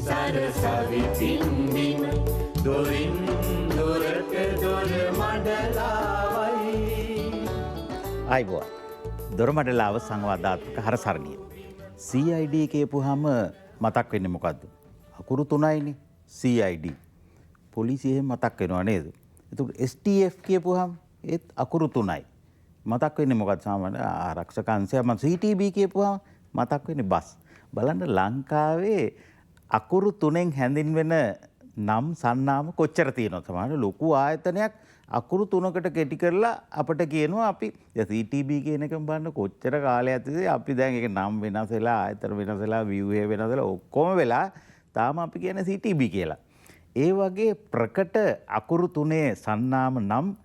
සරසවි පින්බිම දොරින් දොරට දොර මඩලාවයි. ආයිබෝවන්. දොරමඩලාව සංවාදාත්මක හරසරණිය. CID කියපුවාම මතක් වෙන්නේ මොකද්ද? අකුරු තුනයිනේ CID. පොලිසිය එහෙම මතක් වෙනව නේද? එතකොට STF කියපුවාම ඒත් අකුරු තුනයි. මතක් වෙන්නේ මොකද්ද? සාමාන්‍ය ආරක්ෂක අංශය. මම CTB කියපුවාම මතක් වෙන්නේ බස්. බලන්න ලංකාවේ අකුරු තුනෙන් හැඳින්වෙන නම් සන්නාම කොච්චර තියෙනවද? සමහර ලොකු ආයතනයක් අකුරු තුනකට කෙටි කරලා අපිට කියනවා අපි දැන් CTB කියන එකම බලන්න කොච්චර කාලයක් තිස්සේ අපි දැන් ඒක නම් වෙනස් වෙලා ආයතන වෙනස් වෙලා ව්‍යුහය වෙනස් වෙලා ඔක්කොම වෙලා තාම අපි කියන්නේ CTB කියලා. ඒ වගේ ප්‍රකට අකුරු තුනේ සන්නාම නම්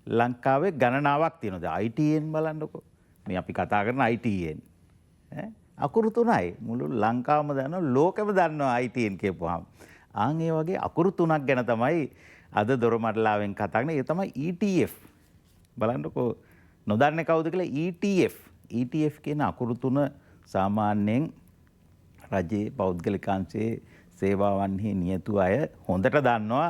ලංකාවේ ගණනාවක් තියෙනවා. දැන් ITN බලන්නකෝ. මේ අපි කතා කරන ITN. ඈ අකුරු තුනයි. මුළු ලංකාවම දන්නවා, ලෝකෙම දන්නවා ITN කියපුවාම. ආන් ඒ වගේ අකුරු තුනක් ගැන තමයි අද දොරමඩලාවෙන් කතා කරන්නේ. ඒ තමයි ETF. බලන්නකෝ නොදන්නේ කවුද කියලා ETF. ETF කියන අකුරු තුන සාමාන්‍යයෙන් රජයේ පෞද්ගලික අංශයේ සේවාවන්හි නියතු අය හොඳට දන්නවා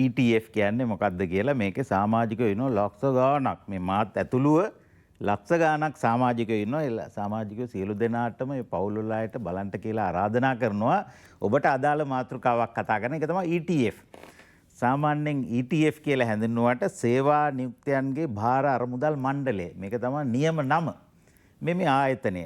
ETF කියන්නේ මොකද්ද කියලා. මේකේ සමාජිකයෝ ඉන්නවා ලක්ෂ ගාණක්. මේ මාත් ඇතුළුව ලක්ෂ ගාණක් සමාජිකයෝ ඉන්නවා. ඒ සමාජිකයෝ සියලු දෙනාටම මේ පවුල් වල අයට බලන්ට කියලා ආරාධනා කරනවා. ඔබට අදාළ මාතෘකාවක් කතා කරන එක තමයි ETF. සාමාන්‍යයෙන් ETF කියලා හැඳින්වුවාට සේවා නියුක්තයන්ගේ භාර අරමුදල් මණ්ඩලය. මේක තමයි නියම නම. මේ ආයතනය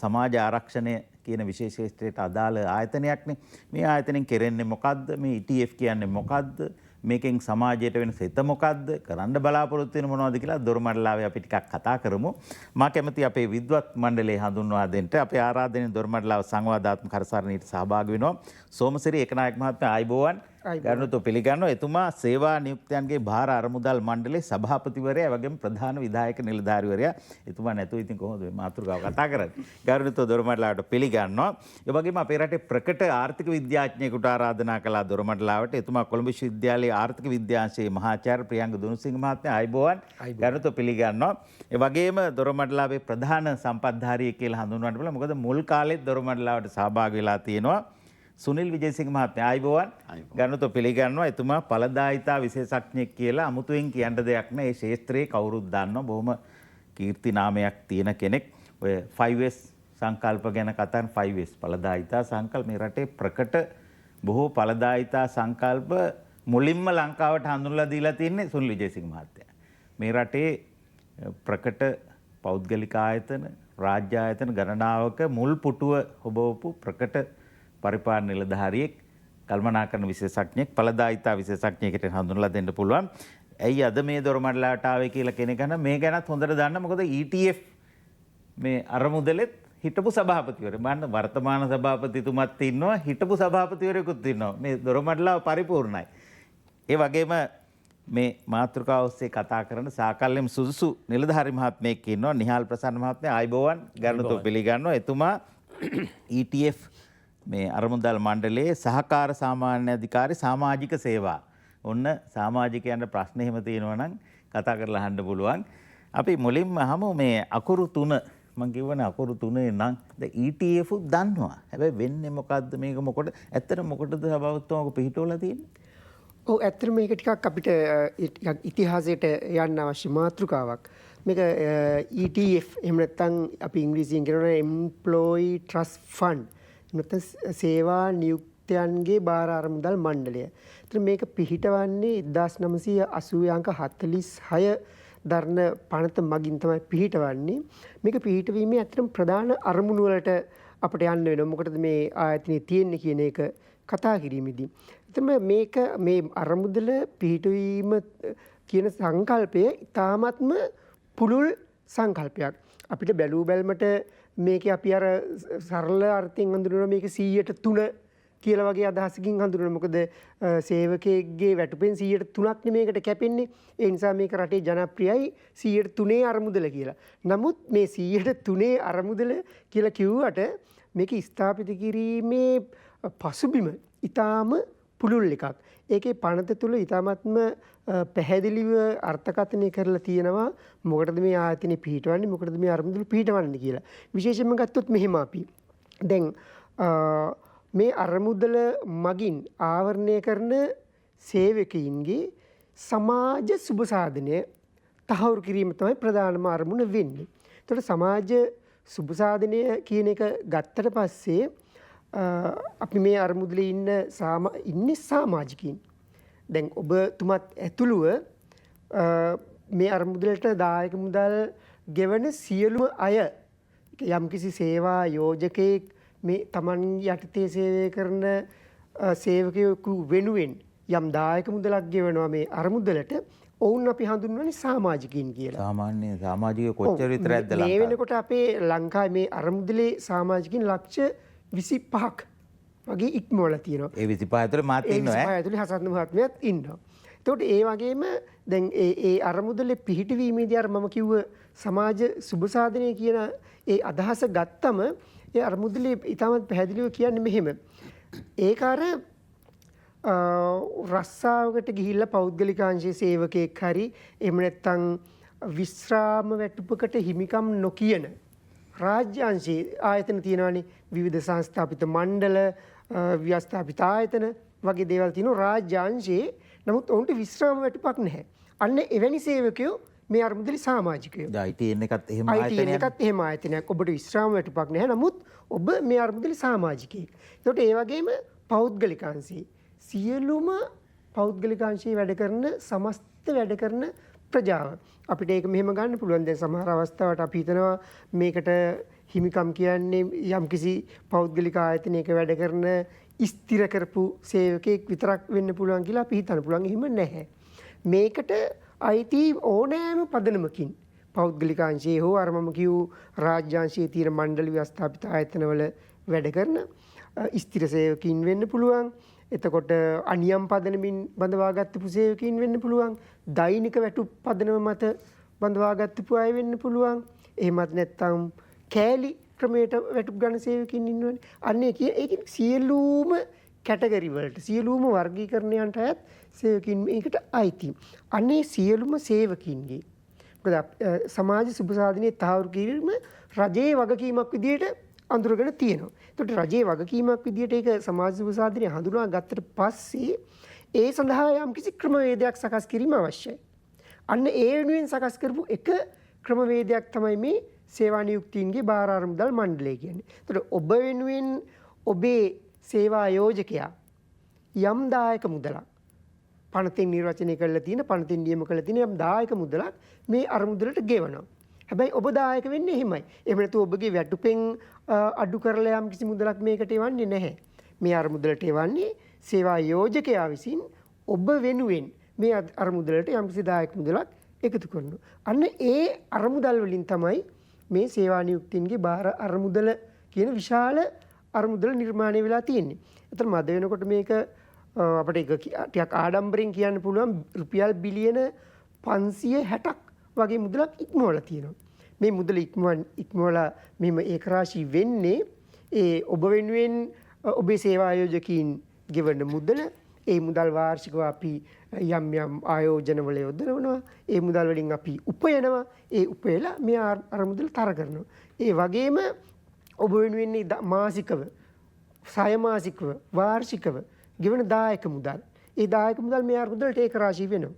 සමාජ ආරක්ෂණය කියන විශේෂ ක්ෂේත්‍රයට අදාළ ආයතනයක්නේ. මේ ආයතනයෙන් කෙරෙන්නේ මොකද්ද? මේ ETF කියන්නේ මොකද්ද? මේකෙන් සමාජයට වෙන සෙත මොකද්ද? කරන්න බලාපොරොත්තු වෙන මොනවද කියලා දොරමඩලාවේ අපි ටිකක් කතා කරමු. මා කැමති අපේ විද්වත් මණ්ඩලය හඳුන්වා දෙන්න. අපේ ආරාධනෙන් දොරමඩලාව සංවාදාත්මක හරසරණියට සහභාගී වෙනවා. සෝමසිරි ඒකනායක මහත්මයා ආයිබෝවන්. ගරුතව පිළිගන්නවා. එතුමා සේවා නියුක්තයන්ගේ භාර අරමුදල් මණ්ඩලයේ සභාපතිවරයා, ඒ වගේම ප්‍රධාන විධායක නිලධාරිවරයා. එතුමා නැතුව ඉතින් කොහොමද මේ මාතෘකාව කතා කරන්නේ? ගරුතව දොරමඩලාවට පිළිගන්නවා. ඒ වගේම අපේ රටේ ප්‍රකට ආර්ථික විද්‍යාඥයෙකුට ආරාධනා කළා දොරමඩලාවට. එතුමා කොළඹ විශ්වවිද්‍යාලයේ ආර්ථික විද්‍යාංශයේ මහාචාර්ය ප්‍රියංග දුනුසිංහ මහත්මයා ආයිබෝවන්. ගරුතව පිළිගන්නවා. ඒ වගේම දොරමඩලාවේ ප්‍රධාන සම්පත්ධාරියෙක් කියලා හඳුන්වන්න පුළුවන්. මොකද මුල් කාලෙත් දොරමඩලාවට සහභාගී වෙලා තියෙනවා. සුනිල් විජේසිංහ මහත්මයා ආයිබෝවන්. ගරුතව පිළිගන්නවා. එතුමා ඵලදායිතා විශේෂඥයෙක් කියලා අමුතුවෙන් කියන්න දෙයක් නෑ. ඒ ක්ෂේත්‍රයේ කවුරුත් දන්නවා. බොහොම කීර්ති නාමයක් තියෙන කෙනෙක්. ඔය 5S සංකල්ප ගැන කතා කරන 5S ඵලදායිතා සංකල්ප මේ රටේ ප්‍රකට බොහෝ ඵලදායිතා සංකල්ප මුලින්ම ලංකාවට හඳුන්වලා දීලා තින්නේ සුනිල් විජේසිංහ මහත්තයා. මේ රටේ ප්‍රකට පෞද්ගලික ආයතන, රාජ්‍ය ආයතන ගණනාවක මුල් පුටුව හොබවපු ප්‍රකට පරිපාලන නිලධාරියෙක්, කල්පනාකරන විශේෂඥයෙක්, ඵලදායිතා විශේෂඥයෙකුට හඳුන්වලා දෙන්න පුළුවන්. ඇයි අද මේ දොරමඩලාවට ආවේ කියලා කෙනෙක් අහන මේ ගැනත් හොඳට දන්න. මොකද ETF මේ අරමුදලෙත් හිටපු සභාපතිවරයා. බලන්න වර්තමාන සභාපතිතුමත් ඉන්නවා, හිටපු සභාපතිවරයෙකුත් ඉන්නවා. මේ දොරමඩලාව පරිපූර්ණයි. ඒ වගේම මේ මාතෘකාව ඔස්සේ කතා කරන සාකල්යෙම සුදුසු නිලධාරි මහත්මයෙක් ඉන්නවා, නිහාල් ප්‍රසන්න මහත්මයා. ආයිබෝවන්. ගරුතව පිළිගන්නවා. එතුමා ETF මේ අරමුදල් මණ්ඩලයේ සහකාර සාමාන්‍ය අධිකාරී සමාජික සේවා. ඔන්න සමාජිකයන්ට ප්‍රශ්න එහෙම තියෙනවා නම් කතා කරලා අහන්න පුළුවන්. අපි මුලින්ම අහමු මේ අකුරු තුන. මං කියවනේ අකුරු තුනේ නම් දැන් ETF උත් දන්නවා. හැබැයි වෙන්නේ මොකද්ද මේක මොකටද? ඇත්තට මොකටද සභාපතිතුමා ඔක පිහිටවලා තියෙන්නේ? ඔව් ඇත්තටම මේක ටිකක් අපිට ටිකක් ඉතිහාසයට යන්න අවශ්‍ය මාතෘකාවක්. මේක ETF එහෙම නැත්නම් අපි ඉංග්‍රීසියෙන් කියනවා Employee Trust Fund. නැත්නම් සේවා නියුක්තයන්ගේ භාර අරමුදල් මණ්ඩලය. ඒතර මේක පිහිටවන්නේ 1980 අංක 46 දරන පනත මගින් තමයි පිහිටවන්නේ. මේක පිහිටවීමේ ඇත්තටම ප්‍රධාන අරමුණු වලට අපිට යන්න වෙනවා. මොකටද මේ ආයතනය තියෙන්නේ කියන එක කතා කිරීමේදී. ඇත්තටම මේක මේ අරමුදල පිහිටවීම කියන සංකල්පය ඉතාමත්ම පුළුල් සංකල්පයක්. අපිට බැලූ බැල්මට මේකේ අපි අර සරල අර්ථයෙන් හඳුනනවා මේක 100ට 3 කියලා වගේ අදහසකින් හඳුනන. මොකද සේවකයෙක්ගේ වැටුපෙන් 103ක් නෙමේ මේකට කැපෙන්නේ. ඒ නිසා මේක රටේ ජනප්‍රියයි 103 අරමුදල කියලා. නමුත් මේ 103 අරමුදල කියලා කිව්වට මේක ස්ථාපිත කිරීමේ පසුබිම ඉතාම පුළුල් එකක්. ඒකේ පනත තුල ඉතාමත්ම පැහැදිලිව අර්ථකථනය කරලා තියෙනවා මොකටද මේ ආයතනය පිහිටවන්නේ, මොකටද මේ අරමුදල පිහිටවන්නේ කියලා. විශේෂයෙන්ම ගත්තොත් මෙහෙම අපි දැන් මේ අරමුදල මගින් ආවරණය කරන සේවකයින්ගේ සමාජ සුබ සාධනය තහවුරු කිරීම තමයි ප්‍රධානම අරමුණ වෙන්නේ. එතකොට සමාජ සුබ සාධනය කියන එක ගත්තට පස්සේ අපි මේ අරමුදලේ ඉන්නේ සමාජිකින්. දැන් ඔබතුමත් ඇතුළුව මේ අරමුදලට දායක මුදල් ගෙවන සියලුම අය යම්කිසි සේවා යෝජකයෙක් මේ තමන් යටතේ සේවය කරන සේවකයෙකු වෙනුවෙන් යම් දායක මුදලක් ගෙවනවා මේ අරමුදලට, ඔවුන් අපි හඳුන්වන්නේ සමාජිකින් කියලා. සාමාන්‍ය සමාජිකයෝ කොච්චර විතර ඇද්ද ලංකාවේ? මේ වෙනකොට අපේ ලංකාවේ මේ අරමුදලේ සමාජිකින් ලක්ෂ 25ක් වගේ ඉක්මවලා තියෙනවා. ඒ 25 ඇතුලේ මාත් ඉන්නවා ඈ. ඒ 25 ඇතුලේ හසන්ත මහත්මයාත් ඉන්නවා. එතකොට ඒ වගේම දැන් ඒ ඒ අරමුදලේ පිහිටවීමේදී අර මම කිව්ව සමාජ සුබ සාධනය කියන ඒ අදහස ගත්තම ඒ අරමුදලේ ඉතාමත් පැහැදිලිව කියන්නේ මෙහෙම. ඒක අර රස්සාවකට ගිහිල්ලා පෞද්ගලික අංශයේ සේවකයෙක් හරි එහෙම නැත්නම් විශ්‍රාම වැටුපකට හිමිකම් නොකියන රාජ්‍ය අංශයේ ආයතන තියෙනවානේ, විවිධ සංස්ථාපිත මණ්ඩල, ව්‍යවස්ථාපිත ආයතන වගේ දේවල් තියෙනවා රාජ්‍ය අංශයේ. නමුත් ඔවුන්ට විශ්‍රාම වැටුපක් නැහැ. අන්න එවැනි සේවකයෝ මේ අරමුදලේ සමාජිකයෝ. දැන් ITN එකත් එහෙම ආයතනයක්. ITN එකත් එහෙම ආයතනයක්. ඔබට විශ්‍රාම වැටුපක් නැහැ. නමුත් ඔබ මේ අරමුදලේ සමාජිකයෙක්. ඒතකොට ඒ වගේම පෞද්ගලික අංශයේ සියලුම පෞද්ගලික අංශයේ වැඩ කරන සමස්ත වැඩ කරන ප්‍රජාව. අපිට ඒක මෙහෙම ගන්න පුළුවන්. දැන් සමහර අවස්ථාවට අපි හිතනවා මේකට හිමිකම් කියන්නේ යම්කිසි පෞද්ගලික ආයතනයක වැඩ කරන ස්ථිර කරපු සේවකයෙක් විතරක් වෙන්න පුළුවන් කියලා අපි හිතන්න පුළුවන්. එහෙම නැහැ. මේකට අයිති ඕනෑම පදනමකින් පෞද්ගලික අංශයේ හෝ අර මම කියූ රාජ්‍ය අංශයේ තියෙන මණ්ඩල ව්‍යවස්ථාපිත ආයතනවල වැඩ කරන ස්ථිර සේවකයින් වෙන්න පුළුවන්. එතකොට අනියම් පදනමින් බඳවාගත්තු සේවකයින් වෙන්න පුළුවන්. දෛනික වැටුප් පදනම මත බඳවාගත්තු අය වෙන්න පුළුවන්. එහෙමත් නැත්නම් කෑලි ක්‍රමයට වැටුප් ගන්න සේවකයින් ඉන්නවනේ. අන්න ඒකේ සියලුම කැටගරි වලට සියලුම වර්ගීකරණයන්ට අයත් සේවකයින් මේකට අයිති. අනේ සියලුම සේවකයින්ගේ මොකද සමාජ සුබ සාධනයේ තහවුරු කිරීම රජයේ වගකීමක් විදියට අඳුරගෙන තියෙනවා. ඒතකොට රජයේ වගකීමක් විදියට ඒක සමාජ සුබ සාධනය හඳුනා ගත්තට පස්සේ ඒ සඳහා යම්කිසි ක්‍රමවේදයක් සකස් කිරීම අවශ්‍යයි. අන්න ඒ වෙනුවෙන් සකස් කරපු එක ක්‍රමවේදයක් තමයි මේ සේවා නියුක්තීන්ගේ භාර අරමුදල් මණ්ඩලය කියන්නේ. ඒතකොට ඔබ වෙනුවෙන් ඔබේ සේවා යෝජකයා යම් දායක මුදලක් පනතින් නිර්වචනය කරලා තියෙන, පනතින් නියම කරලා තියෙන යම් දායක මුදලක් මේ අරමුදලට ගෙවනවා. හැබැයි ඔබ දායක වෙන්නේ එහෙමයි. එහෙම නැතුව ඔබගේ වැටුපෙන් අඩු කරලා යම් කිසි මුදලක් මේකට එවන්නේ නැහැ. මේ අරමුදලට එවන්නේ සේවා යෝජකයා විසින් ඔබ වෙනුවෙන් මේ අරමුදලට යම් කිසි දායක මුදලක් එකතු කරනවා. අන්න ඒ අරමුදල් වලින් තමයි මේ සේවා නියුක්තීන්ගේ භාර අරමුදල කියන විශාල අරමුදල නිර්මාණය වෙලා තියෙන්නේ. අතන මද වෙනකොට මේක අපිට ඒක ටිකක් ආඩම්බරෙන් කියන්න පුළුවන් රුපියල් බිලියන 560ක් වගේ මුදලක් ඉක්මවලා තියෙනවා. මේ මුදල ඉක්මවලා මෙහෙම ඒකරාශී වෙන්නේ ඒ ඔබ වෙනුවෙන් ඔබේ සේවා ආයෝජකයින් ගෙවන මුදල, ඒ මුදල් වාර්ෂිකව අපි යම් යම් ආයෝජනවල යොදවනවා. ඒ මුදල් වලින් අපි උපයනවා. ඒ උපයලා මේ අරමුදල තර කරනවා. ඒ වගේම ඔබ වෙනුවෙන් මාසිකව, සයමාසිකව, වාර්ෂිකව ගෙවන දායක මුදල්. ඒ දායක මුදල් මේ අරමුදලට ඒකරාශී වෙනවා.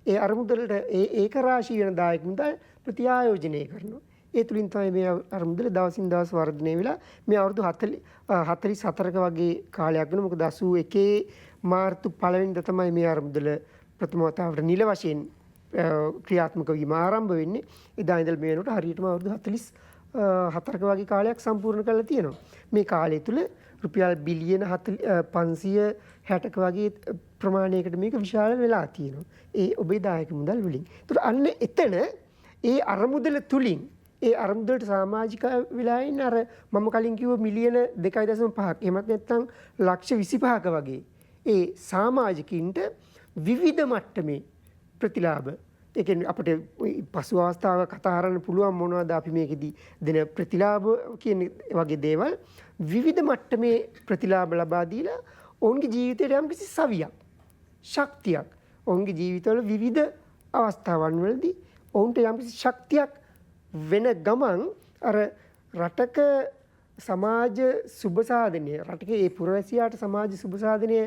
ඒ අරමුදලට ඒ ඒකරාශී වෙන දායක මුදල් ප්‍රතිආයෝජනය කරනවා. ඒ තුලින් තමයි මේ අරමුදල දවසින් දවස් වර්ධනය වෙලා මේ අවුරුදු 44ක වගේ කාලයක් වෙනවා. මොකද 81 මාර්තු 1 වෙනිදා තමයි මේ අරමුදල ප්‍රථම වතාවට නිල වශයෙන් ක්‍රියාත්මක වීම ආරම්භ වෙන්නේ. එදා ඉඳලා මේ වෙනකොට හරියටම අවුරුදු 44ක වගේ කාලයක් සම්පූර්ණ කරලා තියෙනවා. මේ කාලය තුල රුපියල් බිලියන 560ක වගේ ප්‍රමාණයකට මේක විශාල වෙලා තියෙනවා. ඒ ඔබේ දායක මුදල් වලින්. ඒතර අන්න එතන ඒ අරමුදල තුලින් ඒ අරමුදලට සමාජික වෙලා ඉන්න අර මම කලින් කිව්ව මිලියන 2.5ක් එහෙමත් නැත්නම් ලක්ෂ 25ක වගේ ඒ සමාජිකින්ට විවිධ මට්ටමේ ප්‍රතිලාභ, ඒ කියන්නේ අපිට පසු අවස්ථාවක කතා කරන්න පුළුවන් මොනවද අපි මේකෙදි දෙන ප්‍රතිලාභ කියන වගේ දේවල්, විවිධ මට්ටමේ ප්‍රතිලාභ ලබා දීලා ඔවුන්ගේ ජීවිතයට යම්කිසි සවියක්, ශක්තියක්, ඔවුන්ගේ ජීවිතවල විවිධ අවස්ථාවන් වලදී ඔවුන්ට යම්කිසි ශක්තියක් වෙන ගමන් අර රටක සමාජ සුබ සාධනය, රටක ඒ පුරවැසියාට සමාජ සුබ සාධනය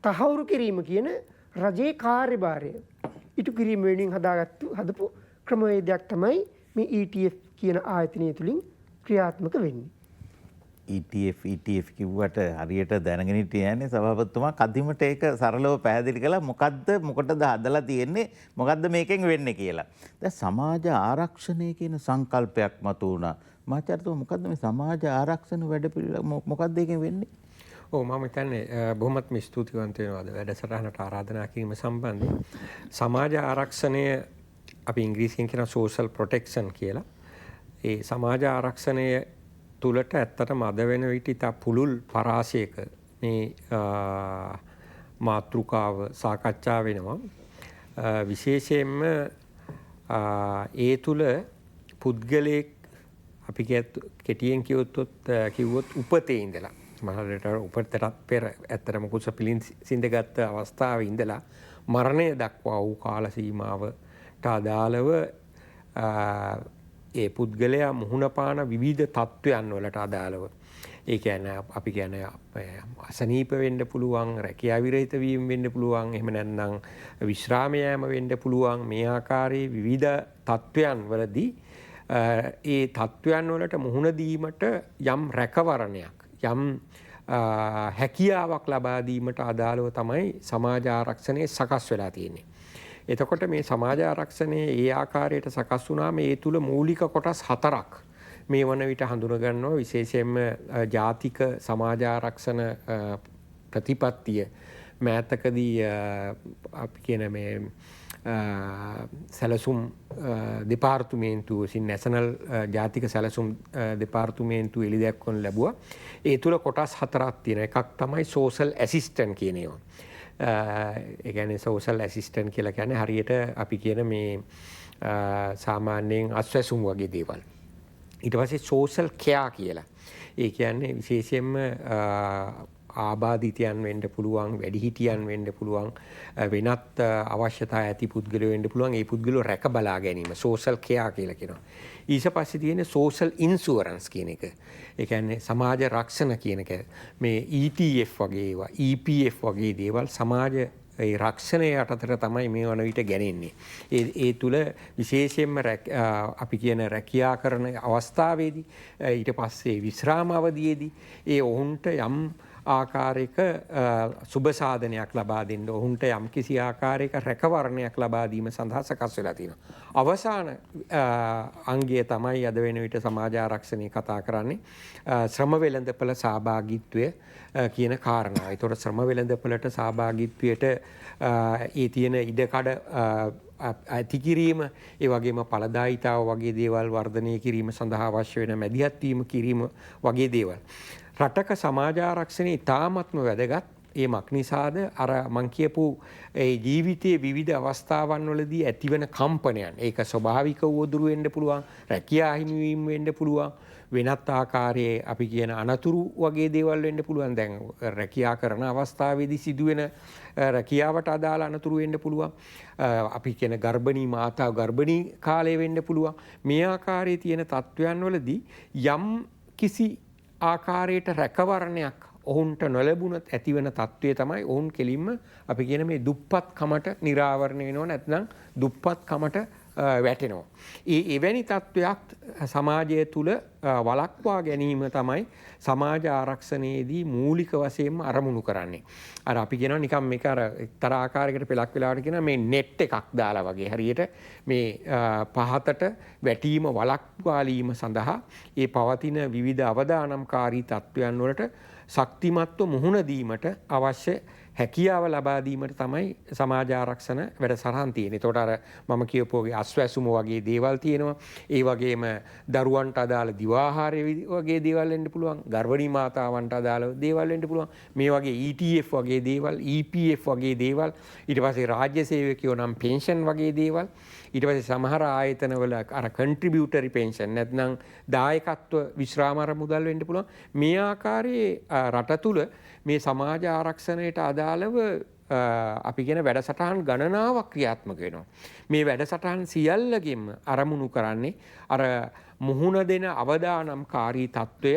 තහවුරු කිරීම කියන රජයේ කාර්යභාරය ඉටු කිරීම වෙනුවෙන් හදපු ක්‍රමවේදයක් තමයි මේ ETF කියන ආයතනය තුලින් ක්‍රියාත්මක වෙන්නේ. ETF කිව්වට හරියට දැනගෙන හිටියේ නෑනේ සභාපතිතුමා. කදිමට ඒක සරලව පැහැදිලි කළා මොකද්ද, මොකටද හදලා තියෙන්නේ, මොකද්ද මේකෙන් වෙන්නේ කියලා. දැන් සමාජ ආරක්ෂණය කියන සංකල්පයක් මතුවුණා. මහාචාර්යතුමා, මොකද්ද මේ සමාජ ආරක්ෂණ වැඩපිළිවෙල, මොකද්ද ඒකෙන් වෙන්නේ? ඔව්, මම හිතන්නේ බොහොමත්ම ස්තුතිවන්ත වෙනවා අද වැඩසටහනට ආරාධනා කිරීම සම්බන්ධයෙන්. සමාජ ආරක්ෂණය අපි ඉංග්‍රීසියෙන් කියන සෝෂල් ප්‍රොටෙක්ෂන් කියලා. ඒ සමාජ ආරක්ෂණය තුලට ඇත්තටම අද වෙන විට ඉතා පුළුල් පරාසයක මේ මාතෘකාව සාකච්ඡා වෙනවා. විශේෂයෙන්ම ඒ තුල පුද්ගලයෙක් අපි කෙටියෙන් කිව්වොත් උපතේ ඉඳලා මහලට උපතටත් පෙර ඇත්තටම කුස පිළින් සිඳගත් අවස්ථාවේ ඉඳලා මරණය දක්වා වූ කාල සීමාවට අදාළව ඒ පුද්ගලයා මුහුණ පාන විවිධ තත්ත්වයන් වලට අදාළව, ඒ කියන්නේ අපි කියන්නේ අසනීප වෙන්න පුළුවන්, රැකියා විරහිත වීම වෙන්න පුළුවන්, එහෙම නැත්නම් විශ්‍රාම යාම වෙන්න පුළුවන්. මේ ආකාරයේ විවිධ තත්ත්වයන් වලදී ඒ තත්ත්වයන් වලට මුහුණ දීමට යම් රැකවරණයක්, යම් හැකියාවක් ලබා දීමට අදාළව තමයි සමාජ ආරක්ෂණය සකස් වෙලා තියෙන්නේ. එතකොට මේ සමාජ ආරක්ෂණය ඒ ආකාරයට සකස් වුණාම ඒ තුල මූලික කොටස් හතරක් මේ වන විට හඳුන ගන්නවා. විශේෂයෙන්ම ජාතික සමාජ ආරක්ෂණ ප්‍රතිපත්තිය මෑතකදී අපි කියන මේ සැලසුම් දෙපාර්තමේන්තුව විසින් නැෂනල් ජාතික සැලසුම් දෙපාර්තමේන්තුව එළි දක්වනු ලැබුවා. ඒ තුල කොටස් හතරක් තියෙනවා. එකක් තමයි සෝෂල් ඇසිස්ටන්ට් කියන ඒවා. ඒ කියන්නේ සෝෂල් ඇසිස්ටන්ට් කියලා කියන්නේ හරියට අපි කියන මේ සාමාන්‍යයෙන් අස්වැසුම් වගේ දේවල්. ඊට පස්සේ සෝෂල් කෙයා කියලා. ඒ කියන්නේ විශේෂයෙන්ම ආබාධිතයන් වෙන්න පුළුවන්, වැඩිහිටියන් වෙන්න පුළුවන්, වෙනත් අවශ්‍යතා ඇති පුද්ගලයෝ වෙන්න පුළුවන්. ඒ පුද්ගලයෝ රැක බලා ගැනීම සෝෂල් කෙයා කියලා කියනවා. ඊට පස්සේ තියෙන්නේ සෝෂල් ඉන්ෂුරන්ස් කියන එක. ඒ කියන්නේ සමාජ රක්ෂණ කියන එක. මේ ETF වගේ ඒවා, EPF වගේ දේවල් සමාජ ඒ රක්ෂණය යටතට තමයි මේ වන විට ගැනෙන්නේ. ඒ තුල විශේෂයෙන්ම අපි කියන රැකියා කරන අවස්ථාවේදී, ඊට පස්සේ විශ්‍රාම අවධියේදී ඒ ඔවුන්ට යම් ආකාරයක සුබ සාධනයක් ලබා දෙන්න, ඔවුන්ට යම් කිසි ආකාරයක රැකවරණයක් ලබා දීම සඳහා සකස් වෙලා තියෙනවා. අවසාන අංගය තමයි අද වෙන විට සමාජ ආරක්ෂණය කතා කරන්නේ ශ්‍රම වෙළඳපළ සහභාගීත්වය කියන කාරණාව. ඒතකොට ශ්‍රම වෙළඳපළට සහභාගීත්වයට ඒ තියෙන ඉඩකඩ ඇති කිරීම, ඒ වගේම ඵලදායීතාව වගේ දේවල් වර්ධනය කිරීම සඳහා අවශ්‍ය වෙන මැදිහත් වීම කිරීම වගේ දේවල්. රටක සමාජ ආරක්ෂණය ඉතාමත්ම වැදගත්. ඒ මක් නිසාද අර මං කියපු ඒ ජීවිතයේ විවිධ අවස්ථාවන් වලදී ඇතිවන කම්පනයන්, ඒක ස්වභාවික උවදුරු වෙන්න පුළුවන්, රැකියා හිමිවීම වෙන්න පුළුවන්, වෙනත් ආකාරයේ අපි කියන අනතුරු වගේ දේවල් වෙන්න පුළුවන්. දැන් රැකියා කරන අවස්ථාවේදී සිදුවෙන රැකියාවට අදාළ අනතුරු වෙන්න පුළුවන්, අපි කියන ගර්භණී මාතාව ගර්භණී කාලය වෙන්න පුළුවන්. මේ ආකාරයේ තියෙන තත්ත්වයන් වලදී යම් කිසි ආකාරයට රැකවරණයක් ඔවුන්ට නොලැබුණොත් ඇතිවන තත්ත්වය තමයි ඔවුන් කෙලින්ම අපි කියන මේ දුප්පත්කමට නිරාවරණය වෙනවා, නැත්නම් දුප්පත්කමට වැටෙනවා. ඒ එවැනි තත්ත්වයක් සමාජය තුළ වළක්වා ගැනීම තමයි සමාජ ආරක්ෂණයේදී මූලික වශයෙන්ම අරමුණු කරන්නේ. අර අපි කියනවා නිකන් මේක අර එක්තරා ආකාරයකට පෙලක් වෙලාවට කියනවා මේ නෙට් එකක් දාලා වගේ හරියට මේ පහතට වැටීම වළක්වාලීම සඳහා ඒ පවතින විවිධ අවදානම්කාරී තත්ත්වයන් වලට ශක්තිමත්ව මුහුණ දීමට අවශ්‍ය හැකියාව ලබා දීමට තමයි සමාජ ආරක්ෂණ වැඩසටහන් තියෙන්නේ. එතකොට අර මම කියපු වගේ අස්වැසුම වගේ දේවල් තියෙනවා. ඒ වගේම දරුවන්ට අදාළ දිවාහාරය වගේ දේවල් වෙන්න පුළුවන්. ගර්භණී මාතාවන්ට අදාළ දේවල් වෙන්න පුළුවන්. මේ වගේ ETF වගේ දේවල්, EPF වගේ දේවල්, ඊට පස්සේ රාජ්‍ය සේවකයෝ නම් පෙන්ෂන් වගේ දේවල්, ඊට පස්සේ සමහර ආයතනවල අර කන්ට්‍රිබියුටරි පෙන්ෂන් නැත්නම් දායකත්ව විශ්‍රාම අර මුදල් වෙන්න පුළුවන්. මේ ආකාරයේ රට තුල මේ සමාජ ආරක්ෂණයට අදාළව අපි කියන වැඩසටහන් ගණනාවක් ක්‍රියාත්මක වෙනවා. මේ වැඩසටහන් සියල්ලකින්ම අරමුණු කරන්නේ අර මුහුණ දෙන අවදානම්කාරී තත්ත්වය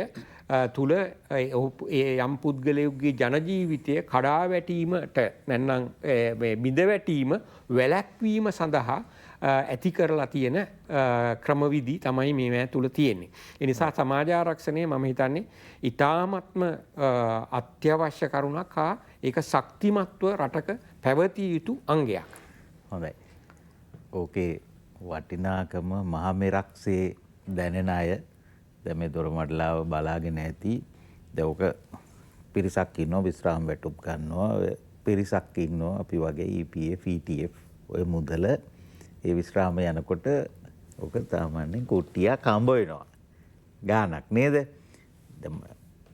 තුල ඒ යම් පුද්ගලයෙකුගේ ජන ජීවිතය කඩා වැටීමට නැත්නම් මේ බිඳ වැටීම වැළැක්වීම සඳහා ඇති කරලා තියෙන ක්‍රමවිධි තමයි මේවා තුල තියෙන්නේ. ඒ නිසා සමාජ ආරක්ෂණය මම හිතන්නේ ඉතාමත්ම අත්‍යවශ්‍ය කරුණක් හා ඒක ශක්තිමත්ව රටක පැවතිය යුතු අංගයක්. හොඳයි. ඕකේ වටිනාකම මහා මෙරක්සේ දැනෙන අය දැන් මේ දොරමඩලාව බලාගෙන ඇති. දැන් ඕක පිරිසක් ඉන්නවා විශ්‍රාම වැටුප් ගන්නවා. පිරිසක් ඉන්නවා අපි වගේ EPF ETF ඔය මුදල ඒ විශ්‍රාම යනකොට ඔක සාමාන්‍යයෙන් කුට්ටියක් හම්බ වෙනවා. ගාණක් නේද? දැන්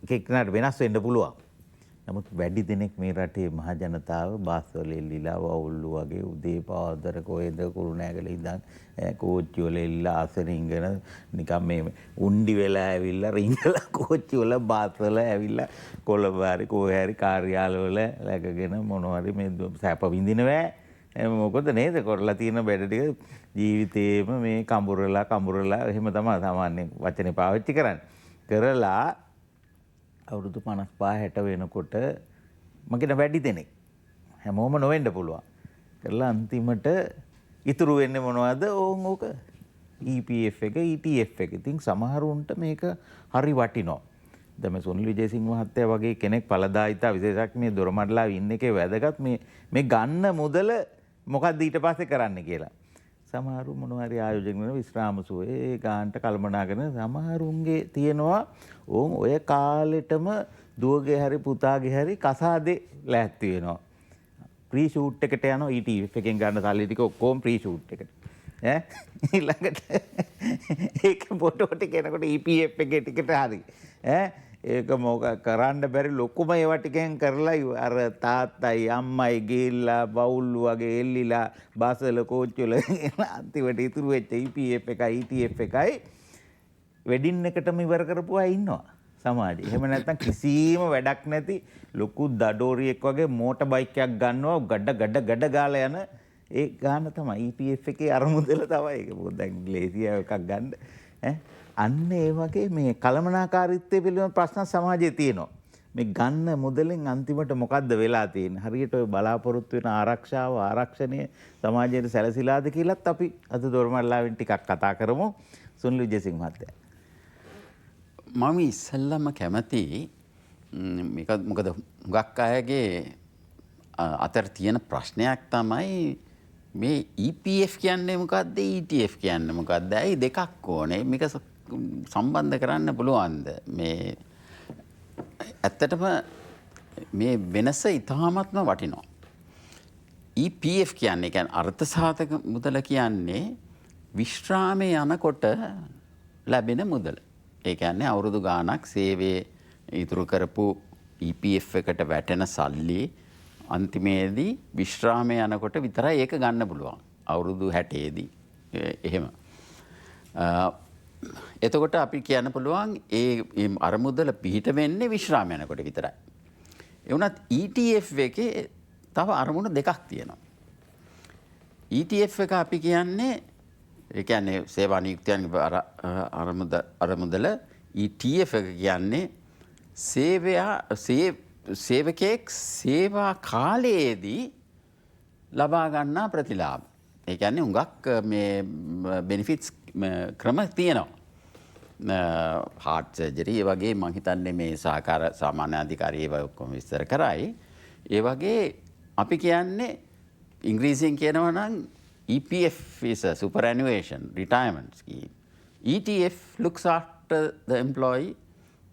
එක එක්කෙනාට වෙනස් වෙන්න පුළුවන්. නමුත් වැඩි දෙනෙක් මේ රටේ මහ ජනතාව බස් වල එල්ලිලා වවුල්ලු වගේ උදේ පාන්දර කොහෙද කුරුණෑගල ඉඳන් කෝච්චි වල එල්ලිලා ආසන ඉංගන නිකන් මේ උණ්ඩි වෙලා ඇවිල්ලා රිංගලා කෝච්චි වල බස් වල ඇවිල්ලා කොළඹ හරි කොහේ හරි කාර්යාල වල läගගෙන මොනවා හරි මේ සැප විඳිනවෑ. මොකද නේද කරලා තියෙන වැඩ ටික ජීවිතේම මේ කඹුරලා කඹුරලා එහෙම තමයි සාමාන්‍යයෙන් වචනේ පාවිච්චි කරන්නේ. කරලා අවුරුදු 55 60 වෙනකොට මම කියන වැඩි දෙනෙක් හැමෝම නොවෙන්න පුළුවන්. කරලා අන්තිමට ඉතුරු වෙන්නේ මොනවද? ඕන් ඕක EPF එක ETF එක. ඉතින් සමහරුන්ට මේක හරි වටිනවා. දැන් මේ සුනිල් විජේසිංහ මහත්තයා වගේ කෙනෙක් ඵලදායිතා විශේෂක් මේ දොරමඩලාවේ ඉන්න එකේ වැදගත් මේ ගන්න මුදල මොකද්ද ඊට පස්සේ කරන්න කියලා. සමහරු මොනවා හරි ආයෝජන කරන විශ්‍රාම සුවය ඒ ගානට කල්පනා කරන සමහරුන්ගේ තියෙනවා ඕන් ඔය කාලෙටම දුවගේ හරි පුතාගේ හරි කසාදේ ලෑස්ති වෙනවා. ප්‍රී ෂූට් එකට යනවා ETF එකෙන් ගන්න සල්ලි ටික ඔක්කොම ප්‍රී ෂූට් එකට. ඈ ඊළඟට ඒක ෆොටෝ ටික එනකොට EPF එකේ ටිකට හරි. ඈ ඒක මොක කරන්න බැරි ලොකුම ඒවා ටිකෙන් කරලා අර තාත්තයි අම්මයි ගිහිල්ලා බවුල්ලු වගේ එල්ලිලා බස් වල කෝච්චි වල අන්තිමට ඉතුරු වෙච්ච EPF එකයි ETF එකයි වෙඩින් එකටම ඉවර කරපු අය ඉන්නවා සමාජයේ. එහෙම නැත්නම් කිසිම වැඩක් නැති ලොකු දඩෝරියෙක් වගේ මෝටර් බයික් එකක් ගන්නවා ගඩ ගඩ ගඩ ගාලා යන ඒ ගාන තමයි EPF එකේ අර මුදල තමයි. ඒක මොකද දැන් ග්ලේසියා එකක් ගන්න ඈ අන්න ඒ වගේ මේ කළමනාකාරීත්වය පිළිබඳ ප්‍රශ්න සමාජයේ තියෙනවා. මේ ගන්න මුදලෙන් අන්තිමට මොකද්ද වෙලා තියෙන්නේ? හරියට ඔය බලාපොරොත්තු වෙන ආරක්ෂාව ආරක්ෂණය සමාජයට සැලසිලාද කියලාත් අපි අද දොරමඩලාවෙන් ටිකක් කතා කරමු. සුනිල් විජේසිංහ මහත්තයා. මම ඉස්සෙල්ලම කැමති මේක මොකද හුඟක් අයගේ අතර තියෙන ප්‍රශ්නයක් තමයි මේ EPF කියන්නේ මොකද්ද ETF කියන්නේ මොකද්ද? ඇයි දෙකක් ඕනේ? මේක සම්බන්ධ කරන්න පුළුවන්ද? මේ ඇත්තටම මේ වෙනස ඉතාමත්ම වටිනවා. EPF කියන්නේ කියන්නේ අර්ථ සාධක මුදල කියන්නේ විශ්‍රාමයේ යනකොට ලැබෙන මුදල. ඒ කියන්නේ අවුරුදු ගාණක් සේවයේ ඉතුරු කරපු EPF එකට වැටෙන සල්ලි අන්තිමේදී විශ්‍රාමයේ යනකොට විතරයි ඒක ගන්න පුළුවන්. අවුරුදු 60 දී එහෙම. එතකොට අපි කියන්න පුළුවන් ඒ අර මුදල පිහිට වෙන්නේ විශ්‍රාම යනකොට විතරයි. ඒ වුණත් ETF එකේ තව අරමුණු දෙකක් තියෙනවා. ETF එක අපි කියන්නේ ඒ කියන්නේ සේවා නියුක්තයන්ගේ අර මුදල ETF එක කියන්නේ සේවකයෙක් සේවා කාලයේදී ලබා ගන්නා ප්‍රතිලාභ. ඒ කියන්නේ හුඟක් මේ බෙනිෆිට්ස් ක්‍රම තියෙනවා. හાર્ට් සර්ජරි ඒ වගේ මං හිතන්නේ මේ සහකාර සාමාන්‍ය අධිකාරිය ඒවා ඔක්කොම විස්තර කරයි. ඒ වගේ අපි කියන්නේ ඉංග්‍රීසියෙන් කියනවා නම් EPF is a superannuation retirement scheme. ETF looks after the employee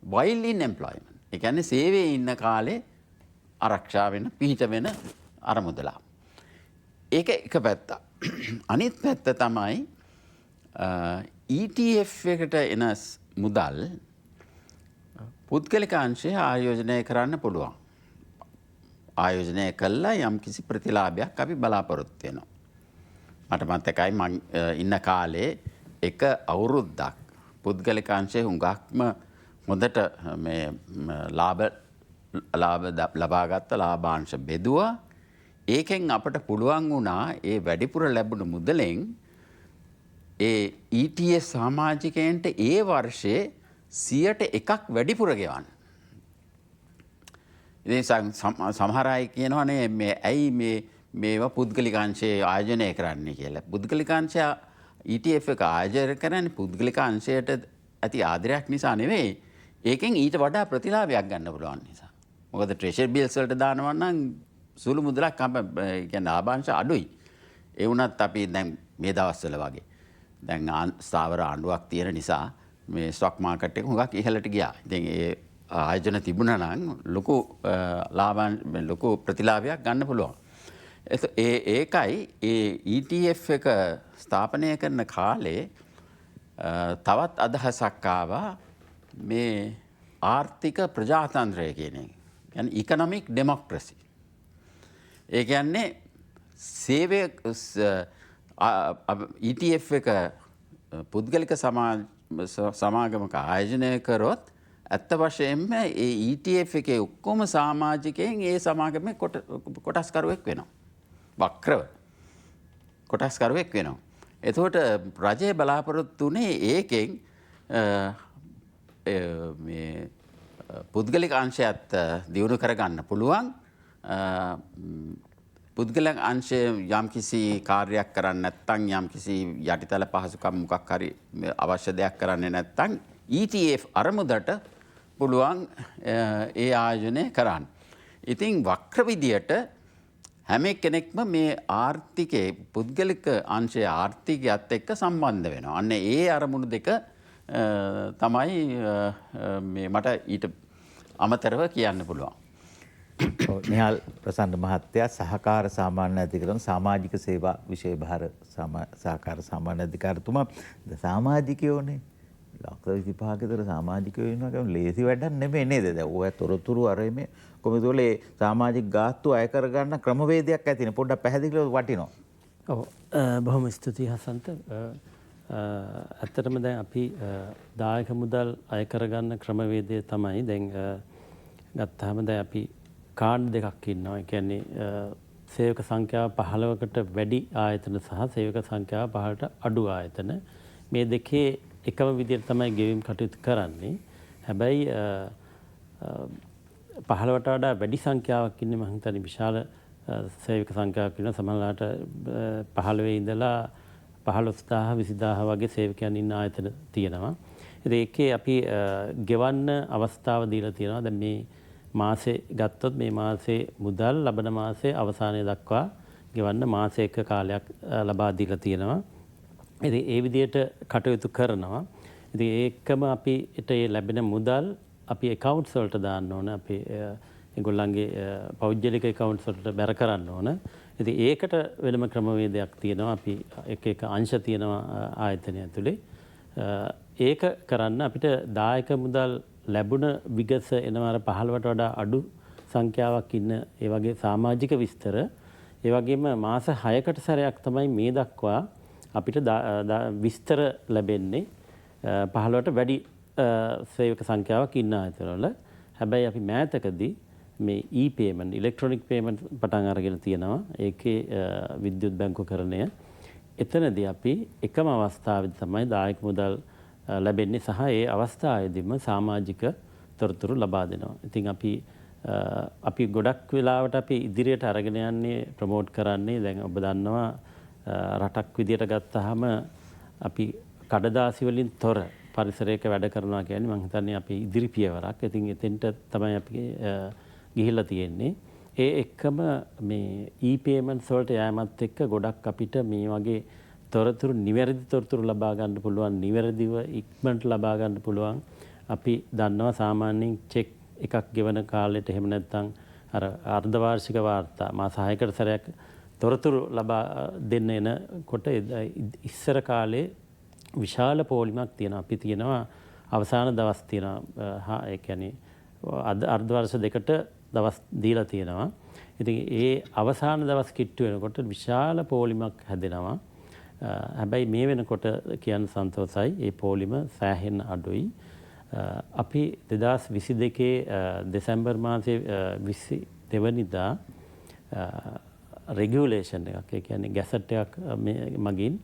while in employment. ඒ කියන්නේ සේවයේ ඉන්න කාලේ ආරක්ෂා වෙන පිහිට වෙන අරමුදලක්. ඒක එක පැත්තක්. අනිත් පැත්ත තමයි ETF එකට එන මුදල් පුද්ගලික අංශය ආයෝජනය කරන්න පුළුවන්. ආයෝජනය කළා යම්කිසි ප්‍රතිලාභයක් අපි බලාපොරොත්තු වෙනවා. මට මතකයි මං ඉන්න කාලේ එක අවුරුද්දක් පුද්ගලික අංශයේ හුඟක්ම හොඳට මේ ලාභ ලබාගත්ත ලාභාංශ බෙදුවා. ඒකෙන් අපට පුළුවන් වුණා ඒ වැඩිපුර ලැබුණු මුදලෙන් ඒ ETF සමාජිකයන්ට ඒ වර්ෂයේ 1% වැඩිපුර ගෙවන්න. ඉතින් සමහර අය කියනවනේ මේ ඇයි මේවා පුද්ගලික අංශයේ ආයෝජනය කරන්නේ කියලා. පුද්ගලික අංශය ETF එක ආයෝජනය කරන්නේ පුද්ගලික අංශයට ඇති ආදරයක් නිසා නෙවෙයි. ඒකෙන් ඊට වඩා ප්‍රතිලාභයක් ගන්න පුළුවන් නිසා. මොකද ට්‍රෙෂරි බිල්ස් වලට දානවා නම් සුළු මුදලක් ඒ කියන්නේ ලාභාංශ අඩුයි. ඒ වුණත් අපි දැන් මේ දවස්වල වගේ දැන් ස්ථාවර ආණ්ඩුවක් තියෙන නිසා මේ ස්ටොක් මාකට් එක හුඟක් ඉහළට ගියා. ඉතින් ඒ ආයෝජන තිබුණා නම් ලොකු ලාභාංශ ලොකු ප්‍රතිලාභයක් ගන්න පුළුවන්. ඒකයි ඒ ETF එක ස්ථාපනය කරන කාලේ තවත් අදහසක් ආවා මේ ආර්ථික ප්‍රජාතන්ත්‍රය කියන එක. කියන්නේ ඉකොනොමික් ඩෙමොක්‍රසි. ඒ කියන්නේ සේවය ETF එක පුද්ගලික සමාගමක ආයෝජනය කරොත් ඇත්ත වශයෙන්ම ඒ ETF එකේ ඔක්කොම සමාජිකයන් ඒ සමාගමේ කොටස්කරුවෙක් වෙනවා. වක්‍රව කොටස්කරුවෙක් වෙනවා. එතකොට රජය බලාපොරොත්තු වුණේ ඒකෙන් මේ පුද්ගලික අංශයත් දියුණු කරගන්න පුළුවන්. පුද්ගලික අංශය යම්කිසි කාර්යයක් කරන්නේ නැත්නම් යම්කිසි යටිතල පහසුකම් මොකක් හරි අවශ්‍ය දෙයක් කරන්නේ නැත්නම් ETF අරමුදට පුළුවන් ඒ ආයෝජනය කරන්න. ඉතින් වක්‍ර විදියට හැම කෙනෙක්ම මේ ආර්ථිකයේ පුද්ගලික අංශයේ ආර්ථිකයත් එක්ක සම්බන්ධ වෙනවා. අන්න ඒ අරමුණු දෙක තමයි මේ මට ඊට අමතරව කියන්න පුළුවන්. නිහාල් ප්‍රසන්න මහත්තයා සහකාර සාමාන්‍ය අධිකරණ සමාජික සේවා විෂය භාර සහකාර සාමාන්‍ය අධිකාරතුමා. සමාජිකයෝනේ ලක්ෂ 25ක විතර සමාජිකයෝ ඉන්නවා කියන්නේ ලේසි වැඩක් නෙමෙයි නේද? දැන් ඔය තොරතුරු අර මේ කොහොමද ඒ සමාජික ගාස්තු අය කරගන්න ක්‍රමවේදයක් ඇතිනේ. පොඩ්ඩක් පැහැදිලිව වටිනවා. ඔව්, බොහොම ස්තුතියි හසන්ත. ඇත්තටම දැන් අපි දායක මුදල් අය කරගන්න ක්‍රමවේදය තමයි දැන් ගත්තාම දැන් අපි කාණ්ඩ දෙකක් ඉන්නවා. ඒ කියන්නේ සේවක සංඛ්‍යාව 15කට වැඩි ආයතන සහ සේවක සංඛ්‍යාව 15ට අඩු ආයතන. මේ දෙකේ එකම විදිහට තමයි ගෙවීම් කටයුතු කරන්නේ. හැබැයි 15ට වඩා වැඩි සංඛ්‍යාවක් ඉන්නේ මං හිතන්නේ විශාල සේවක සංඛ්‍යාවක් ඉන්නවා. සමහරවිට 15 ඉඳලා 15000 20000 වගේ සේවකයන් ඉන්න ආයතන තියෙනවා. ඉතින් ඒකේ අපි ගෙවන්න අවස්ථාව දීලා තියෙනවා. දැන් මේ මාසේ ගත්තොත් මේ මාසේ මුදල් ලබන මාසේ අවසානය දක්වා ගෙවන්න මාසයක කාලයක් ලබා දීලා තියෙනවා. ඉතින් ඒ විදිහට කටයුතු කරනවා. ඉතින් ඒකම අපිට ඒ ලැබෙන මුදල් අපි ඇකවුන්ට්ස් වලට දාන්න ඕන. අපි ඒගොල්ලන්ගේ පෞද්ගලික ඇකවුන්ට්ස් වලට බැර කරන්න ඕන. ඉතින් ඒකට වෙනම ක්‍රමවේදයක් තියෙනවා. අපි එක එක අංශ තියෙනවා ආයතනය ඇතුලේ. ඒක කරන්න අපිට දායක මුදල් ලැබුණ විගස එනවා අර 15ට වඩා අඩු සංඛ්‍යාවක් ඉන්න ඒ වගේ සමාජික විස්තර. ඒ වගේම මාස 6කට සැරයක් තමයි මේ දක්වා අපිට විස්තර ලැබෙන්නේ 15ට වැඩි සේවක සංඛ්‍යාවක් ඉන්න ආයතනවල. හැබැයි අපි මෑතකදී මේ e-payment, electronic payment පටන් අරගෙන තියෙනවා. ඒකේ විද්‍යුත් බැංකුකරණය. එතනදී අපි එකම අවස්ථාවේදී තමයි දායක මුදල් ලැබෙන්නේ සහ ඒ අවස්ථාවේදීම සමාජික තොරතුරු ලබා දෙනවා. ඉතින් අපි ගොඩක් වෙලාවට අපි ඉදිරියට අරගෙන යන්නේ ප්‍රමෝට් කරන්නේ දැන් ඔබ දන්නවා රටක් විදියට ගත්තාම අපි කඩදාසි වලින් තොර පරිසරයක වැඩ කරනවා කියන්නේ මං හිතන්නේ අපි ඉදිරි පියවරක්. ඉතින් එතෙන්ට තමයි අපි ගිහිල්ලා තියෙන්නේ. ඒ එක්කම මේ e-payments වලට යෑමත් එක්ක ගොඩක් අපිට මේ වගේ තොරතුරු නිවැරදි තොරතුරු ලබා ගන්න පුළුවන්, නිවැරදිව ඉක්මනට ලබා ගන්න පුළුවන්. අපි දන්නවා සාමාන්‍යයෙන් චෙක් එකක් ගෙවන කාලෙට එහෙම නැත්නම් අර අර්ධ වාර්ෂික වාර්තා මාස 6කට සැරයක් තොරතුරු ලබා දෙන්න එනකොට ඉස්සර කාලේ විශාල පෝලිමක් තියෙනවා. අපි තියෙනවා අවසාන දවස් තියෙනවා. ඒ කියන්නේ අර්ධ වර්ෂ දෙකට දවස් දීලා තියෙනවා. ඉතින් ඒ අවසාන දවස් කිට්ටු වෙනකොට විශාල පෝලිමක් හැදෙනවා. හැබැයි මේ වෙනකොට කියන්න සන්තෝසයි ඒ පෝලිම සෑහෙන්න අඩුයි. අපි 2022 දෙසැම්බර් මාසයේ 22 වෙනිදා රෙගියුලේෂන් එකක්, ඒ කියන්නේ ගැසට් එකක් මගින්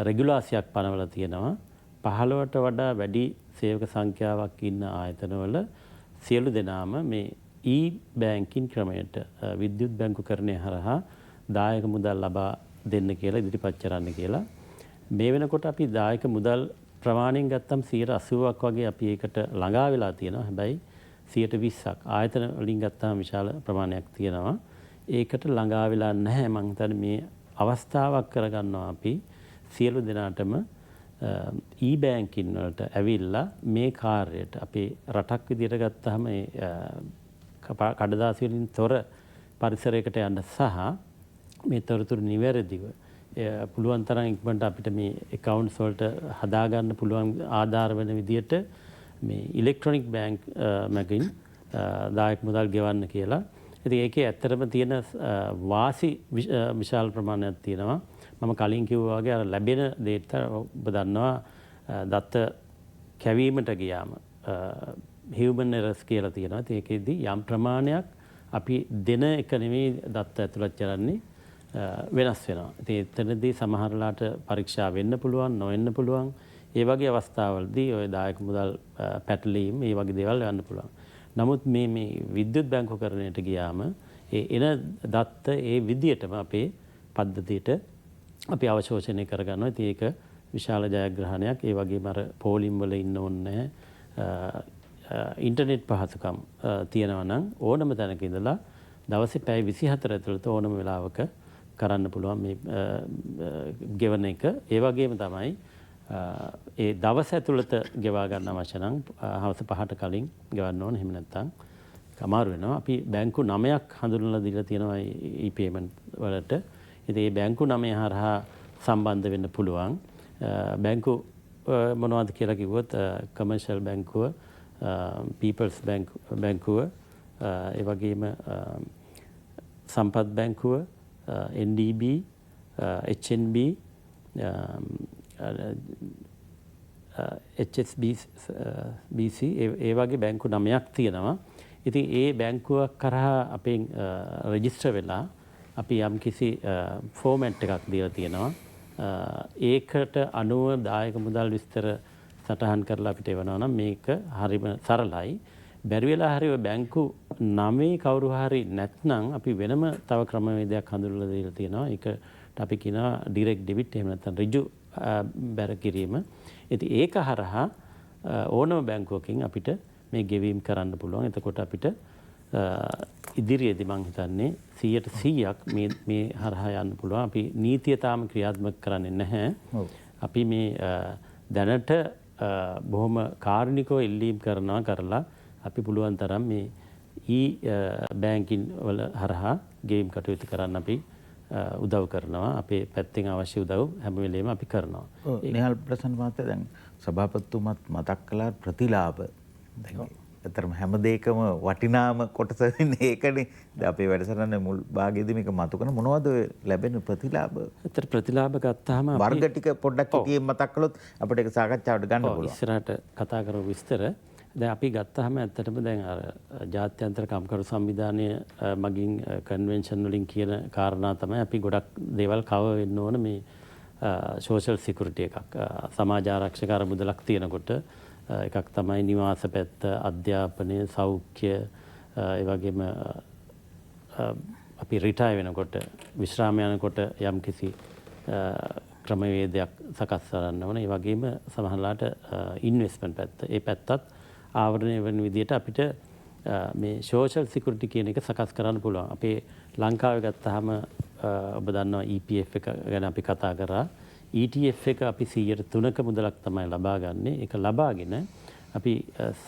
රෙගුලාසියක් පනවලා තියෙනවා. 15ට වඩා වැඩි සේවක සංඛ්‍යාවක් ඉන්න ආයතනවල සියලු දෙනාම මේ ඊ-බැංකින් ක්‍රමයට විද්‍යුත් බැංකුකරණය හරහා දායක මුදල් ලබා දෙන්න කියලා ඉදිරිපත් කරන්න කියලා. මේ වෙනකොට අපි දායක මුදල් ප්‍රමාණයෙන් ගත්තම 80%ක් වගේ අපි ඒකට ළඟා වෙලා තියෙනවා. හැබැයි 20%ක් ආයතන වලින් ගත්තාම විශාල ප්‍රමාණයක් තියෙනවා. ඒකට ළඟා වෙලා නැහැ. මං හිතන්නේ මේ අවස්ථාවක් කරගන්නවා අපි සියලු දෙනාටම ඊ-බැංකින් වලට ඇවිල්ලා මේ කාර්යයට අපේ රටක් විදියට ගත්තාම ඒ කඩදාසි වලින් තොර පරිසරයකට යන්න සහ මේ තොරතුරු නිවැරදිව පුළුවන් තරම් ඉක්මනට අපිට මේ ඇකවුන්ට්ස් වලට හදාගන්න පුළුවන් ආධාර වෙන විදියට මේ ඉලෙක්ට්‍රොනික බැංක් මගින් දායක මුදල් ගෙවන්න කියලා. ඉතින් ඒකේ ඇත්තටම තියෙන වාසි විශාල ප්‍රමාණයක් තියෙනවා. මම කලින් කිව්වා වගේ අර ලැබෙන දේට ඔබ දන්නවා දත්ත කැවීමට ගියාම හියුමන් එරර්ස් කියලා තියෙනවා. ඉතින් ඒකෙදි යම් ප්‍රමාණයක් අපි දෙන එක නෙමෙයි දත්ත ඇතුළත් කරන්නේ වෙනස් වෙනවා. ඉතින් එතනදී සමහරලාට පරීක්ෂා වෙන්න පුළුවන්, නොවෙන්න පුළුවන්. ඒ වගේ අවස්ථාවලදී ඔය දායක මුදල් පැටලීම් ඒ වගේ දේවල් යන්න පුළුවන්. නමුත් මේ විද්‍යුත් බැංකුකරණයට ගියාම ඒ එන දත්ත ඒ විදියටම අපේ පද්ධතියට අපි අවශෝෂණය කරගන්නවා. ඉතින් ඒක විශාල ජයග්‍රහණයක්. ඒ වගේම අර පෝලිම් වල ඉන්න ඕනේ නැහැ. ඉන්ටර්නෙට් පහසුකම් තියෙනවා නම් ඕනම තැනක ඉඳලා දවසේ පැය 24 ඇතුළත ඕනම වෙලාවක කරන්න පුළුවන් මේ ගෙවන එක. ඒ වගේම තමයි ඒ දවස ඇතුළත ගෙවා ගන්න අවශ්‍ය නම් හවස 5ට කලින් ගෙවන්න ඕන. එහෙම නැත්නම් අමාරු වෙනවා. අපි බැංකු 9ක් හඳුන්වලා දීලා තියෙනවා ඊ-පේමන්ට් වලට. ඉතින් මේ බැංකු 9 හරහා සම්බන්ධ වෙන්න පුළුවන්. බැංකු මොනවද කියලා කිව්වොත් කමර්ෂල් බැංකුව, පීපල්ස් බැංකුව, ඒ වගේම සම්පත් බැංකුව, NDB, HNB, HSBC ඒ වගේ බැංකු 9ක් තියෙනවා. ඉතින් ඒ බැංකුවක් කරහා අපෙන් රෙජිස්ටර් වෙලා අපි යම්කිසි ෆෝමැට් එකක් දීලා තියෙනවා. ඒකට අනුව දායක මුදල් විස්තර සටහන් කරලා අපිට එවනවා නම් මේක හරිම සරලයි. බැරි වෙලා හරි ඔය බැංකු 9 කවුරු හරි නැත්නම් අපි වෙනම තව ක්‍රමවේදයක් හඳුන්වලා දීලා තියෙනවා. ඒකට අපි කියනවා ඩිරෙක්ට් ඩෙබිට් එහෙම නැත්නම් ඍජු බැර කිරීම. ඉතින් ඒක හරහා ඕනම බැංකුවකින් අපිට මේ ගෙවීම් කරන්න පුළුවන්. එතකොට අපිට ඉදිරියේදී මං හිතන්නේ 100%ක් මේ හරහා යන්න පුළුවන්. අපි නීතිය තාම ක්‍රියාත්මක කරන්නේ නැහැ. අපි මේ දැනට බොහොම කාරුණිකව ඉල්ලීම් කරලා අපි පුළුවන් තරම් මේ ඊ බැංකින් වල හරහා ගෙවීම් කටයුතු කරන්න අපි උදව් කරනවා. අපේ පැත්තෙන් අවශ්‍ය උදව් හැම වෙලේම අපි කරනවා. ඔව්, නිහාල් ප්‍රසන්න මහත්තයා දැන් සභාපතිතුමත් මතක් කළා ප්‍රතිලාභ. දැන් ඇත්තටම හැම දෙයකම වටිනාම කොටස වෙන්නේ ඒකනේ. දැන් අපේ වැඩසටහනේ මුල් භාගයේදී මේක මතු කරන මොනවද ඔය ලැබෙන ප්‍රතිලාභ? ඇත්තට ප්‍රතිලාභ ගත්තාම අපි වර්ග ටික පොඩ්ඩක් කෙටියෙන් මතක් කළොත් අපිට ඒක සාකච්ඡාවට ගන්න පුළුවන්. ඉස්සරහට කතා කරමු විස්තර. දැන් අපි ගත්තාම ඇත්තටම දැන් අර ජාත්‍යන්තර කම්කරු සංවිධානය මගින් කන්වෙන්ෂන් වලින් කියන කාරණා තමයි අපි ගොඩක් දේවල් කවර් වෙන්න ඕන මේ සෝෂල් සිකියුරිටි එකක්. සමාජ ආරක්ෂක අරමුදලක් තියෙනකොට එකක් තමයි නිවාස පැත්ත, අධ්‍යාපනය, සෞඛ්‍ය, ඒ වගේම අපි රිටයර් වෙනකොට විශ්‍රාම යනකොට යම්කිසි ක්‍රමවේදයක් සකස් කරන්න ඕන. ඒ වගේම සමහරලාට ඉන්වෙස්ට්මන්ට් පැත්ත, ඒ පැත්තත් ආවරණය වෙන විදිහට අපිට මේ සෝෂල් සිකියුරිටි කියන එක සකස් කරන්න පුළුවන්. අපේ ලංකාවේ ගත්තාම ඔබ දන්නවා EPF එක ගැන අපි කතා කරා. ETF එක අපි 103ක මුදලක් තමයි ලබා ගන්නෙ. ඒක ලබාගෙන අපි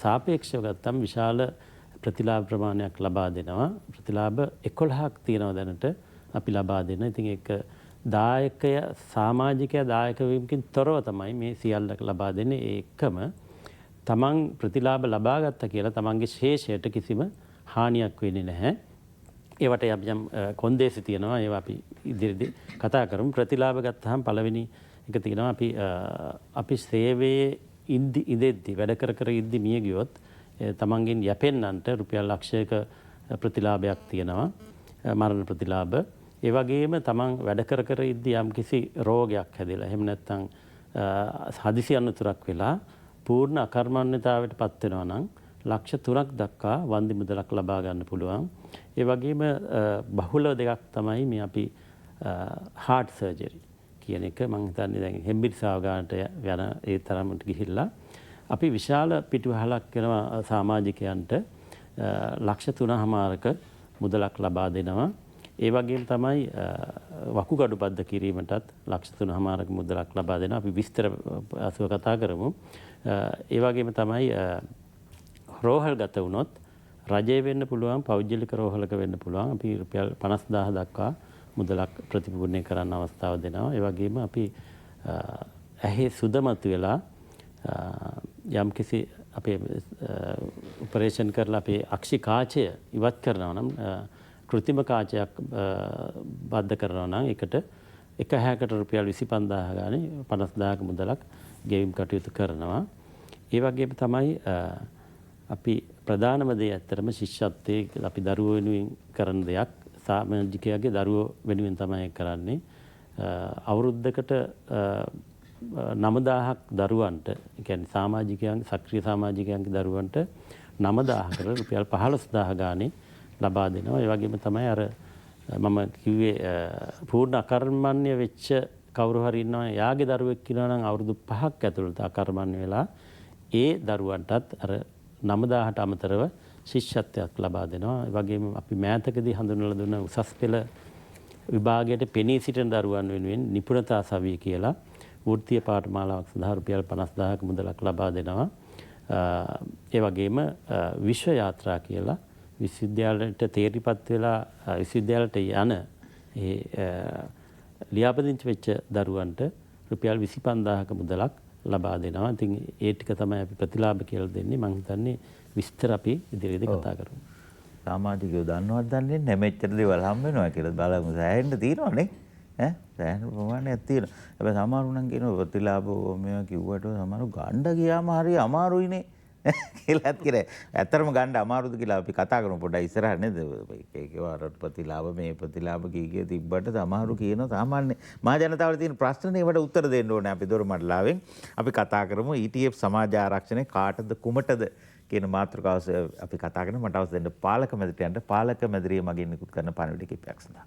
සාපේක්ෂව ගත්තම විශාල ප්‍රතිලාභ ප්‍රමාණයක් ලබා දෙනවා. ප්‍රතිලාභ 11ක් තියෙනවා දැනට අපි ලබා දෙන. ඉතින් ඒක දායකය සමාජිකයා දායක වීමකින් තොරව තමයි මේ සියල්ල ලබා දෙන්නේ. ඒ එක්කම තමන් ප්‍රතිලාභ ලබා ගත්තා කියලා තමන්ගේ ශේෂයට කිසිම හානියක් වෙන්නේ නැහැ. ඒවට යම් යම් කොන්දේසි තියෙනවා. ඒවා අපි ඉදිරියේදී කතා කරමු. ප්‍රතිලාභ ගත්තාම පළවෙනි එක තියෙනවා අපි සේවයේ ඉඳෙද්දි වැඩ කර කර ඉද්දි මිය ගියොත් තමන්ගෙන් යැපෙන්නන්ට රුපියල් ලක්ෂයක ප්‍රතිලාභයක් තියෙනවා, මරණ ප්‍රතිලාභ. ඒ වගේම තමන් වැඩ කර කර ඉද්දි යම්කිසි රෝගයක් හැදිලා එහෙම නැත්නම් හදිසි අනතුරක් වෙලා පූර්ණ අකර්මණ්‍යතාවයට පත් වෙනවා නම් ලක්ෂ 3ක් දක්වා වන්දි මුදලක් ලබා ගන්න පුළුවන්. ඒ වගේම බහුල දෙකක් තමයි මේ අපි හાર્ට් සර්ජරි කියන එක. මං හිතන්නේ දැන් හෙම්බිරිසාව ගන්නට යන ඒ තරමට ගිහිල්ලා අපි විශාල පිටුවහලක් වෙනවා සමාජිකයන්ට ලක්ෂ 3.5ක මුදලක් ලබා දෙනවා. ඒ වගේම තමයි වකුගඩු බද්ධ කිරීමටත් ලක්ෂ 3.5ක මුදලක් ලබා දෙනවා. අපි විස්තර අසුව කතා කරමු. ඒ වගේම තමයි රෝහල් ගත වුණොත් රජය වෙන්න පුළුවන්, පෞද්ගලික රෝහලක වෙන්න පුළුවන්. අපි රුපියල් 50,000 දක්වා මුදලක් ප්‍රතිපූර්ණය කරන්න අවස්ථාව දෙනවා. ඒ වගේම අපි ඇහි සුද මතුවෙලා යම්කිසි අපේ ඔපරේෂන් කරලා අපේ අක්ෂි කාචය ඉවත් කරනවා නම් කෘත්‍රිම කාචයක් බද්ධ කරනවා නම් ඒකට එක හැකට රුපියල් 25,000 ගානේ 50,000ක මුදලක් ගෙවීම් කටයුතු කරනවා. ඒ වගේම තමයි අපි ප්‍රධානම දේ ඇත්තටම ශිෂ්‍යත්වයේ අපි දරුවෝ වෙනුවෙන් කරන දෙයක්. සමාජිකයාගේ දරුවෝ වෙනුවෙන් තමයි කරන්නේ. අවුරුද්දකට 9,000ක් දරුවන්ට, ඒ කියන්නේ සමාජිකයන්, සක්‍රිය සමාජිකයන්ගේ දරුවන්ට 9,000කට රුපියල් 15,000 ගානේ ලබා දෙනවා. ඒ වගේම තමයි අර මම කිව්වේ පූර්ණ අකර්මණ්‍ය වෙච්ච කවුරු හරි ඉන්නවා, යාගේ දරුවෙක් ඉන්නවා නම් අවුරුදු 5ක් ඇතුළත අකර්මණ්‍ය වෙලා ඒ දරුවන්ටත් අර 9,000ට අමතරව ශිෂ්‍යත්වයක් ලබා දෙනවා. ඒ වගේම අපි මෑතකදී හඳුන්වලා දුන්න උසස් පෙළ විභාගයට පෙනී සිටින දරුවන් වෙනුවෙන් නිපුණතා සවිය කියලා වෘත්තීය පාඨමාලාවක් සඳහා රුපියල් 50,000ක මුදලක් ලබා දෙනවා. ඒ වගේම විශ්ව යාත්‍රා කියලා විශ්වවිද්‍යාලයට තේරිපත් වෙලා විශ්වවිද්‍යාලයට යන ඒ ලියාපදිංචි වෙච්ච දරුවන්ට රුපියල් 25,000ක මුදලක් ලබා දෙනවා. ඉතින් ඒ ටික තමයි අපි ප්‍රතිලාභ කියලා දෙන්නේ. මං හිතන්නේ විස්තර අපි ඉදිරියේදී කතා කරමු. සමාජිකයෝ දන්නවද දන්නේ නැහැ මෙච්චර දේවල් හම්බ වෙනවා කියලා. බලමු සෑහෙන්න තියෙනවනේ. ඈ සෑහෙන ප්‍රමාණයක් තියෙනවා. හැබැයි සමහරු නම් කියනවා ප්‍රතිලාභ මේවා කිව්වට සමහරු ගණ්ඩ ගියාම හරි අමාරුයිනේ කියලාත් කියලා. ඇත්තටම ගණ්ඩ අමාරුද කියලා අපි කතා කරමු පොඩ්ඩක් ඉස්සරහ නේද? එක එක අර ප්‍රතිලාභ මේ ප්‍රතිලාභ කී කිය තිබ්බට සමහරු කියනවා සාමාන්‍ය මහ ජනතාවට තියෙන ප්‍රශ්නනේ ඒවට උත්තර දෙන්න ඕනේ අපි දොරමඩලාවෙන්. අපි කතා කරමු ETF සමාජ ආරක්ෂණය කාටද කුමටද කියන මාතෘකාව අපි කතා කරන. මට අවසර දෙන්න පාලක මැදිරියට යන්න. පාලක මැදිරිය මගින් නිකුත් කරන පණිවිඩ කිහිපයක් සඳහා.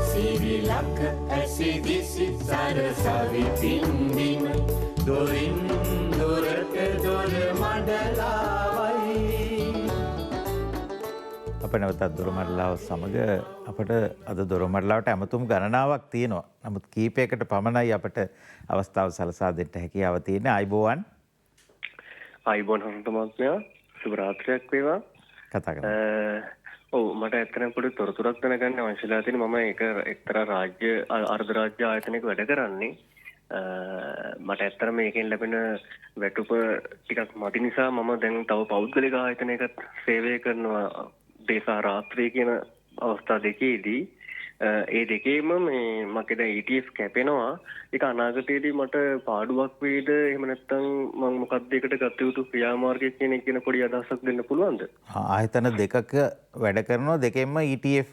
සිවිලක ඇසිදිසි සරසවි පින්දින දොරින් දොරට දොර මඩලාවයි. අප නැවතත් දොර මඩලාව සමග අපට අද දොර මඩලාවට ඇමතුම් ගණනාවක් තියෙනවා. නමුත් කීපයකට පමණයි අපට අවස්ථාව සලසා දෙන්න හැකියාව තියෙන්නේ. ආයුබෝවන්. ආයුබෝවන් හසන්ත මහත්මයා, සුබ රාත්‍රියක් වේවා. කතා කරමු. ඔව්, මට ඇත්තටම පොඩි තොරතුරක් දැනගන්න අවශ්‍යලා තියෙනවා. මම ඒක එක්තරා රාජ්‍ය අර්ධ රාජ්‍ය ආයතනයක වැඩ කරන්නේ. මට ඇත්තටම මේකෙන් ලැබෙන වැටුප ටිකක් මදි නිසා මම දැන් තව පෞද්ගලික ආයතනයකත් සේවය කරනවා දේශා රාත්‍රිය කියන අවස්ථා දෙකේදී. ඒ දෙකේම මේ මගේ දැන් ETF කැපෙනවා. ඒක අනාගතයේදී මට පාඩුවක් වේද එහෙම නැත්නම් මම මොකක්ද ඒකට ගත යුතු ක්‍රියාමාර්ගය කියන එක ගැන පොඩි අදහසක් දෙන්න පුළුවන්ද? ආයතන දෙකක වැඩ කරනවා, දෙකෙන්ම ETF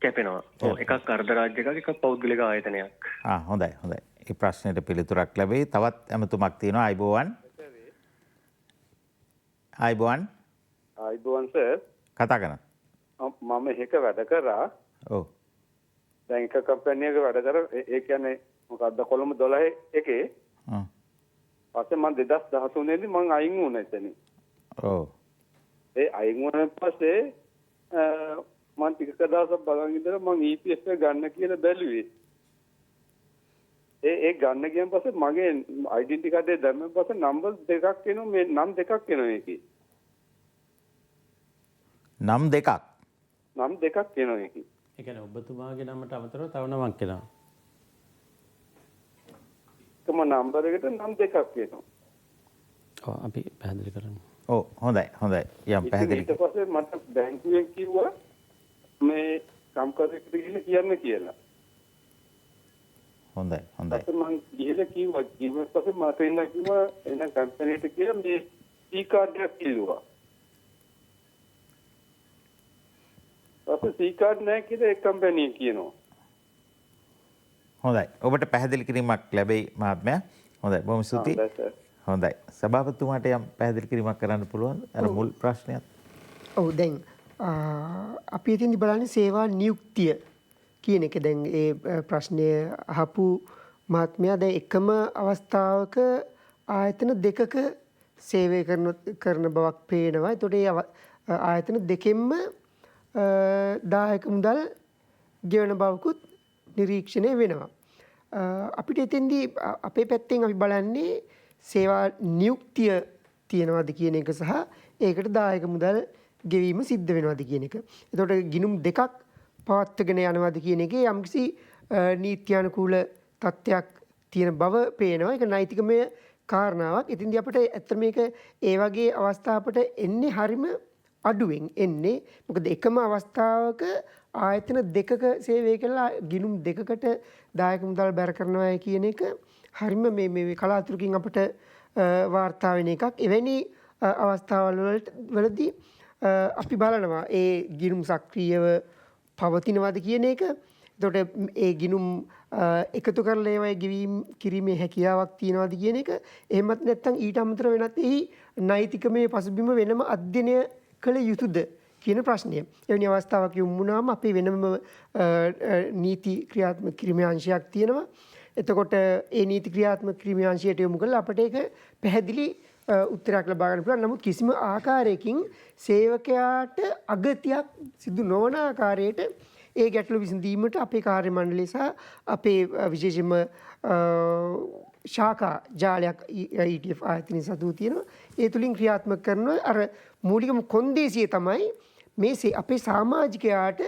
කැපෙනවා. ඔව්, එකක් අර්ධ රාජ්‍ය එකක්, එකක් පෞද්ගලික ආයතනයක්. ආ හොඳයි හොඳයි. ඒ ප්‍රශ්නෙට පිළිතුරක් ලැබෙයි. තවත් ඇමතුමක් තියෙනවා. ආයුබෝවන්. ආයුබෝවන්. ආයුබෝවන් සර්. කතා කරන්න. මම එක වැඩ කරා. ඔව්. දැන් එක කම්පැනි එකක වැඩ කර, ඒ කියන්නේ මොකද්ද කොළඹ 12 එකේ. ආ. පස්සේ මම 2013 දී මං අයින් වුණා එතනින්. ඔව්. ඒ අයින් වුණාන් පස්සේ මං ටික දවසක් බලන් ඉඳලා මං EPF එක ගන්න කියලා බැලුවේ. ඒ ඒ ගන්න ගියන් පස්සේ මගේ ඩෙන්ටිටි කාඩ් එක දැම්මන් පස්සේ නම්බර් දෙකක් එනවා, මේ නම් දෙකක් එනවා ඒකේ. නම් දෙකක්? නම් දෙකක් එනවා ඒකේ. ඒ කියන්නේ ඔබතුමාගේ නමට අමතරව තව නමක් එනවා. එකම නම්බර් එකට නම් දෙකක් එනවා. ඔව් අපි පැහැදිලි කරමු. ඔව් හොඳයි හොඳයි. යම් පැහැදිලි. ඊට පස්සේ මට බැංකුවෙන් කිව්වා මේ කම්කරුවෙකුට ගිහිල්ලා කියන්න කියලා. හොඳයි හොඳයි. මං ගිහිල්ලා කිව්වා. ගිහින් පස්සේ මට එන්න කිව්වා එන කම්පැනිට කියලා මේ සී කාඩ් එකක් ඉල්ලුවා. පස්සේ සී කාඩ් නැහැ කියලා ඒ කම්පැනි කියනවා. හොඳයි. ඔබට පැහැදිලි කිරීමක් ලැබෙයි මහත්මයා. හොඳයි. බොහොම ස්තුතියි. හොඳයි. සභාපතිතුමාට යම් පැහැදිලි කිරීමක් කරන්න පුළුවන්ද? අර මුල් ප්‍රශ්නයත්. ඔව් දැන් අපි ඉතින් බලන්නේ සේවා නියුක්තිය කියන එක. දැන් ඒ ප්‍රශ්නය අහපු මහත්මයා දැන් එකම අවස්ථාවක ආයතන දෙකක සේවය කරන බවක් පේනවා. එතකොට ඒ ආයතන දෙකෙන්ම දායක මුදල් ගෙවන බවකුත් නිරීක්ෂණය වෙනවා. අපිට එතෙන්දී අපේ පැත්තෙන් අපි බලන්නේ සේවා නියුක්තිය තියෙනවද කියන එක සහ ඒකට දායක මුදල් ගෙවීම සිද්ධ වෙනවද කියන එක. එතකොට ගිණුම් දෙකක් පවත්වගෙන යනවද කියන එකේ යම්කිසි නීත්‍යානුකූල තත්ත්වයක් තියෙන බව පේනවා. ඒක නෛතිකමය කාරණාවක්. ඉතින්දී අපිට ඇත්තට මේක ඒ වගේ අවස්ථා අපිට එන්නේ හරිම අඩුවෙන් එන්නේ. මොකද එකම අවස්ථාවක ආයතන දෙකක සේවය කළා ගිණුම් දෙකකට දායක මුදල් බැර කරනවා කියන එක හරිම මේ මේ කලාතුරකින් අපිට වාර්තා වෙන එකක්. එවැනි අවස්ථාවල් වලදී අපි බලනවා ඒ ගිණුම් සක්‍රියව පවතිනවද කියන එක. එතකොට ඒ ගිණුම් එකතු කරලා ඒවයි ගෙවීම් කිරීමේ හැකියාවක් තියෙනවද කියන එක. එහෙමත් නැත්නම් ඊට අමතරව වෙනත් එහි නෛතිකමය පසුබිම වෙනම අධ්‍යයනය කළ යුතුද කියන ප්‍රශ්නය. එවැනි අවස්ථාවක් යොමු වුණාම අපේ වෙනම නීති ක්‍රියාත්මක කිරීමේ අංශයක් තියෙනවා. එතකොට ඒ නීති ක්‍රියාත්මක කිරීමේ අංශයට යොමු කරලා අපට ඒක පැහැදිලි උත්තරයක් ලබා ගන්න පුළුවන්. නමුත් කිසිම ආකාරයකින් සේවකයාට අගතියක් සිදු නොවන ආකාරයට ඒ ගැටලු විසඳීමට අපේ කාර්ය මණ්ඩලය සහ අපේ විශේෂයෙන්ම ශාඛා ජාලයක් ETF ආයතනයේ සතුව තියෙනවා. ඒ තුලින් ක්‍රියාත්මක කරන අර මූලිකම කොන්දේසිය තමයි මේ අපේ සමාජිකයාට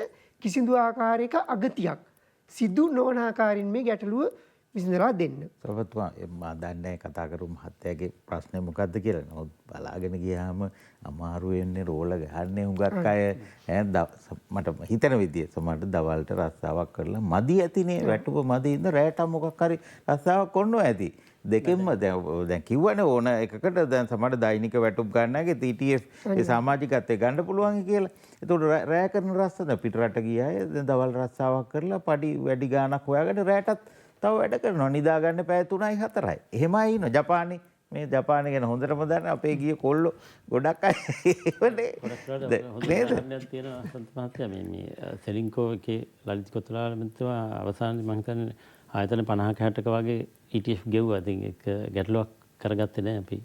කිසිදු ආකාරයක අගතියක් සිදු නොවන ආකාරයෙන් මේ ගැටලුව විසඳලා දෙන්න. සභාපතිතුමා මම දන්නේ කතා කරු මහත්තයාගේ ප්‍රශ්නේ මොකද්ද කියලා. නමුත් බලාගෙන ගියාම අමාරු වෙන්නේ රෝල ගහන්නේ හුඟක් අය ඈ මට හිතෙන විදිය සමහරට දවල්ට රස්සාවක් කරලා මදි ඇතිනේ, වැටුප මදි ඉඳ රැට මොකක් හරි රස්සාවක් කරනවා ඇති. දෙකෙන්ම දැන් කිව්වනේ ඕන එකකට දැන් සමහරට දෛනික වැටුප් ගන්න අයගේ ETF ඒ සමාජිකත්වය ගන්න පුළුවන් කියලා. එතකොට රැ කරන රස්සා දැන් පිට රට ගිය අය දැන් දවල් රස්සාවක් කරලා පඩි වැඩි ගාණක් හොයාගෙන රැටත් තව වැඩ කරනවා. නිදා ගන්න පැය 3යි 4යි. එහෙමයි ඉන්නවා. ජපානේ මේ ජපානේ ගැන හොඳටම දන්න අපේ ගිය කොල්ලෝ ගොඩක් අය ඒවනේ නේද? හොඳ තියෙනවා සන්ත මහත්තයා මේ මේ සෙලින්කෝ එකේ ලලිත් කොතලාල මහත්තයා අවසානයේ මං හිතන්නේ ආයතන 50ක 60ක වගේ ETF ගෙව්වා. ඉතින් ඒක ගැටලුවක් කරගත්තේ නෑ අපි.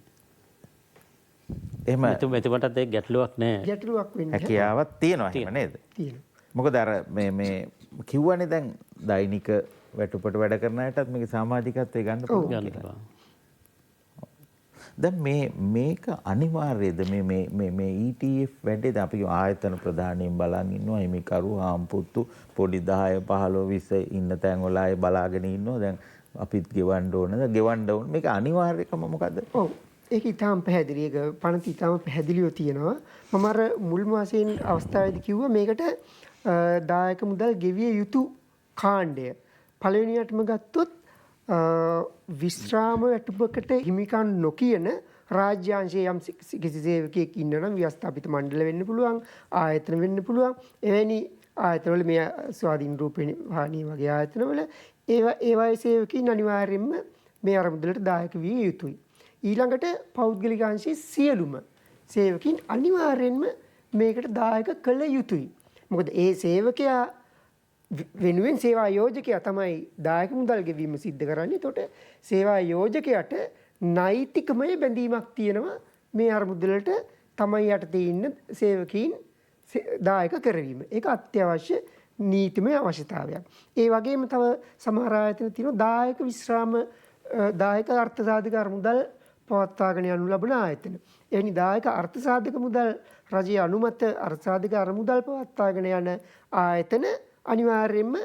එහෙම එතුමාටත් ඒක ගැටලුවක් නෑ. ගැටලුවක් වෙන්නේ හැකියාවක් තියෙනවා එහෙම නේද? තියෙනවා. මොකද අර මේ මේ කිව්වනේ දැන් දෛනික වැටුපට වැඩ කරන අයටත් මේක සමාජිකත්වය ගන්න පුළුවන් කියලා. දැන් මේ මේක අනිවාර්යද මේ මේ මේ මේ ETF වැඩේ? දැන් අපි ආයතන ප්‍රධානීන් බලන් ඉන්නවා, හිමිකරු, හාම්පුත්තු, පොඩි 10 15 20 ඉන්න තැන් වල අය බලාගෙන ඉන්නවා. දැන් අපිත් ගෙවන්න ඕනද? ගෙවන්න ඕන. මේක අනිවාර්යකම මොකද්ද? ඔව්. ඒක ඉතාම පැහැදිලි. ඒක පනත ඉතාම පැහැදිලිව තියෙනවා. මම අර මුල්ම වශයෙන් අවස්ථාවේදී කිව්වා මේකට දායක මුදල් ගෙවිය යුතු කාණ්ඩය. පළවෙනියටම ගත්තොත් විශ්‍රාම වැටුපකට හිමිකම් නොකියන රාජ්‍යාංශයේ යම් කිසි සේවකයෙක් ඉන්නවා නම් ව්‍යවස්ථාපිත මණ්ඩල වෙන්න පුළුවන්, ආයතන වෙන්න පුළුවන්. එවැනි ආයතනවල මේ ස්වාධීන රූපේ වාහිනිය වගේ ආයතනවල ඒවායේ සේවකයින් අනිවාර්යයෙන්ම මේ අරමුදලට දායක විය යුතුයි. ඊළඟට පෞද්ගලික අංශයේ සියලුම සේවකයින් අනිවාර්යයෙන්ම මේකට දායක කළ යුතුයි. මොකද ඒ සේවකයා වෙනුවෙන් සේවා යෝජකයා තමයි දායක මුදල් ගෙවීම සිද්ධ කරන්නේ. එතකොට සේවා යෝජකයාට නෛතිකමය බැඳීමක් තියෙනවා මේ අරමුදලට තමයි යටතේ ඉන්න සේවකීන් දායක කරවීම. ඒක අත්‍යවශ්‍ය නීතිමය අවශ්‍යතාවයක්. ඒ වගේම තව සමහර ආයතන තියෙනවා දායක විශ්‍රාම දායක අර්ථ සාධක අරමුදල් පවත්වාගෙන යනු ලබන ආයතන. එවැනි දායක අර්ථ සාධක මුදල් රජයේ අනුමත අර්ථ සාධක අරමුදල් පවත්වාගෙන යන ආයතන අනිවාර්යයෙන්ම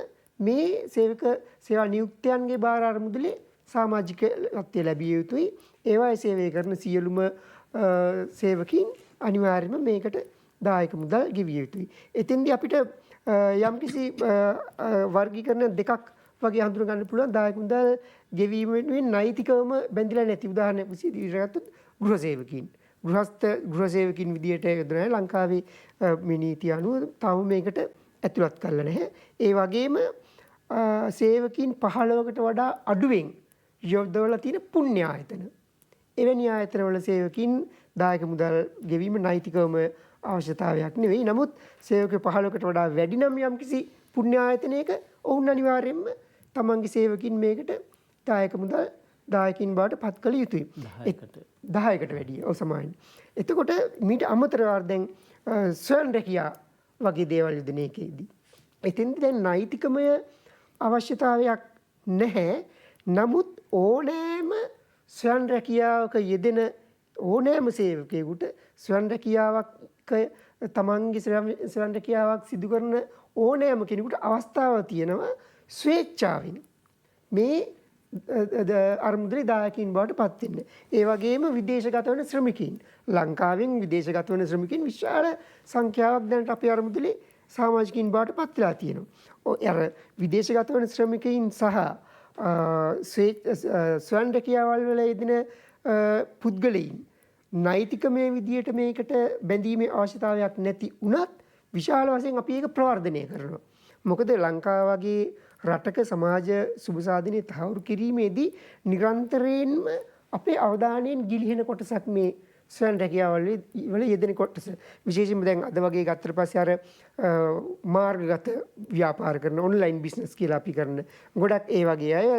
මේ සේවක සේවා නියුක්තයන්ගේ භාර අරමුදලේ සමාජිකත්වය ලැබිය යුතුයි. ඒවායේ සේවය කරන සියලුම සේවකීන් අනිවාර්යයෙන්ම මේකට දායක මුදල් ගෙවිය යුතුයි. එතෙන්දී අපිට යම්කිසි වර්ගීකරණ දෙකක් වගේ හඳුන ගන්න පුළුවන්. දායක මුදල් ගෙවීම වෙනුවෙන් නෛතිකවම බැඳිලා නැති උදාහරණයක් විදිහට ගත්තොත් ගෘහ සේවකීන්. ගෘහස්ත ගෘහ සේවකීන් විදිහට යොදන ලංකාවේ මේ නීතිය අනුව තාම මේකට ඇතුළත් කරලා නැහැ. ඒ වගේම සේවකීන් 15කට වඩා අඩුවෙන් යොදවලා තියෙන පුණ්‍ය ආයතන. එවැනි ආයතනවල සේවකීන් දායක මුදල් ගෙවීම නෛතිකවම අවශ්‍යතාවයක් නෙවෙයි. නමුත් සේවක 15කට වඩා වැඩි නම් යම්කිසි පුණ්‍ය ආයතනයක ඔවුන් අනිවාර්යයෙන්ම තමන්ගේ සේවකින් මේකට දායක මුදල් දායකින් බවට පත් කළ යුතුයි. 10කට වැඩිය. ඔව් සමානයි. එතකොට මීට අමතරව දැන් ස්වයං රැකියා වගේ දේවල් යොදන එකේදී එතෙන්දී දැන් නෛතිකමය අවශ්‍යතාවයක් නැහැ. නමුත් ඕනෑම ස්වයං රැකියාවක යෙදෙන ඕනෑම සේවකයෙකුට ස්වයං රැකියාවක් තමන්ගේ ස්වයං රැකියාවක් සිදු කරන ඕනෑම කෙනෙකුට අවස්ථාව තියෙනවා ස්වේච්ඡාවෙන් මේ අරමුදලේ දායකයින් බවට පත් වෙන්න. ඒ වගේම විදේශගත වන ශ්‍රමිකයින්, ලංකාවෙන් විදේශගත වන ශ්‍රමිකයින් විශාල සංඛ්‍යාවක් දැනට අපේ අරමුදලේ සමාජිකින් බවට පත් වෙලා තියෙනවා. ඔය අර විදේශගත වන ශ්‍රමිකයින් සහ ස්වයං රැකියාවල් වල යෙදෙන පුද්ගලයින් නෛතිකමය විදියට මේකට බැඳීමේ අවශ්‍යතාවයක් නැති වුණත් විශාල වශයෙන් අපි ඒක ප්‍රවර්ධනය කරනවා. මොකද ලංකාව වගේ රටක සමාජ සුබ සාධනය තහවුරු කිරීමේදී නිරන්තරයෙන්ම අපේ අවධානයෙන් ගිලිහෙන කොටසක් මේ ස්වයං රැකියාවල් වල යෙදෙන කොටස. විශේෂයෙන්ම දැන් අද වගේ ගත්තට පස්සේ අර මාර්ගගත ව්‍යාපාර කරන ඔන්ලයින් බිස්නස් කියලා අපි කරන ගොඩක් ඒ වගේ අය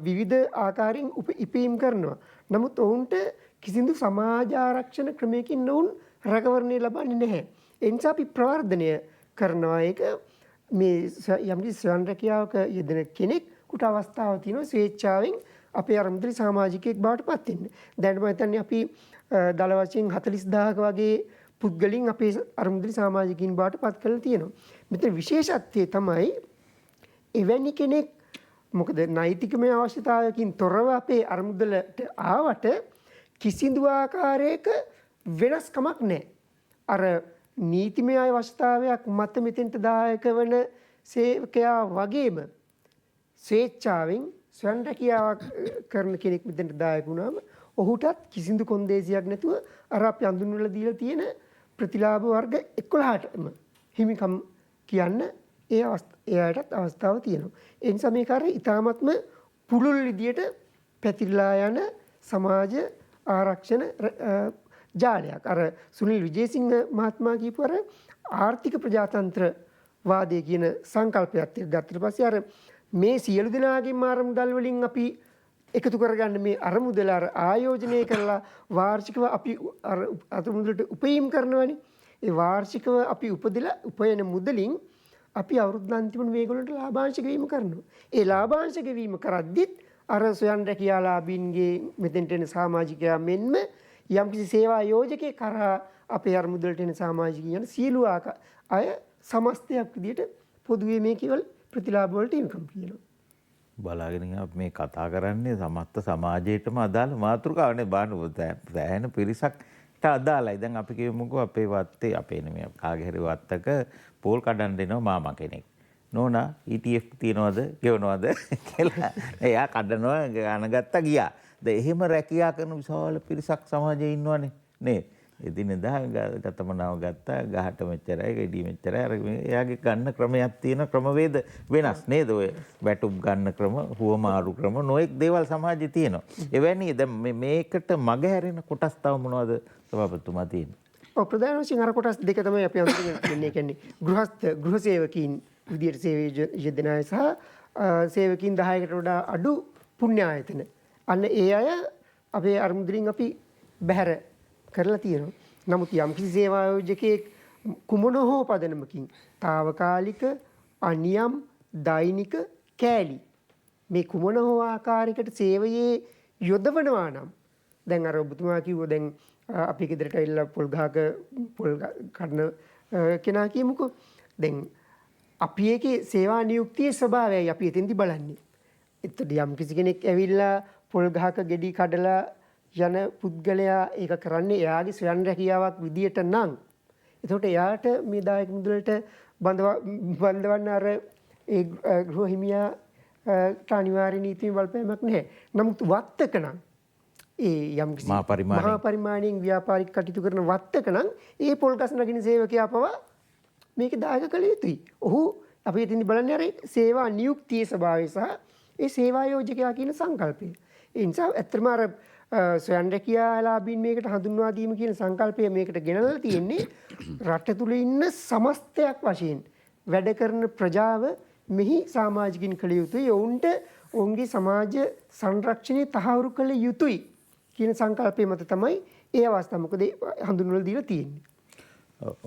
විවිධ ආකාරයෙන් ඉපීම් කරනවා. නමුත් ඔවුන්ට කිසිදු සමාජ ආරක්ෂණ ක්‍රමයකින් ඔවුන් රැකවරණය ලබන්නේ නැහැ. ඒ නිසා අපි ප්‍රවර්ධනය කරනවා. ඒක මේ යම්කිසි ස්වයං රැකියාවක යෙදෙන කෙනෙකුට අවස්ථාව තියෙනවා ස්වේච්ඡාවෙන් අපේ අරමුදලේ සමාජිකයෙක් බවට පත් වෙන්න. දැන් මම හිතන්නේ අපි දළ වශයෙන් 40,000ක වගේ පුද්ගලින් අපේ අරමුදලේ සමාජිකින් බවට පත් කරලා තියෙනවා. මෙතන විශේෂත්වය තමයි එවැනි කෙනෙක් මොකද නෛතිකමය අවශ්‍යතාවයකින් තොරව අපේ අරමුදලට ආවට කිසිදු ආකාරයක වෙනස්කමක් නැහැ. අර නීතිමය අවශ්‍යතාවයක් මත මෙතෙන්ට දායක වන සේවකයා වගේම ස්වේච්ඡාවෙන් ස්වයං රැකියාවක් කරන කෙනෙක් මෙතෙන්ට දායක වුණාම ඔහුටත් කිසිදු කොන්දේසියක් නැතුව අර අපි අඳුන්වලා දීලා තියෙන ප්‍රතිලාභ වර්ග 11ටම හිමිකම් කියන්න ඒ අයටත් අවස්ථාව තියෙනවා. ඒ නිසා මේ කාර්යය ඉතාමත්ම පුළුල් විදියට පැතිරලා යන සමාජ ආරක්ෂණ ජාලයක්. අර සුනිල් විජේසිංහ මහත්මයා කියපු අර ආර්ථික ප්‍රජාතන්ත්‍ර වාදය කියන සංකල්පයත් එක්ක ගත්තට පස්සේ අර මේ සියලු දෙනාගේම අරමුදල් වලින් අපි එකතු කරගන්න මේ අරමුදල අර ආයෝජනය කරලා වාර්ෂිකව අපි අර අරමුදලට උපයීම් කරනවනේ. ඒ වාර්ෂිකව අපි උපදලා උපයන මුදලින් අපි අවුරුද්ද අන්තිමට මේගොල්ලන්ට ලාභාංශ ගෙවීම කරනවා. ඒ ලාභාංශ ගෙවීම කරද්දිත් අර ස්වයං රැකියාලාභීන්ගේ මෙතෙන්ට එන සමාජිකයා මෙන්ම යම්කිසි සේවා යෝජකයෙක් කරා අපේ අරමුදලට එන සමාජිකයන් යන සියලු අය සමස්තයක් විදියට පොදුවේ මේ කෙවල් ප්‍රතිලාභ වලට හිමිකම් කියනවා. බලාගෙන ඉන්න අපි මේ කතා කරන්නේ සමස්ත සමාජයටම අදාළ මාතෘකාවනේ. බලන්න සෑහෙන පිරිසක්ට අදාළයි. දැන් අපි කියමුකෝ අපේ වත්තේ, අපේ නෙමෙයි කාගේ හරි වත්තක පෝල් කඩන්න දෙනවා මාමා කෙනෙක්. නෝනා ETF තියනවද ගෙවනවද කියලා එයා කඩනවා, අනගත්තා ගියා. දැන් එහෙම රැකියා කරන විශාල පිරිසක් සමාජයේ ඉන්නවනේ නේ. එදිනෙදා ගතමනාව ගත්තා, ගහට මෙච්චරයි, ගෙඩි මෙච්චරයි, අර මේ එයාගේ ගන්න ක්‍රමයක් තියෙන ක්‍රමවේද වෙනස් නේද? ඔය වැටුප් ගන්න ක්‍රම, හුවමාරු ක්‍රම, නොයෙක් දේවල් සමාජයේ තියෙනවා. එවැනි දැන් මේකට මග හැරෙන කොටස් තව මොනවද සභාපතිතුමා තියෙන්නේ? ඔව්, ප්‍රධාන වශයෙන් අර කොටස් දෙක තමයි අපි අඳුරගෙන තියෙන්නේ. ඒ කියන්නේ ගෘහස්ත ගෘහ සේවකීන් විදියට සේවය යෙදෙන අය සහ සේවකීන් 10කට වඩා අඩු පුණ්‍ය ආයතන. අන්න ඒ අය අපේ අරමුදලින් අපි බැහැර කරලා තියෙනවා. නමුත් යම්කිසි සේවා ආයෝජකයෙක් කුමන හෝ පදනමකින් තාවකාලික, අනියම්, දෛනික, කෑලි මේ කුමන හෝ ආකාරයකට සේවයේ යොදවනවා නම්, දැන් අර ඔබතුමා කිව්ව දැන් අපි ගෙදරට ඇවිල්ලා පොල් ගහක පොල් කඩන කෙනා කියමුකෝ. දැන් අපි ඒකේ සේවා නියුක්තියේ ස්වභාවයයි අපි එතෙන්දි බලන්නේ. එතකොට යම් කිසි කෙනෙක් ඇවිල්ලා පොල් ගහක ගෙඩි කඩලා යන පුද්ගලයා ඒක කරන්නේ එයාගේ ස්වයං රැකියාවක් විදියට නම්, එතකොට එයාට මේ දායක මුදලට බඳවන්න අර ඒ ගෘහ හිමියාට අනිවාර්ය නීතිමය බලපෑමක් නැහැ. නමුත් වත්තක නම් ඒ යම් කිසි මහා පරිමාණයෙන් ව්‍යාපාරික කටයුතු කරන වත්තක නම් ඒ පොල් ගස් නගින සේවකයා පවා මේක දායක කළ යුතුයි. ඔහු අපි එතෙන්දි බලන්නේ අර සේවා නියුක්තියේ ස්වභාවය සහ ඒ සේවා යෝජකයා කියන සංකල්පය. ඒ නිසා ඇත්තටම අර ස්වයං රැකියාලාභීන් මේකට හඳුන්වා දීම කියන සංකල්පය මේකට ගෙනල්ලා තියෙන්නේ රට තුල ඉන්න සමස්තයක් වශයෙන් වැඩ කරන ප්‍රජාව මෙහි සමාජිකින් කළ යුතුයි. ඔවුන්ට ඔවුන්ගේ සමාජ සංරක්ෂණය තහවුරු කළ යුතුයි කියන සංකල්පය මත තමයි ඒ අවස්ථාව මොකද හඳුන්වලා දීලා තියෙන්නේ.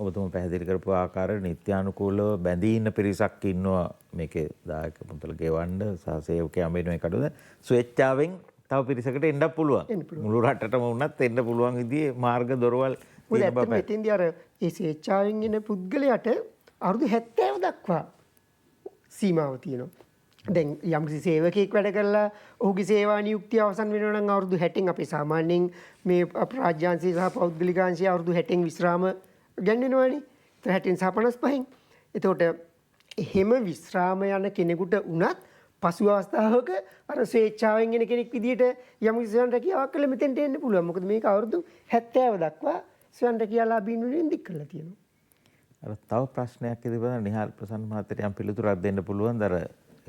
ඔබතුමා පැහැදිලි කරපු ආකාරයට නිත්‍යානුකූලව බැඳී ඉන්න පිරිසක් ඉන්නවා මේකේ දායක මුදල ගෙවන්න සහ සේවකයන් වෙනුවෙන් කටයුතු ස්වේච්ඡාවෙන් තව පිරිසකට එන්නත් පුළුවන්. මුළු රටටම වුණත් එන්න පුළුවන් විදිහේ මාර්ග දොරවල් තියෙන බව. මෙතෙන්දී අර ඒ ස්වේච්ඡාවෙන් එන පුද්ගලයාට අවුරුදු 70 දක්වා සීමාව තියෙනවා. දැන් යම්කිසි සේවකයෙක් වැඩ කරලා ඔහුගේ සේවා නියුක්තිය අවසන් වෙනවා නම් අවුරුදු 60න් අපි සාමාන්‍යයෙන් මේ රාජ්‍යාංශය සහ පෞද්ගලිකාංශය අවුරුදු 60න් විශ්‍රාම ගැන්වෙනවනේ. ඒතර 60න් සහ 55න්. එතකොට එහෙම විශ්‍රාම යන කෙනෙකුට වුණත් පසු අවස්ථාවක අර ස්වේච්ඡාවෙන් එන කෙනෙක් විදිහට යම්කිසි ස්වයං රැකියාවක් කළා මෙතෙන්ට එන්න පුළුවන්. මොකද මේක අවුරුදු 70 දක්වා ස්වයං රැකියාලාභීන් වෙනුවෙන් දික් කරලා තියෙනවා. අර තව ප්‍රශ්නයක් ඉදිරිපත් නිහාල් ප්‍රසන්න මහත්තයට යම් පිළිතුරක් දෙන්න පුළුවන්ද? අර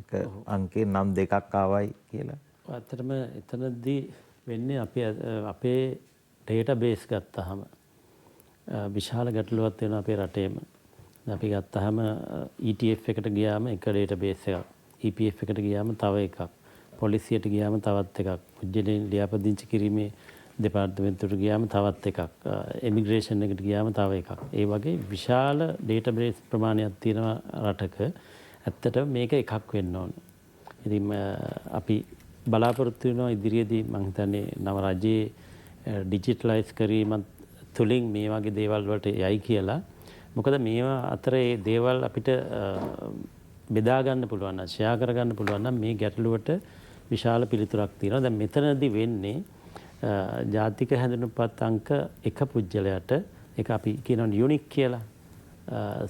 එක අංකේ නම් දෙකක් ආවයි කියලා. ඇත්තටම එතනදී වෙන්නේ අපි අපේ ඩේටාබේස් ගත්තාම විශාල ගැටලුවක් තියෙනවා අපේ රටේම. අපි ගත්තාම ETF එකට ගියාම එක ඩේටාබේස් එකක්, EPF එකට ගියාම තව එකක්, පොලිසියට ගියාම තවත් එකක්, උජ්ජලයෙන් ලියාපදිංචි කිරීමේ දෙපාර්තමේන්තුවට ගියාම තවත් එකක්, ඉමිග්‍රේෂන් එකට ගියාම තව එකක්. ඒ වගේ විශාල ඩේටාබේස් ප්‍රමාණයක් තියෙනවා රටක. ඇත්තටම මේක එකක් වෙන්න ඕන. ඉතින් අපි බලාපොරොත්තු වෙනවා ඉදිරියේදී මං හිතන්නේ නව රජයේ ඩිජිටලයිස් කිරීමත් තුලින් මේ වගේ දේවල් වලට යයි කියලා. මොකද මේවා අතර ඒ දේවල් අපිට බෙදා ගන්න පුළුවන් නම්, ෂෙයා කර ගන්න පුළුවන් නම් මේ ගැටලුවට විශාල පිළිතුරක් තියෙනවා. දැන් මෙතනදී වෙන්නේ ජාතික හැඳුනුම්පත් අංක එක පුජ්‍යලයට, ඒක අපි කියනවා යුනික් කියලා.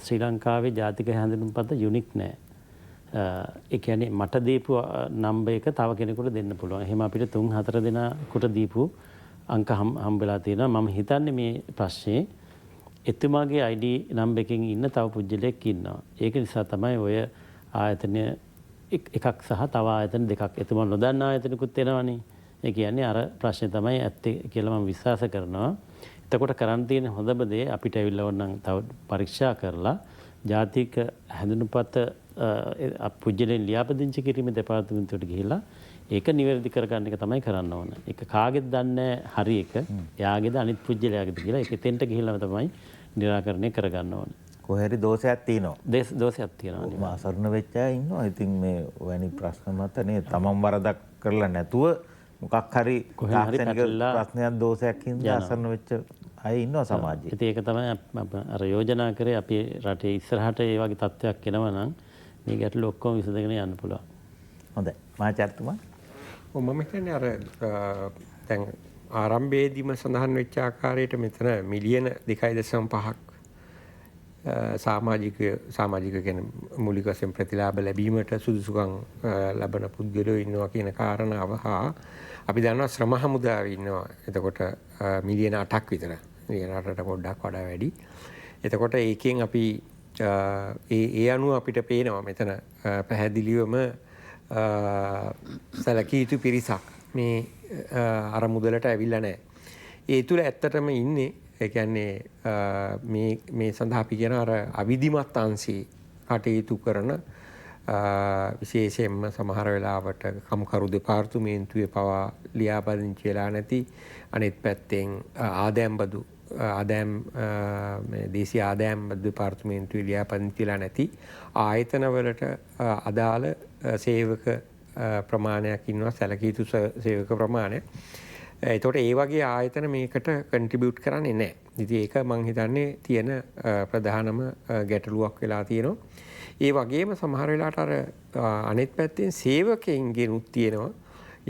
ශ්‍රී ලංකාවේ ජාතික හැඳුනුම්පත යුනික් නෑ. ඒ කියන්නේ මට දීපු නම්බර් එක තව කෙනෙකුට දෙන්න පුළුවන්. එහෙම අපිට 3-4 දෙනාකට දීපු අංක හම්බ වෙලා තියෙනවා. මම හිතන්නේ මේ ප්‍රශ්නේ එතුමාගේ ID number එකකින් ඉන්න තව පුජ්‍යලයක් ඉන්නවා. ඒක නිසා තමයි ඔය ආයතනය එකක් සහ තව ආයතන දෙකක් එතුමා නොදන්න ආයතනකුත් එනවනේ. ඒ කියන්නේ අර ප්‍රශ්නේ තමයි ඇත්තේ කියලා මම විශ්වාස කරනවා. එතකොට කරන්න තියෙන හොඳම දේ අපිට ඇවිල්ලා ඕනනම් තව පරීක්ෂා කරලා ජාතික හැඳුනුම්පත පුජ්‍යලෙන් ලියාපදිංචි කිරීමේ දෙපාර්තමේන්තුවට ගිහිල්ලා ඒක නිවැරදි කරගන්න එක තමයි කරන්න ඕන. ඒක කාගෙද දන්නේ හරි එක, එයාගේද අනිත් පුජ්‍යලයාගේද කියලා ඒක එතෙන්ට ගිහිල්ලාම තමයි නිරාකරණය කරගන්න ඕන. කොහේ හරි දෝෂයක් තියෙනවා. දෝෂයක් තියෙනවා. අසරණ වෙච්ච අය ඉන්නවා. ඉතින් මේ වැනි ප්‍රශ්න මත නේ තමන් වරදක් කරලා නැතුව මොකක් හරි තාක්ෂණික ප්‍රශ්නයක් දෝෂයක් හින්දා අසරණ වෙච්ච අය ඉන්නවා සමාජයේ. ඉතින් ඒක තමයි අර යෝජනා කරේ අපි රටේ ඉස්සරහට ඒ වගේ තත්ත්වයක් එනවා නම් මේ ගැටලු ඔක්කොම විසඳගෙන යන්න පුළුවන්. හොඳයි. මහාචාර්යතුමා. ඔව් මම හිතන්නේ අර දැන් ආරම්භයේදීම සඳහන් වෙච්ච ආකාරයට මෙතන මිලියන 2.5ක් සමාජික කියන්නේ මූලික වශයෙන් ප්‍රතිලාභ ලැබීමට සුදුසුකම් ලබන පුද්ගලයෝ ඉන්නවා කියන කාරණාව හා අපි දන්නවා ශ්‍රම හමුදාවේ ඉන්නවා. එතකොට මිලියන 8ක් විතර. මිලියන 8ට පොඩ්ඩක් වඩා වැඩි. එතකොට ඒකෙන් අපි ඒ අනුව අපිට පේනවා මෙතන පැහැදිලිවම සැලකිය යුතු පිරිසක් මේ අර මුදලට ඇවිල්ලා නැහැ. ඒ තුල ඇත්තටම ඉන්නේ ඒ කියන්නේ මේ මේ සඳහා අපි කියන අර අවිධිමත් අංශේ කටයුතු කරන විශේෂයෙන්ම සමහර වෙලාවට කම්කරු දෙපාර්තමේන්තුවේ පවා ලියාපදිංචි වෙලා නැති, අනිත් පැත්තෙන් ආදායම් බදු ආදායම් මේ දේශීය ආදායම් දෙපාර්තමේන්තුවේ ලියාපදිංචි වෙලා නැති ආයතනවලට අදාළ සේවක ප්‍රමාණයක් ඉන්නවා, සැලකිය යුතු සේවක ප්‍රමාණයක්. එතකොට ඒ වගේ ආයතන මේකට කන්ට්‍රිබියුට් කරන්නේ නැහැ. ඉතින් ඒක මං හිතන්නේ තියෙන ප්‍රධානම ගැටලුවක් වෙලා තියෙනවා. ඒ වගේම සමහර වෙලාවට අර අනෙත් පැත්තෙන් සේවකයින්ගෙනුත් තියෙනවා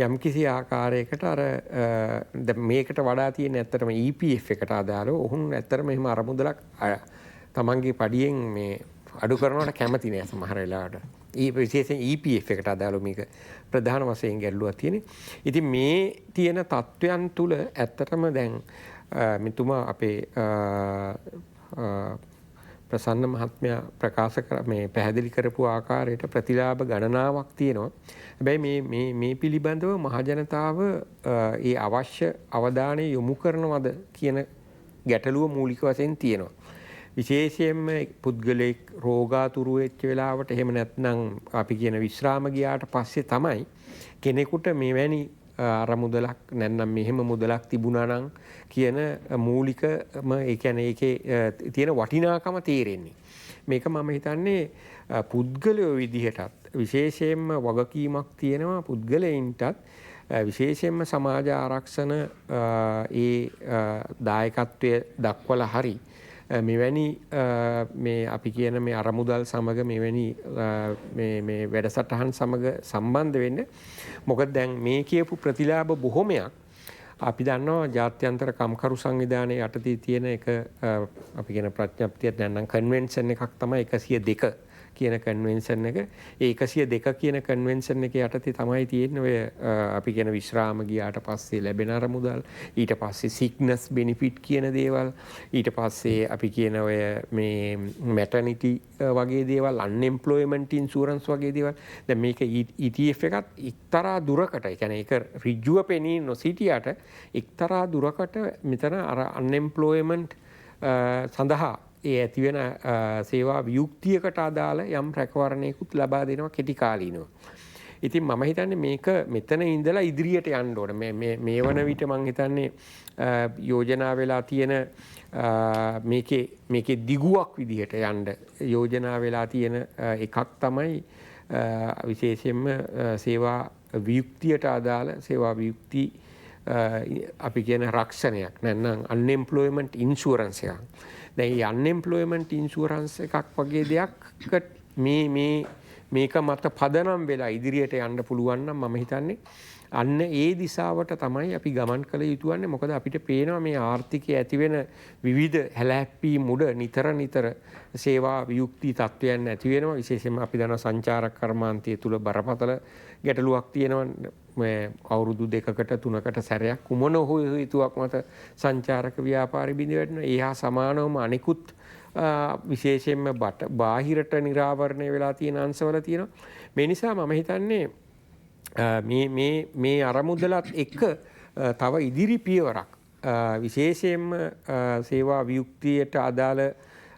යම්කිසි ආකාරයකට අර දැන් මේකට වඩා තියෙන ඇත්තටම EPF එකට අදාළව ඔවුන් ඇත්තටම එහෙම අරමුදලක් තමන්ගේ පඩියෙන් මේ අඩු කරනවට කැමති නෑ සමහර වෙලාවට. ඒ විශේෂයෙන් EPF එකට අදාළව මේක ප්‍රධාන වශයෙන් ගැටලුවක් තියෙන්නේ. ඉතින් මේ තියෙන තත්ත්වයන් තුල ඇත්තටම දැන් මෙතුමා අපේ ප්‍රසන්න මහත්මයා ප්‍රකාශ කර මේ පැහැදිලි කරපු ආකාරයට ප්‍රතිලාභ ගණනාවක් තියෙනවා. හැබැයි මේ මේ මේ පිළිබඳව මහජනතාව ඒ අවශ්‍ය අවධානය යොමු කරනවද කියන ගැටලුව මූලික වශයෙන් තියෙනවා. විශේෂයෙන්ම පුද්ගලයෙක් රෝගාතුරු වෙච්ච වෙලාවට එහෙම නැත්නම් අපි කියන විශ්‍රාම ගියාට පස්සේ තමයි කෙනෙකුට මෙවැනි අර මුදලක් නැත්නම් මෙහෙම මුදලක් තිබුණා නම් කියන මූලිකම ඒ කියන්නේ ඒකේ තියෙන වටිනාකම තේරෙන්නේ. මේක මම හිතන්නේ පුද්ගලයෝ විදිහටත් විශේෂයෙන්ම වගකීමක් තියෙනවා පුද්ගලයින්ටත්, විශේෂයෙන්ම සමාජ ආරක්ෂණ ඒ දායකත්වය දක්වලා හරි මෙවැනි මේ අපි කියන මේ අරමුදල් සමග මෙවැනි මේ මේ වැඩසටහන් සමග සම්බන්ධ වෙන්න. මොකද දැන් මේ කියපු ප්‍රතිලාභ බොහොමයක් අපි දන්නවා ජාත්‍යන්තර කම්කරු සංවිධානයේ යටතේ තියෙන එක අපි කියන ප්‍රඥප්තියක් නැත්නම් කන්වෙන්ෂන් එකක් තමයි 102 කියන කන්වෙන්ෂන් එක. ඒ 102 කියන කන්වෙන්ෂන් එක යටතේ තමයි තියෙන්නේ ඔය අපි කියන විශ්‍රාම ගියාට පස්සේ ලැබෙන අර මුදල්, ඊට පස්සේ සික්නස් බෙනිෆිට් කියන දේවල්, ඊට පස්සේ අපි කියන ඔය මේ මැටර්නිටි වගේ දේවල්, අන්එම්ප්ලොයිමන්ට් ඉන්ෂුරන්ස් වගේ දේවල්. දැන් මේක ETF එකත් එක්තරා දුරකට, ඒ කියන්නේ ඒක ඍජුව පෙනී නොසිටියට එක්තරා දුරකට මෙතන අර අන්එම්ප්ලොයිමන්ට් සඳහා ඒ ඇති වෙන සේවා වියුක්තියකට අදාළ යම් රැකවරණයකුත් ලබා දෙනවා කෙටි කාලීනව. ඉතින් මම හිතන්නේ මේක මෙතන ඉඳලා ඉදිරියට යන්න ඕන. මේ මේ මේ වන විට මං හිතන්නේ යෝජනා වෙලා තියෙන මේකේ මේකේ දිගුවක් විදිහට යන්න යෝජනා වෙලා තියෙන එකක් තමයි විශේෂයෙන්ම සේවා වියුක්තියට අදාළ සේවා වියුක්ති අපි කියන රක්ෂණයක් නැත්නම් අන්එම්ප්ලොයිමන්ට් ඉන්ෂුරන්ස් එකක්. දැන් මේ අන්එම්ප්ලොයිමන්ට් ඉන්ෂුරන්ස් එකක් වගේ දෙයක් මේ මේ මේක මත පදනම් වෙලා ඉදිරියට යන්න පුළුවන් නම් මම හිතන්නේ අන්න ඒ දිශාවට තමයි අපි ගමන් කළ යුතු වන්නේ. මොකද අපිට පේනවා මේ ආර්ථිකයේ ඇති වෙන විවිධ හැලහැප්පීම් උඩ නිතර නිතර සේවා වියුක්ති තත්ත්වයන් ඇති වෙනවා. විශේෂයෙන්ම අපි දන්නවා සංචාරක කර්මාන්තය තුල බරපතල ගැටලුවක් තියෙනවා. මේ අවුරුදු 2කට 3කට සැරයක් කුමන හෝ හේතුවක් මත සංචාරක ව්‍යාපාරي බිඳ වැටෙනවා. ඒ හා සමානවම අනෙකුත් විශේෂයෙන්ම බාහිරට නිරාවරණය වෙලා තියෙන අංශවල තියෙනවා. මේ නිසා මම හිතන්නේ මේ මේ මේ අරමුදලත් එක්ක තව ඉදිරි පියවරක් විශේෂයෙන්ම සේවා වියුක්තියට අදාළ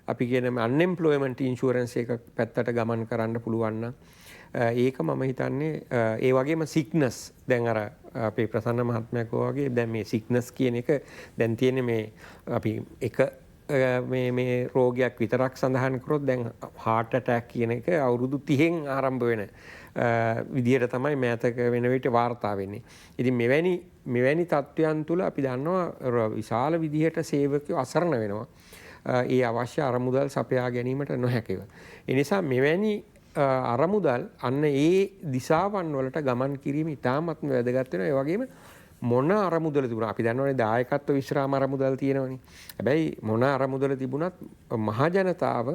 අපි කියන අන්එම්ප්ලොයිමන්ට් ඉන්ෂුරන්ස් එක පැත්තට ගමන් කරන්න පුළුවන් නම් ඒක මම හිතන්නේ. ඒ වගේම සික්නස්, දැන් අර අපේ ප්‍රසන්න මහත්මයා කිව්වා වගේ දැන් මේ සික්නස් කියන එක දැන් තියෙන්නේ මේ අපි එක මේ මේ රෝගයක් විතරක් සඳහන් කරොත් දැන් හાર્ට් ඇටැක් කියන එක අවුරුදු 30න් ආරම්භ වෙන විදිහට තමයි මෑතක වෙන විට වාර්තා වෙන්නේ. ඉතින් මෙවැනි මෙවැනි තත්ත්වයන් තුල අපි දන්නවා විශාල විදිහට සේවකයෝ අසරණ වෙනවා. ඒ අවශ්‍ය අරමුදල් සපයා ගැනීමට නොහැකිව. ඒ නිසා මෙවැනි අරමුදල් අන්න ඒ දිශාවන් වලට ගමන් කිරීම ඉතාමත්ම වැදගත් වෙනවා. ඒ වගේම මොන අරමුදල තිබුණා අපි දන්නවනේ දායකත්ව විශ්‍රාම අරමුදල් තියෙනවනේ. හැබැයි මොන අරමුදල තිබුණත් මහජනතාව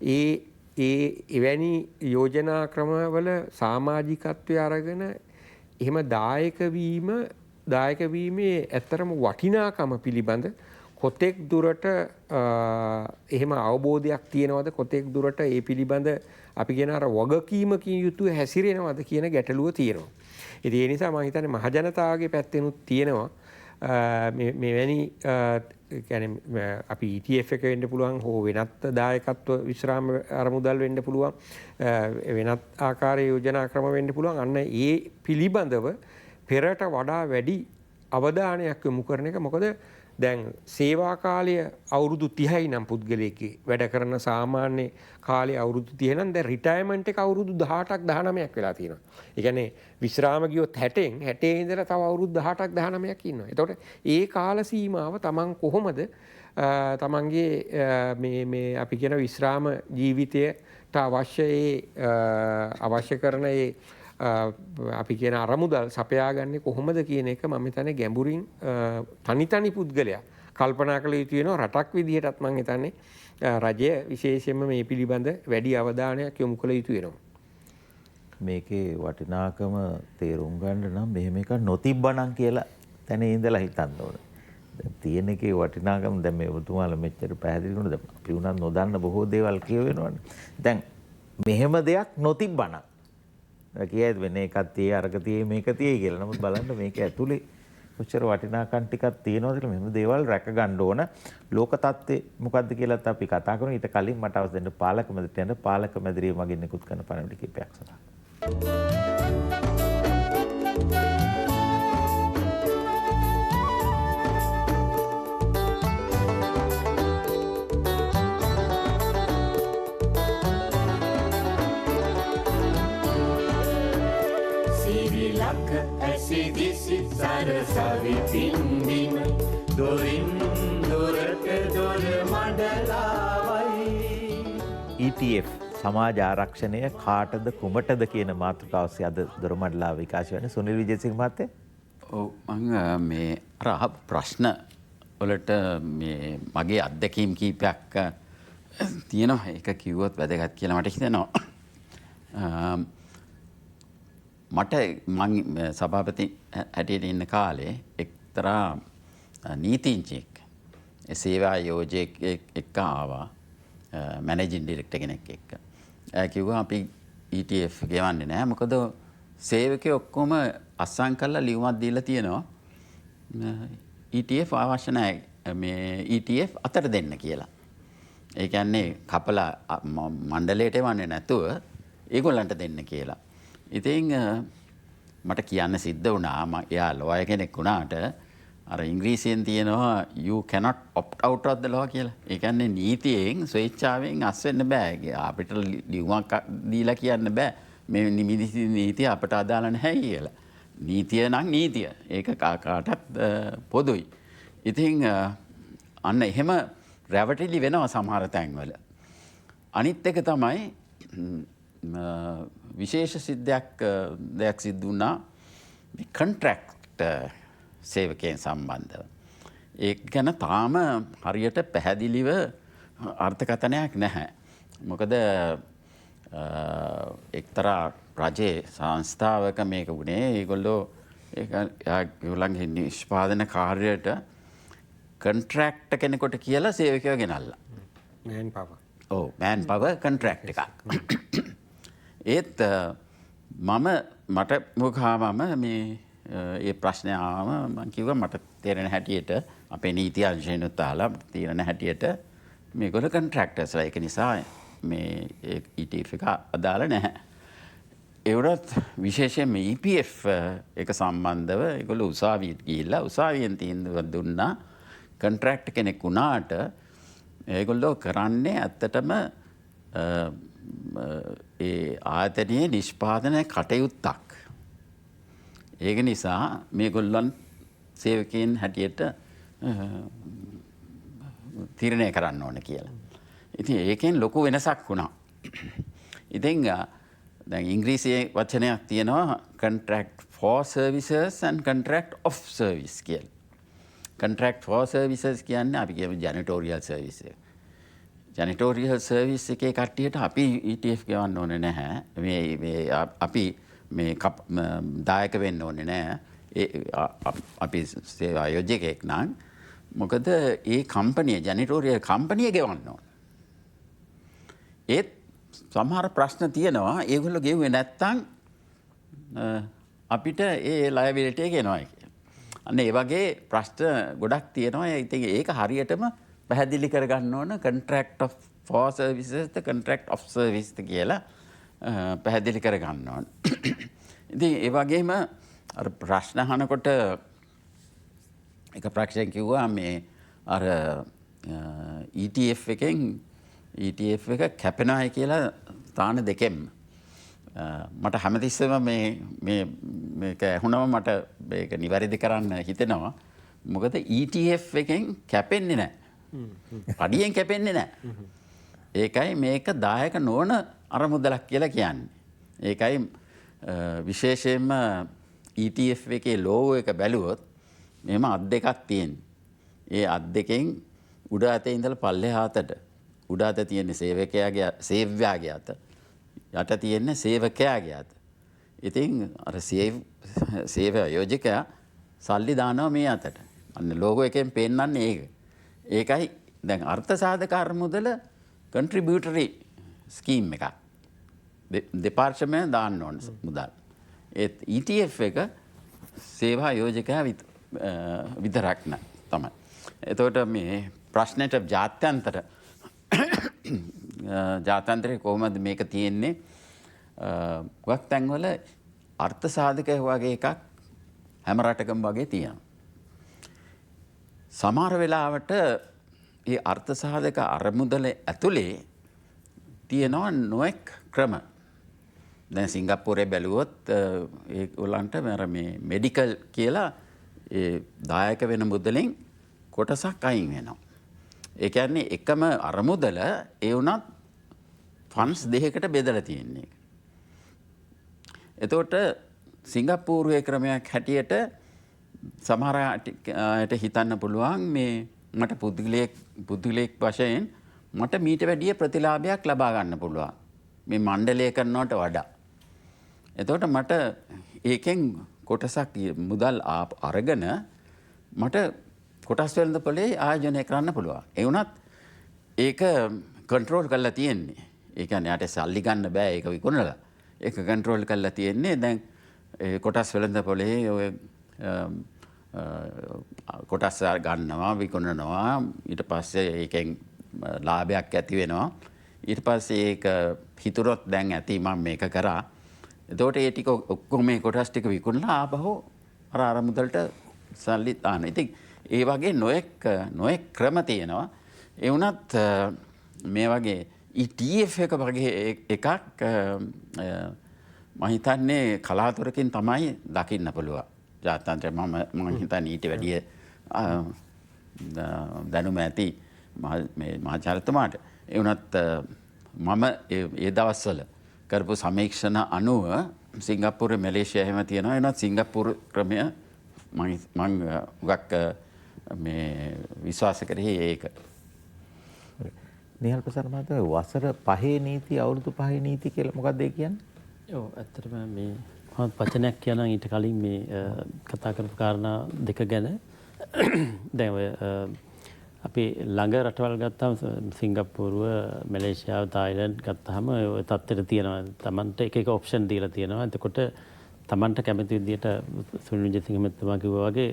ඒ ඒ එවැනි යෝජනා ක්‍රමවල සමාජිකත්වය අරගෙන එහෙම දායක වීමේ ඇත්තටම වටිනාකම පිළිබඳ කොතෙක් දුරට එහෙම අවබෝධයක් තියෙනවද, කොතෙක් දුරට ඒ පිළිබඳ අපි කියන අර වගකීමකින් යුතුව හැසිරෙනවද කියන ගැටලුව තියෙනවා. ඉතින් ඒ නිසා මම හිතන්නේ මහජනතාවගේ පැත්තෙනුත් තියෙනවා මේ මෙවැනි කියන්නේ අපි ETF එක වෙන්න පුළුවන් හෝ වෙනත් දායකත්ව විශ්‍රාම අරමුදල් වෙන්න පුළුවන්, වෙනත් ආකාරයේ යෝජනා ක්‍රම වෙන්න පුළුවන්. අන්න ඒ පිළිබඳව පෙරට වඩා වැඩි අවධානයක් යොමු කරන එක. මොකද දැන් සේවා කාලය අවුරුදු 30යි නම් පුද්ගලයෙක්ගේ වැඩ කරන සාමාන්‍ය කාලය අවුරුදු 30 නම් දැන් රිටයර්මන්ට් එක අවුරුදු 18ක් 19ක් වෙලා තියෙනවා. ඒ කියන්නේ විශ්‍රාම ගියොත් 60න් 60 ඉඳලා තව අවුරුදු 18ක් 19ක් ඉන්නවා. එතකොට ඒ කාල සීමාව තමන් කොහොමද තමන්ගේ මේ මේ අපි කියන විශ්‍රාම ජීවිතයට අවශ්‍ය ඒ අවශ්‍ය කරන ඒ අපි කියන අරමුදල් සපයාගන්නේ කොහොමද කියන එක මම හිතන්නේ ගැඹුරින් තනි තනි පුද්ගලයා කල්පනා කළ යුතු වෙනවා. රටක් විදිහටත් මම හිතන්නේ රජය විශේෂයෙන්ම මේ පිළිබඳ වැඩි අවධානයක් යොමු කළ යුතු වෙනවා. මේකේ වටිනාකම තේරුම් ගන්න නම් මෙහෙම එකක් නොතිබ්බනම් කියලා තැන ඉඳලා හිතන්න ඕන. දැන් තියෙන එකේ වටිනාකම දැන් මේ ඔබතුමාලා මෙච්චර පැහැදිලි වුණා. දැන් අපි වුණත් නොදන්න බොහෝ දේවල් කියවෙනවනේ. දැන් මෙහෙම දෙයක් නොතිබ්බනම් කියයිද වෙන එකක් තියේ අරක තියේ මේක තියේ කියලා. නමුත් බලන්න මේක ඇතුලේ කොච්චර වටිනාකම් ටිකක් තියෙනවද කියලා. මෙහෙම දේවල් රැක ගන්න ඕන. ලෝක තත්ත්වය මොකද්ද කියලාත් අපි කතා කරමු. ඊට කලින් මට අවශ්‍ය දෙන්න පාලක මැදිරියට යන්න. පාලක මැදිරිය මගින් නිකුත් කරන පණිවිඩ කිහිපයක් සඳහා. සරසවි පින්දින දොරින් දොරට දොර මඩලාවයි. ETF සමාජ ආරක්ෂණය කාටද කුමටද කියන මාතෘකාව ඔස්සේ අද දොරමඩලාව විකාශය වෙන්නේ. සුනිල් විජේසිංහ මහත්තයා. ඔව් මං මේ අර අහපු ප්‍රශ්න වලට මේ මගේ අත්දැකීම් කීපයක් තියෙනවා. ඒක කිව්වොත් වැදගත් කියලා මට හිතෙනවා. මට මං සභාපති හැටියට ඉන්න කාලේ එක්තරා නීතිඥයෙක් ඒ සේවා යෝජකයෙක් එක්ක ආවා, මැනේජින් ඩිරෙක්ටර් කෙනෙක් එක්ක. එයා කිව්වා අපි ETF ගෙවන්නේ නැහැ, මොකද සේවකයෝ ඔක්කොම අත්සන් කරලා ලියුමක් දීලා තියෙනවා ETF අවශ්‍ය නැහැ, මේ ETF අතට දෙන්න කියලා. ඒ කියන්නේ කපලා මණ්ඩලයට එවන්නේ නැතුව ඒගොල්ලන්ට දෙන්න කියලා. ඉතින් මට කියන්න සිද්ධ වුණා, එයා ලෝයර් කෙනෙක් වුණාට අර ඉංග්‍රීසියෙන් තියෙනවා you cannot opt out of the law කියලා. ඒ කියන්නේ නීතියෙන් ස්වේච්ඡාවෙන් අස් වෙන්න බෑ. අපිට ලියුමක් දීලා කියන්න බෑ මේ නීතිය අපට අදාළ නැහැ කියලා. නීතිය නම් නීතිය. ඒක කාටත් පොදුයි. ඉතින් අන්න එහෙම රැවටිලි වෙනවා සමහර තැන්වල. අනිත් එක තමයි විශේෂ සිද්ධියක් දෙයක් සිද්ධ වුණා මේ කොන්ට්‍රැක්ට් සේවකයන් සම්බන්ධව. ඒක ගැන තාම හරියට පැහැදිලිව අර්ථකථනයක් නැහැ. මොකද එක්තරා රජයේ සංස්ථාවක මේක වුණේ. ඒගොල්ලෝ ඒක ඒගොල්ලන්ගේ නිෂ්පාදන කාර්යයට කොන්ට්‍රැක්ට් කෙනෙකුට කියලා සේවකයෝ ගෙනල්ලා. මෑන් පවර්. ඔව් මෑන් පවර් කොන්ට්‍රැක්ට් එකක්. ඒත් මම මට මොකාවම මේ ඒ ප්‍රශ්නය ආවම මං කිව්වා මට තේරෙන හැටියට අපේ නීති අංශයෙන්ුත් අහලා මට තේරෙන හැටියට මේගොල්ලෝ කොන්ට්‍රැක්ටර්ස්ලා. ඒක නිසා මේ ETF එක අදාළ නැහැ. ඒ වුණත් විශේෂයෙන්ම EPF එක සම්බන්ධව ඒගොල්ලෝ උසාවියට ගිහිල්ලා උසාවියෙන් තීන්දුවක් දුන්නා. කොන්ට්‍රැක්ට් කෙනෙක් වුණාට ඒගොල්ලෝ කරන්නේ ඇත්තටම ඒ ආයතනයේ නිෂ්පාදන කටයුත්තක්. ඒක නිසා මේගොල්ලන් සේවකයන් හැටියට තීරණය කරන්න ඕන කියලා. ඉතින් ඒකෙන් ලොකු වෙනසක් වුණා. ඉතින් දැන් ඉංග්‍රීසියේ වචනයක් තියෙනවා contract for services and contract of service කියලා. contract for services කියන්නේ අපි කියමු ජැනිටෝරියල් සර්විස් එක. ජැනිටෝරියල් සර්විස් එකේ කට්ටියට අපි ETF ගෙවන්න ඕනේ නැහැ. මේ මේ අපි මේ දායක වෙන්න ඕනේ නැහැ. ඒ අපි සේවා ආයෝජකයෙක් නම් මොකද ඒ කම්පැනි ජැනිටෝරියල් කම්පැනි ගෙවන්න ඕන. ඒත් සමහර ප්‍රශ්න තියෙනවා. ඒගොල්ලෝ ගෙව්වේ නැත්තම් අපිට ඒ ලයබිලිටි එක එනවා කියලා. අන්න ඒ වගේ ප්‍රශ්න ගොඩක් තියෙනවා. ඉතින් ඒක හරියටම පැහැදිලි කරගන්න ඕන contract of for services the contract of service ද කියලා පැහැදිලි කරගන්න ඕන. ඉතින් ඒ වගේම අර ප්‍රශ්න අහනකොට එක ප්‍රශ්නයක් කිව්වා මේ අර ETF එකෙන් ETF එක කැපෙනවායි කියලා තාන දෙකෙන්ම. මට හැමතිස්සෙම මේ මේ මේක ඇහුනම මට මේක නිවැරදි කරන්න හිතෙනවා. මොකද ETF එකෙන් කැපෙන්නේ නැහැ. පඩියෙන් කැපෙන්නේ නැහැ. ඒකයි මේක දායක නොවන අරමුදලක් කියලා කියන්නේ. ඒකයි විශේෂයෙන්ම ETF එකේ ලෝගෝ එක බැලුවොත් මෙහෙම අත් දෙකක් තියෙන්නේ. ඒ අත් දෙකෙන් උඩ අතේ ඉඳලා පල්ලෙහා අතට, උඩ අත තියෙන්නේ සේවකයාගේ සේව්‍යාගේ අත, යට තියෙන්නේ සේවකයාගේ අත. ඉතින් අර සේව යෝජකයා සල්ලි දානවා මේ අතට. අන්න ලෝගෝ එකෙන් පෙන්වන්නේ ඒක. ඒකයි දැන් අර්ථ සාධක අරමුදල කන්ට්‍රිබියුටරි ස්කීම් එකක්. දෙපාර්ශ්වයම දාන්න ඕන මුදල්. ඒත් ETF එක සේවා යෝජකයා විතරක් නෑ තමයි. එතකොට මේ ප්‍රශ්නෙට ජාත්‍යන්තරේ කොහොමද මේක තියෙන්නේ? ගොඩක් තැන්වල අර්ථ සාධක වගේ එකක් හැම රටකම වගේ තියෙනවා. සමහර වෙලාවට ඒ අර්ථ සාධක අරමුදල ඇතුලේ තියෙනවා නොඑක් ක්‍රම. දැන් සිංගප්පූරේ බැලුවොත් ඒගොල්ලන්ට අර මේ මෙඩිකල් කියලා ඒ දායක වෙන මුදලෙන් කොටසක් අයින් වෙනවා. ඒ කියන්නේ එකම අරමුදල ඒ වුණත් ෆන්ඩ්ස් දෙකකට බෙදලා තියෙන්නේ. එතකොට සිංගප්පූරුවේ ක්‍රමයක් හැටියට සමහර අයට හිතන්න පුළුවන් මේ මට පුද්ගලයෙක් වශයෙන් මට මීට වැඩිය ප්‍රතිලාභයක් ලබා ගන්න පුළුවන් මේ මණ්ඩලය කරනවට වඩා. එතකොට මට ඒකෙන් කොටසක් මුදල් අරගෙන මට කොටස් වෙළඳ පොලේ ආයෝජනය කරන්න පුළුවන්. ඒ වුණත් ඒක කන්ට්‍රෝල් කරලා තියෙන්නේ. ඒ කියන්නේ යාට සල්ලි ගන්න බෑ ඒක විකුණලා. ඒක කන්ට්‍රෝල් කරලා තියෙන්නේ දැන් ඒ කොටස් වෙළඳ පොලේ ඔය කොටස් ගන්නවා විකුණනවා, ඊට පස්සේ ඒකෙන් ලාභයක් ඇති වෙනවා. ඊට පස්සේ ඒක හිතුරොත් දැන් ඇති මම මේක කරා. එතකොට ඒ ටික ඔක්කොම මේ කොටස් ටික විකුණලා ආපහු අර අර මුදලට සල්ලි දානවා. ඉතින් ඒ වගේ නොයෙක් ක්‍රම තියෙනවා. ඒ වුණත් මේ වගේ ETF එක වගේ එකක් මම හිතන්නේ කලාතුරකින් තමයි දකින්න පුළුවන්. ජාත්‍යන්තරේ මම හිතන්නේ ඊට වැඩිය දැනුම ඇති මේ මහාචාර්යතුමාට. ඒ වුණත් මම ඒ දවස්වල කරපු සමීක්ෂණ අනුව සිංගප්පූරුවේ මැලේසියා එහෙම තියෙනවා. ඒ වුණත් සිංගප්පූරු ක්‍රමය මං හුඟක් මේ විශ්වාස කරේ ඒක. නිහල් ප්‍රසන්න මහත්මයා, වසර 5 නීති අවුරුදු 5 නීති කියලා මොකක්ද ඒ කියන්නේ? ඔව්, ඇත්තටම මේ මම වචනයක් කියනවා ඊට කලින් මේ කතා කරපු කාරණා දෙක ගැන. දැන් ඔය අපි ළඟ රටවල් ගත්තාම සිංගප්පූරුව, මැලේසියාව, තායිලන්ඩ් ගත්තාම ඔය තත්ත්වෙට තියෙනවා. Tamanට එක එක ඔප්ෂන් දීලා තියෙනවා. එතකොට Tamanට කැමති විදියට සුනිල් විජේසිංහ මහත්මයා කිව්වා වගේ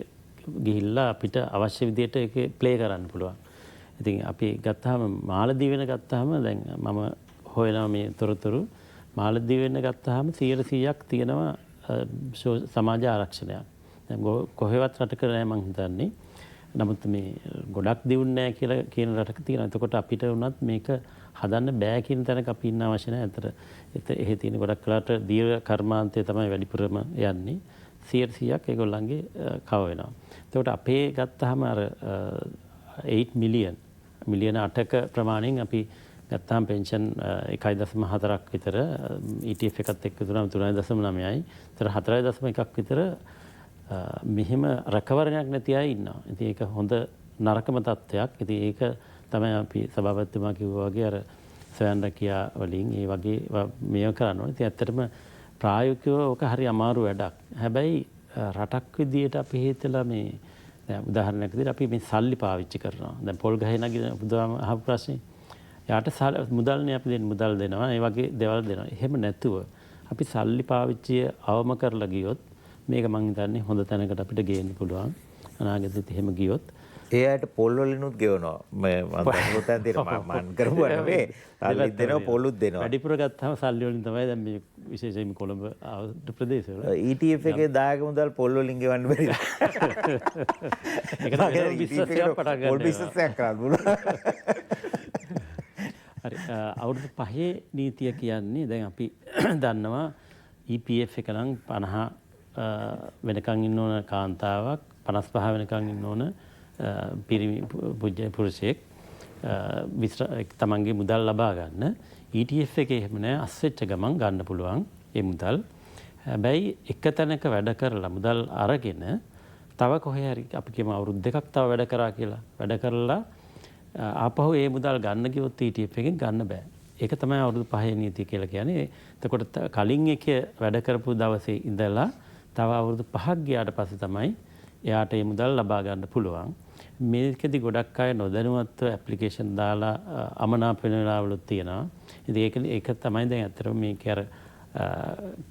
ගිහිල්ලා අපිට අවශ්‍ය විදියට ඒකේ ප්ලේ කරන්න පුළුවන්. ඉතින් අපි ගත්තාම මාලදීවෙන ගත්තාම දැන් මම හොයනවා මේ තොරතුරු. මාලදීවෙන ගත්තාම 100%ක් තියෙනවා සමාජ ආරක්ෂණයක්. දැන් කොහෙවත් රටක නෑ මං හිතන්නේ. නමුත් මේ ගොඩක් දියුණු නෑ කියලා කියන රටක තියෙනවා. එතකොට අපිට වුණත් මේක හදන්න බෑ කියන තැනක අපි ඉන්න අවශ්‍ය නෑ. ඇත්තට එහෙ තියෙන ගොඩක් වෙලාවට දීර්ඝ කර්මාන්තය තමයි වැඩිපුරම යන්නේ. 100%ක් ඒගොල්ලන්ගේ කව වෙනවා. එතකොට අපේ ගත්තාම අර 8 මිලියන්, මිලියන 8ක ප්‍රමාණයෙන් අපි ගත්තාම පෙන්ෂන් 1.4ක් විතර, ETF එකත් එක්ක තුනම 3.9යි. ඒතර 4.1ක් විතර මෙහෙම රැකවරණයක් නැති අය ඉන්නවා. ඉතින් ඒක හොඳ නරකම තත්ත්වයක්. ඉතින් ඒක තමයි අපි සභාපතිතුමා කිව්වා වගේ අර ස්වයං රැකියා වලින් ඒ වගේ මේව කරන්න ඕනේ. ඉතින් ඇත්තටම ප්‍රායෝගිකව ඕක හරි අමාරු වැඩක්. හැබැයි රටක් විදියට අපි හිතලා මේ දැන් උදාහරණයක් විදියට අපි මේ සල්ලි පාවිච්චි කරනවා. දැන් පොල් ගහේ නගින බුදුහාම අහපු ප්‍රශ්නේ. යාට මුදල්නේ අපි දෙන්නේ, මුදල් දෙනවා, ඒ වගේ දේවල් දෙනවා. එහෙම නැතුව අපි සල්ලි පාවිච්චිය අවම කරලා ගියොත් මේක මං හිතන්නේ හොඳ තැනකට අපිට ගේන්න පුළුවන්. අනාගතෙත් එහෙම ගියොත්. ඒ අයට පොල් වලිනුත් ගෙවනවා. මම දක්වපු තැන තියෙනවා. මං කරපුවා නෙමෙයි. සල්ලිත් දෙනවා පොලුත් දෙනවා. වැඩිපුර ගත්තාම සල්ලි වලින් තමයි දැන් මේ විශේෂයෙන්ම කොළඹ ප්‍රදේශවල ETF එකේ දායක මුදල් පොල් වලින් ගෙවන්න බැරි. ඒකට වෙනම බිස්නස් එකක් පටන් ගන්න. පොල් බිස්නස් එකක් කරන්න පුළුවන්. හරි, අවුරුදු 5 නීතිය කියන්නේ දැන් අපි දන්නවා EPF එක නම් 50 වෙනකන් ඉන්න ඕන කාන්තාවක්, 55 වෙනකන් ඉන්න ඕන පිරිමි පුරුෂයෙක් තමන්ගේ මුදල් ලබා ගන්න. ETF එකේ එහෙම නෑ, අස් වෙච්ච ගමන් ගන්න පුළුවන් ඒ මුදල්. හැබැයි එක තැනක වැඩ කරලා මුදල් අරගෙන තව කොහේ හරි අපි කියමු අවුරුදු දෙකක් තව වැඩ කරා කියලා. වැඩ කරලා ආපහු ඒ මුදල් ගන්න ගියොත් ETF එකෙන් ගන්න බෑ. ඒක තමයි අවුරුදු 5 නීතිය කියලා කියන්නේ. එතකොට කලින් එකේ වැඩ කරපු දවසේ ඉඳලා තව අවුරුදු 5ක් ගියාට පස්සේ තමයි එයාට ඒ මුදල් ලබා ගන්න පුළුවන්. මේකෙදි ගොඩක් අය නොදැනුවත්ව ඇප්ලිකේෂන් දාලා අමනාප වෙන වෙලාවලුත් තියෙනවා. ඉතින් ඒක තමයි දැන් ඇත්තටම මේක අර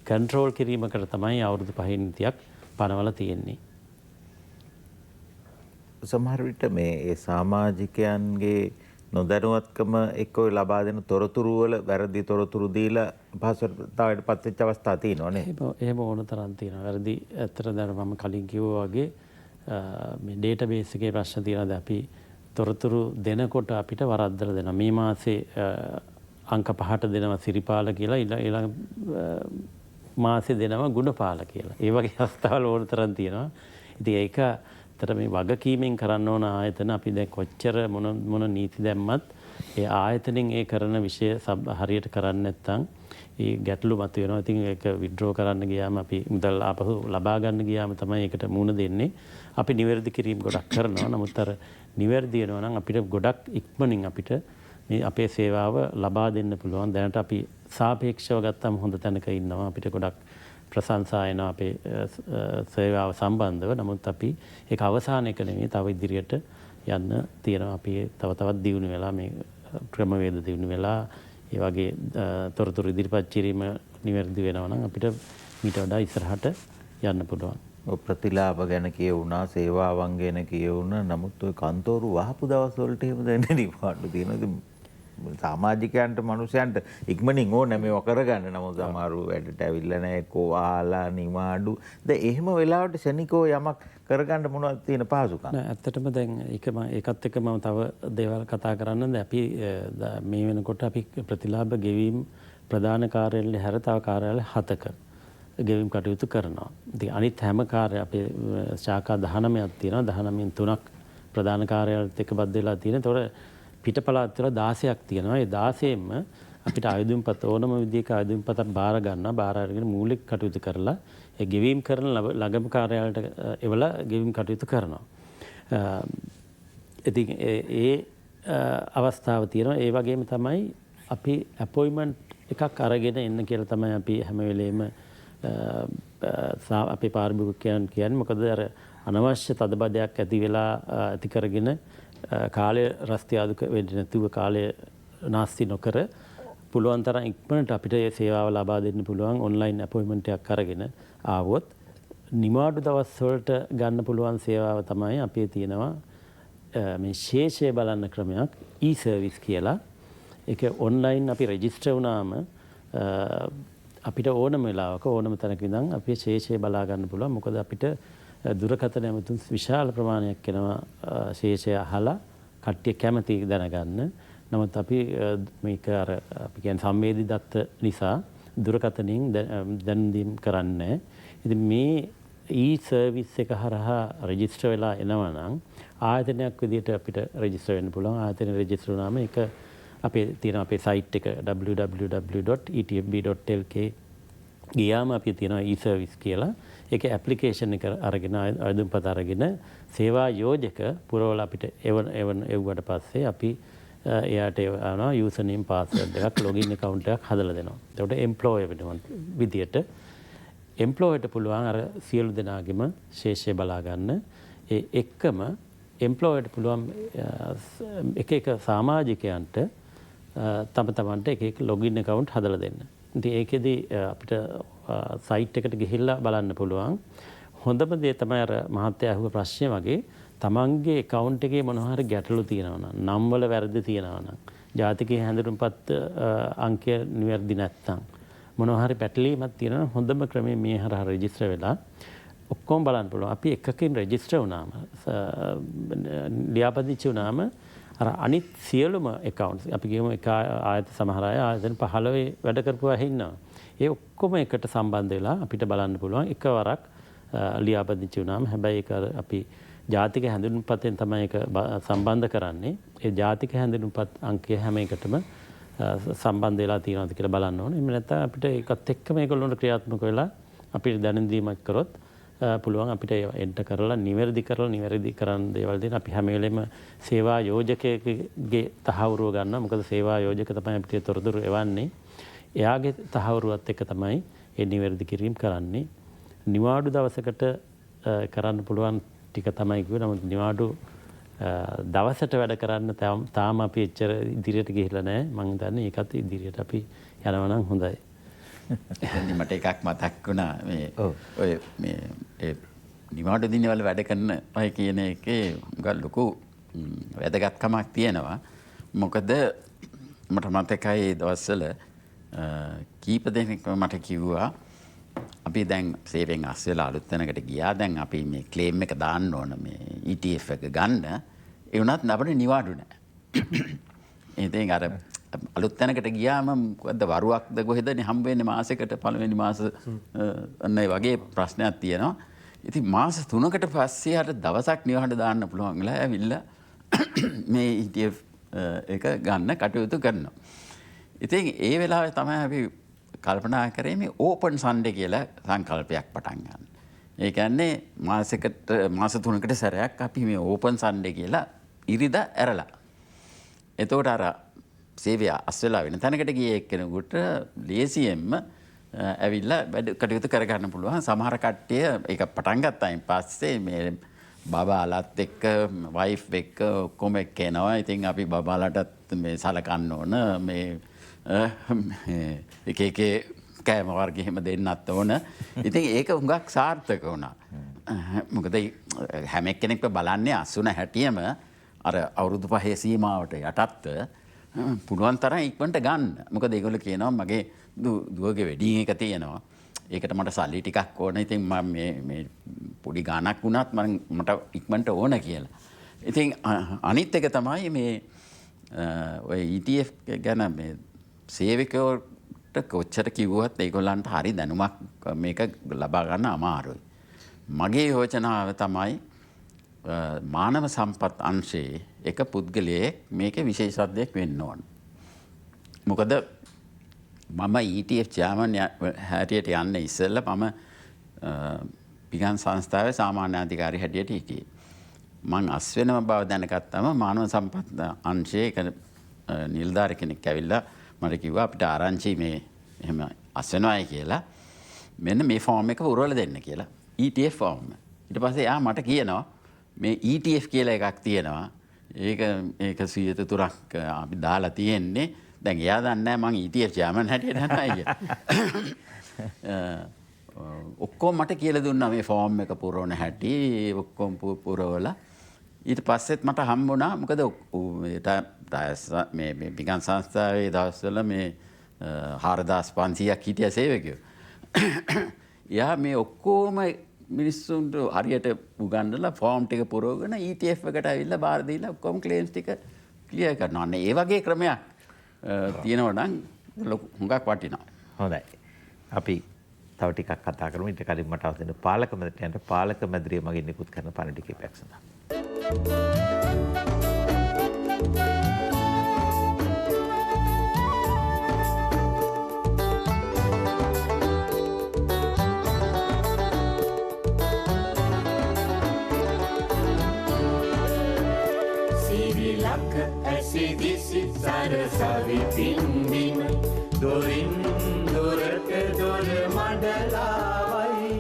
කන්ට්‍රෝල් කිරීමකට තමයි අවුරුදු 5 නීතියක් පනවලා තියෙන්නේ. සමහර විට මේ ඒ සමාජිකයන්ගේ නොදැනුවත්කම එක්ක ඔය ලබා දෙන තොරතුරු වල වැරදි තොරතුරු දීලා අපහසුතාවයට පත් වෙච්ච අවස්ථා තියෙනවා නේ. එහෙම ඕන තරම් තියෙනවා. වැරදි ඇත්තට දැන් මම කලින් කිව්වා වගේ මේ ඩේටාබේස් එකේ ප්‍රශ්න තියෙනවා. දැන් අපි තොරතුරු දෙනකොට අපිට වරද්දලා දෙනවා. මේ මාසේ අංක 5ට දෙනවා සිරිපාල කියලා, ඊළඟ මාසේ දෙනවා ගුණපාල කියලා. ඒ වගේ අවස්ථාවල් ඕන තරම් තියෙනවා. ඉතින් ඒක ඇත්තට මේ වගකීමෙන් කරන්න ඕන ආයතන අපි දැන් කොච්චර මොන මොන නීති දැම්මත් ඒ ආයතනෙන් ඒ කරන විෂය හරියට කරන්නේ නැත්නම් ඒ ගැටලු මතුවෙනවා. ඉතින් ඒක විත්ඩ්‍රෝ කරන්න ගියාම අපි මුදල් ආපහු ලබා ගන්න ගියාම තමයි ඒකට මුහුණ දෙන්නේ. අපි නිවැරදි කිරීම ගොඩක් කරනවා. නමුත් අර නිවැරදි වෙනවා නම් අපිට ගොඩක් ඉක්මනින් අපිට මේ අපේ සේවාව ලබා දෙන්න පුළුවන්. දැනට අපි සාපේක්ෂව ගත්තම හොඳ තැනක ඉන්නවා. අපිට ගොඩක් ප්‍රශංසා එනවා අපේ සේවාව සම්බන්ධව. නමුත් අපි ඒක අවසාන එක නෙමෙයි, තව ඉදිරියට යන්න තියෙනවා. අපි තව තවත් දියුණු වෙලා මේ ක්‍රමවේද දියුණු වෙලා ඒ වගේ තොරතුරු ඉදිරිපත් කිරීම නිවැරදි වෙනවා නම් අපිට මීට වඩා ඉස්සරහට යන්න පුළුවන්. ඔය ප්‍රතිලාභ ගැන කියවුණා, සේවාවන් ගැන කියවුණා. නමුත් ඔය කන්තෝරු වහපු දවස් වලට එහෙම දැනෙන්නේ නිපාඩු තියෙනවා. ඉතින් සමාජිකයන්ට මනුෂ්‍යයන්ට ඉක්මනින් ඕනේ මේවා කරගන්න. නමුත් සමහරව වැඩට ඇවිල්ලා නැහැ, කොආලා නිවාඩු. දැන් එහෙම වෙලාවට ෂණිකව යමක් කරගන්න මොනවද තියෙන පහසුකම්? නෑ, ඇත්තටම දැන් ඒක මම ඒකත් එක්ක මම තව දේවල් කතා කරන්න. දැන් අපි මේ වෙනකොට අපි ප්‍රතිලාභ ගෙවීම් ප්‍රධාන කාර්යාලය හැර තව කාර්යාලය 7ක ගෙවීම් කටයුතු කරනවා. ඉතින් අනිත් හැම කාර්ය අපේ ශාඛා 19ක් තියෙනවා. 19න් 3ක් ප්‍රධාන කාර්යාලයත් එක්ක බද්ධ වෙලා තියෙනවා. ඒතකොට පිට පළාත් වල 16ක් තියෙනවා. ඒ 16න්ම අපිට ආයුධම්පත ඕනම විදිහක ආයුධම්පතක් බාර ගන්නවා. බාර අරගෙන මූලික කටයුතු කරලා ඒ ගෙවීම් කරන ළඟම කාර්යාලයට එවලා ගෙවීම් කටයුතු කරනවා. ඉතින් ඒ අවස්ථාව තියෙනවා. ඒ වගේම තමයි අපි ඇපොයින්ට්මන්ට් එකක් අරගෙන එන්න කියලා තමයි අපි හැම වෙලේම අපේ පාරිභෝගිකයන් කියන්නේ. මොකද අර අනවශ්‍ය තදබදයක් ඇති වෙලා ඇති කරගෙන කාලය රස්තියාදු වෙන්නේ නැතුව කාලය නාස්ති නොකර පුළුවන් තරම් ඉක්මනට අපිට ඒ සේවාව ලබා දෙන්න පුළුවන් ඔන්ලයින් ඇපොයින්ට්මන්ට් එකක් අරගෙන ආවොත් නිවාඩු දවස් වලට ගන්න පුළුවන් සේවාව තමයි අපේ තියෙනවා මේ ශේෂය බලන්න ක්‍රමයක් ඊ-සර්විස් කියලා. ඒක ඔන්ලයින් අපි රෙජිස්ටර් වුණාම අපිට ඕනම වෙලාවක ඕනම තැනක ඉඳන් අපේ ශේෂය බලා ගන්න පුළුවන්. මොකද අපිට දුරකථන ඇමතුම් විශාල ප්‍රමාණයක් එනවා ශේෂය අහලා කට්ටිය කැමති දැනගන්න. නමුත් අපි මේක අර අපි කියන්නේ සංවේදී දත්ත නිසා දුරකථනයෙන් දැනුම් දීම් කරන්නේ. ඉතින් මේ ඊ-සර්විස් එක හරහා රෙජිස්ටර් වෙලා එනවා නම් ආයතනයක් විදිහට අපිට රෙජිස්ටර් වෙන්න පුළුවන්. ආයතන රෙජිස්ටර් වුණාම ඒක අපේ තියෙන අපේ සයිට් එක www.etfb.lk ගියාම අපි තියෙනවා ඊ-සර්විස් කියලා. ඒකේ ඇප්ලිකේෂන් එක අරගෙන ආයුධම්පත අරගෙන සේවා යෝජක පුරවලා අපිට එවන එව්වට පස්සේ අපි එයාට එවනවා යූසර් නේම් පාස්වර්ඩ් එකක් ලොගින් ඇකවුන්ට් එකක් හදලා දෙනවා. එතකොට එම්ප්ලොයර් වෙනවා විදියට එම්ප්ලොයර්ට පුළුවන් අර සියලු දෙනාගේම ශේෂය බලා ගන්න. ඒ එක්කම එම්ප්ලොයර්ට පුළුවන් එක එක සමාජිකයන්ට තම තමන්ට එක එක ලොගින් ඇකවුන්ට් හදලා දෙන්න. ඉතින් ඒකෙදි අපිට සයිට් එකට ගිහිල්ලා බලන්න පුළුවන්. හොඳම දේ තමයි අර මහත්තයා අහුව ප්‍රශ්නේ වගේ තමන්ගේ ඇකවුන්ට් එකේ මොනවා හරි ගැටලු තියෙනවා නම්, නම් වල වැරදි තියෙනවා නම්, ජාතික හැඳුනුම්පත් අංකය නිවැරදි නැත්නම්, මොනවා හරි පැටලීමක් තියෙනවා නම් හොඳම ක්‍රමය මේ හරහා රෙජිස්ටර් වෙලා ඔක්කොම බලන්න පුළුවන්. අපි එකකින් රෙජිස්ටර් වුණාම, ලියාපදිංචි වුණාම අර අනිත් සියලුම ඇකවුන්ට්ස් අපි කියමු එක ආයතන සමහර අය ආයතන 15 වැඩ කරපු අය ඉන්නවා. ඒ ඔක්කොම එකට සම්බන්ධ වෙලා අපිට බලන්න පුළුවන් එකවරක් ලියාපදිංචි වුණාම. හැබැයි ඒක අපි ජාතික හැඳුනුම්පතෙන් තමයි ඒක සම්බන්ධ කරන්නේ. ඒ ජාතික හැඳුනුම්පත් අංකය හැම එකටම සම්බන්ධ වෙලා තියෙනවද කියලා බලන්න ඕනේ. එහෙම නැත්නම් අපිට ඒකත් එක්කම ඒගොල්ලොන්ට ක්‍රියාත්මක වෙලා අපිට දැනුම් දීමක් කරොත් පුළුවන් අපිට ඒවා එන්ටර් කරලා නිවැරදි කරලා නිවැරදි කරන දේවල් දෙන්න. අපි හැම වෙලෙම සේවා යෝජකයෙකුගේ තහවුරුව ගන්නවා. මොකද සේවා යෝජක තමයි අපිට තොරතුරු එවන්නේ. එයාගේ තහවුරුවත් එක්ක තමයි ඒ නිවැරදි කිරීම කරන්නේ. නිවාඩු දවසකට කරන්න පුළුවන් ටික තමයි කිව්වේ. නමුත් නිවාඩු දවසට වැඩ කරන්න තාම අපි එච්චර ඉදිරියට ගිහිල්ලා නැහැ. මං හිතන්නේ ඒකත් ඉදිරියට අපි යනවා නම් හොඳයි. එතෙන්දි මට එකක් මතක් වුණා. මේ ඔය මේ ඒ නිවාඩු දිනවල වැඩ කරන අය කියන එකේ හුඟක් ලොකු වැදගත්කමක් තියෙනවා. මොකද මට මතකයි ඒ දවස්වල කීප දෙනෙක්ම මට කිව්වා අපි දැන් සේවයෙන් අස් වෙලා අලුත් තැනකට ගියා, දැන් අපි මේ ක්ලේම් එක දාන්න ඕන, මේ ETF එක ගන්න. ඒ වුණත් අපිට නිවාඩු නෑ. ඉතින් අර අලුත් තැනකට ගියාම මොකද්ද වරුවක්ද කොහෙදනේ හම්බ වෙන්නේ මාසෙකට පළවෙනි මාස අන්න ඒ වගේ ප්‍රශ්නයක් තියෙනවා. ඉතින් මාස 3කට පස්සේ අර දවසක් නිවාඩු දාන්න පුළුවන් වෙලා ඇවිල්ලා මේ ETF එක ගන්න කටයුතු කරනවා. ඉතින් ඒ වෙලාවේ තමයි අපි කල්පනා කරේ මේ ඕපන් සන්ඩේ කියලා සංකල්පයක් පටන් ගන්න. ඒ කියන්නේ මාස 3කට සැරයක් අපි මේ ඕපන් සන්ඩේ කියලා ඉරිදා ඇරලා. එතකොට අර සේවය අස් වෙලා වෙන තැනකට ගිය එක්කෙනෙකුට ලේසියෙන්ම ඇවිල්ලා වැඩ කටයුතු කරගන්න පුළුවන්. සමහර කට්ටිය ඒක පටන් ගත්තායින් පස්සේ මේ බබාලත් එක්ක වයිෆ් එක්ක ඔක්කොම එක්ක එනවා. ඉතින් අපි බබාලටත් මේ සලකන්න ඕන, මේ එක එක කෑම වර්ග එහෙම දෙන්නත් ඕන. ඉතින් ඒක හුඟක් සාර්ථක වුණා. මොකද හැම එක්කෙනෙක්ම බලන්නේ අසුන හැටියම අර අවුරුදු 5 සීමාවට යටත්ව පුළුවන් තරම් ඉක්මනට ගන්න. මොකද ඒගොල්ලෝ කියනවා මගේ දුවගේ වෙඩින් එක තියෙනවා. ඒකට මට සල්ලි ටිකක් ඕන. ඉතින් මම මේ පොඩි ගාණක් වුණත් මට ඉක්මනට ඕන කියලා. ඉතින් අනිත් එක තමයි මේ ඔය ETF ගැන මේ සේවකයෝට කොච්චර කිව්වත් ඒගොල්ලන්ට හරි දැනුමක් මේක ලබා ගන්න අමාරුයි. මගේ යෝජනාව තමයි මානව සම්පත් අංශයේ එක පුද්ගලයෙක් මේකේ විශේෂඥයෙක් වෙන්න ඕන. මොකද මම ETF chairman හැටියට යන්න ඉස්සෙල්ලා මම පිගන් සංස්ථාවේ සාමාන්‍ය අධිකාරී හැටියට හිටියේ. මං අස් වෙනම බව දැනගත්තම මානව සම්පත් අංශයේ එක නිලධාරි කෙනෙක් ඇවිල්ලා මට කිව්වා අපිට ආරංචි මේ එහෙම අස් වෙනවයි කියලා, මෙන්න මේ ෆෝම් එක පුරවලා දෙන්න කියලා, ETF form. ඊට පස්සේ එයා මට කියනවා මේ ETF කියලා එකක් තියෙනවා, ඒක 103ක් අපි දාලා තියෙන්නේ. දැන් එයා දන්නේ නැහැ මං ETF chairman හැටියට යනවා කියලා. ඔක්කොම මට කියලා දුන්නා මේ ෆෝම් එක පුරවන හැටි, ඔක්කොම පුරවලා. ඊට පස්සෙත් මට හම්බුණා. මොකද මේ පිගන් සංස්ථාවේ දවස්වල මේ 4500ක් හිටිය සේවකයෝ. එයා මේ ඔක්කොම මිනිස්සුන්ට හරියට උගන්වලා ෆෝම් ටික පුරවගෙන ETF එකට ඇවිල්ලා බාර දීලා ඔක්කොම ක්ලේම්ස් ටික ක්ලියර් කරනවා. අන්න ඒ වගේ ක්‍රමයක් තියෙනවා නම් හුඟක් වටිනවා. හොඳයි. අපි තව ටිකක් කතා කරමු. ඊට කලින් මට අවසර දෙන්න පාලක මැදිරියට යන්න. පාලක මැදිරිය මගින් නිකුත් කරන පණිවිඩ කිහිපයක් සඳහා. සරසවි පින්බිම දොරින් දොරට දොර මඩලාවයි.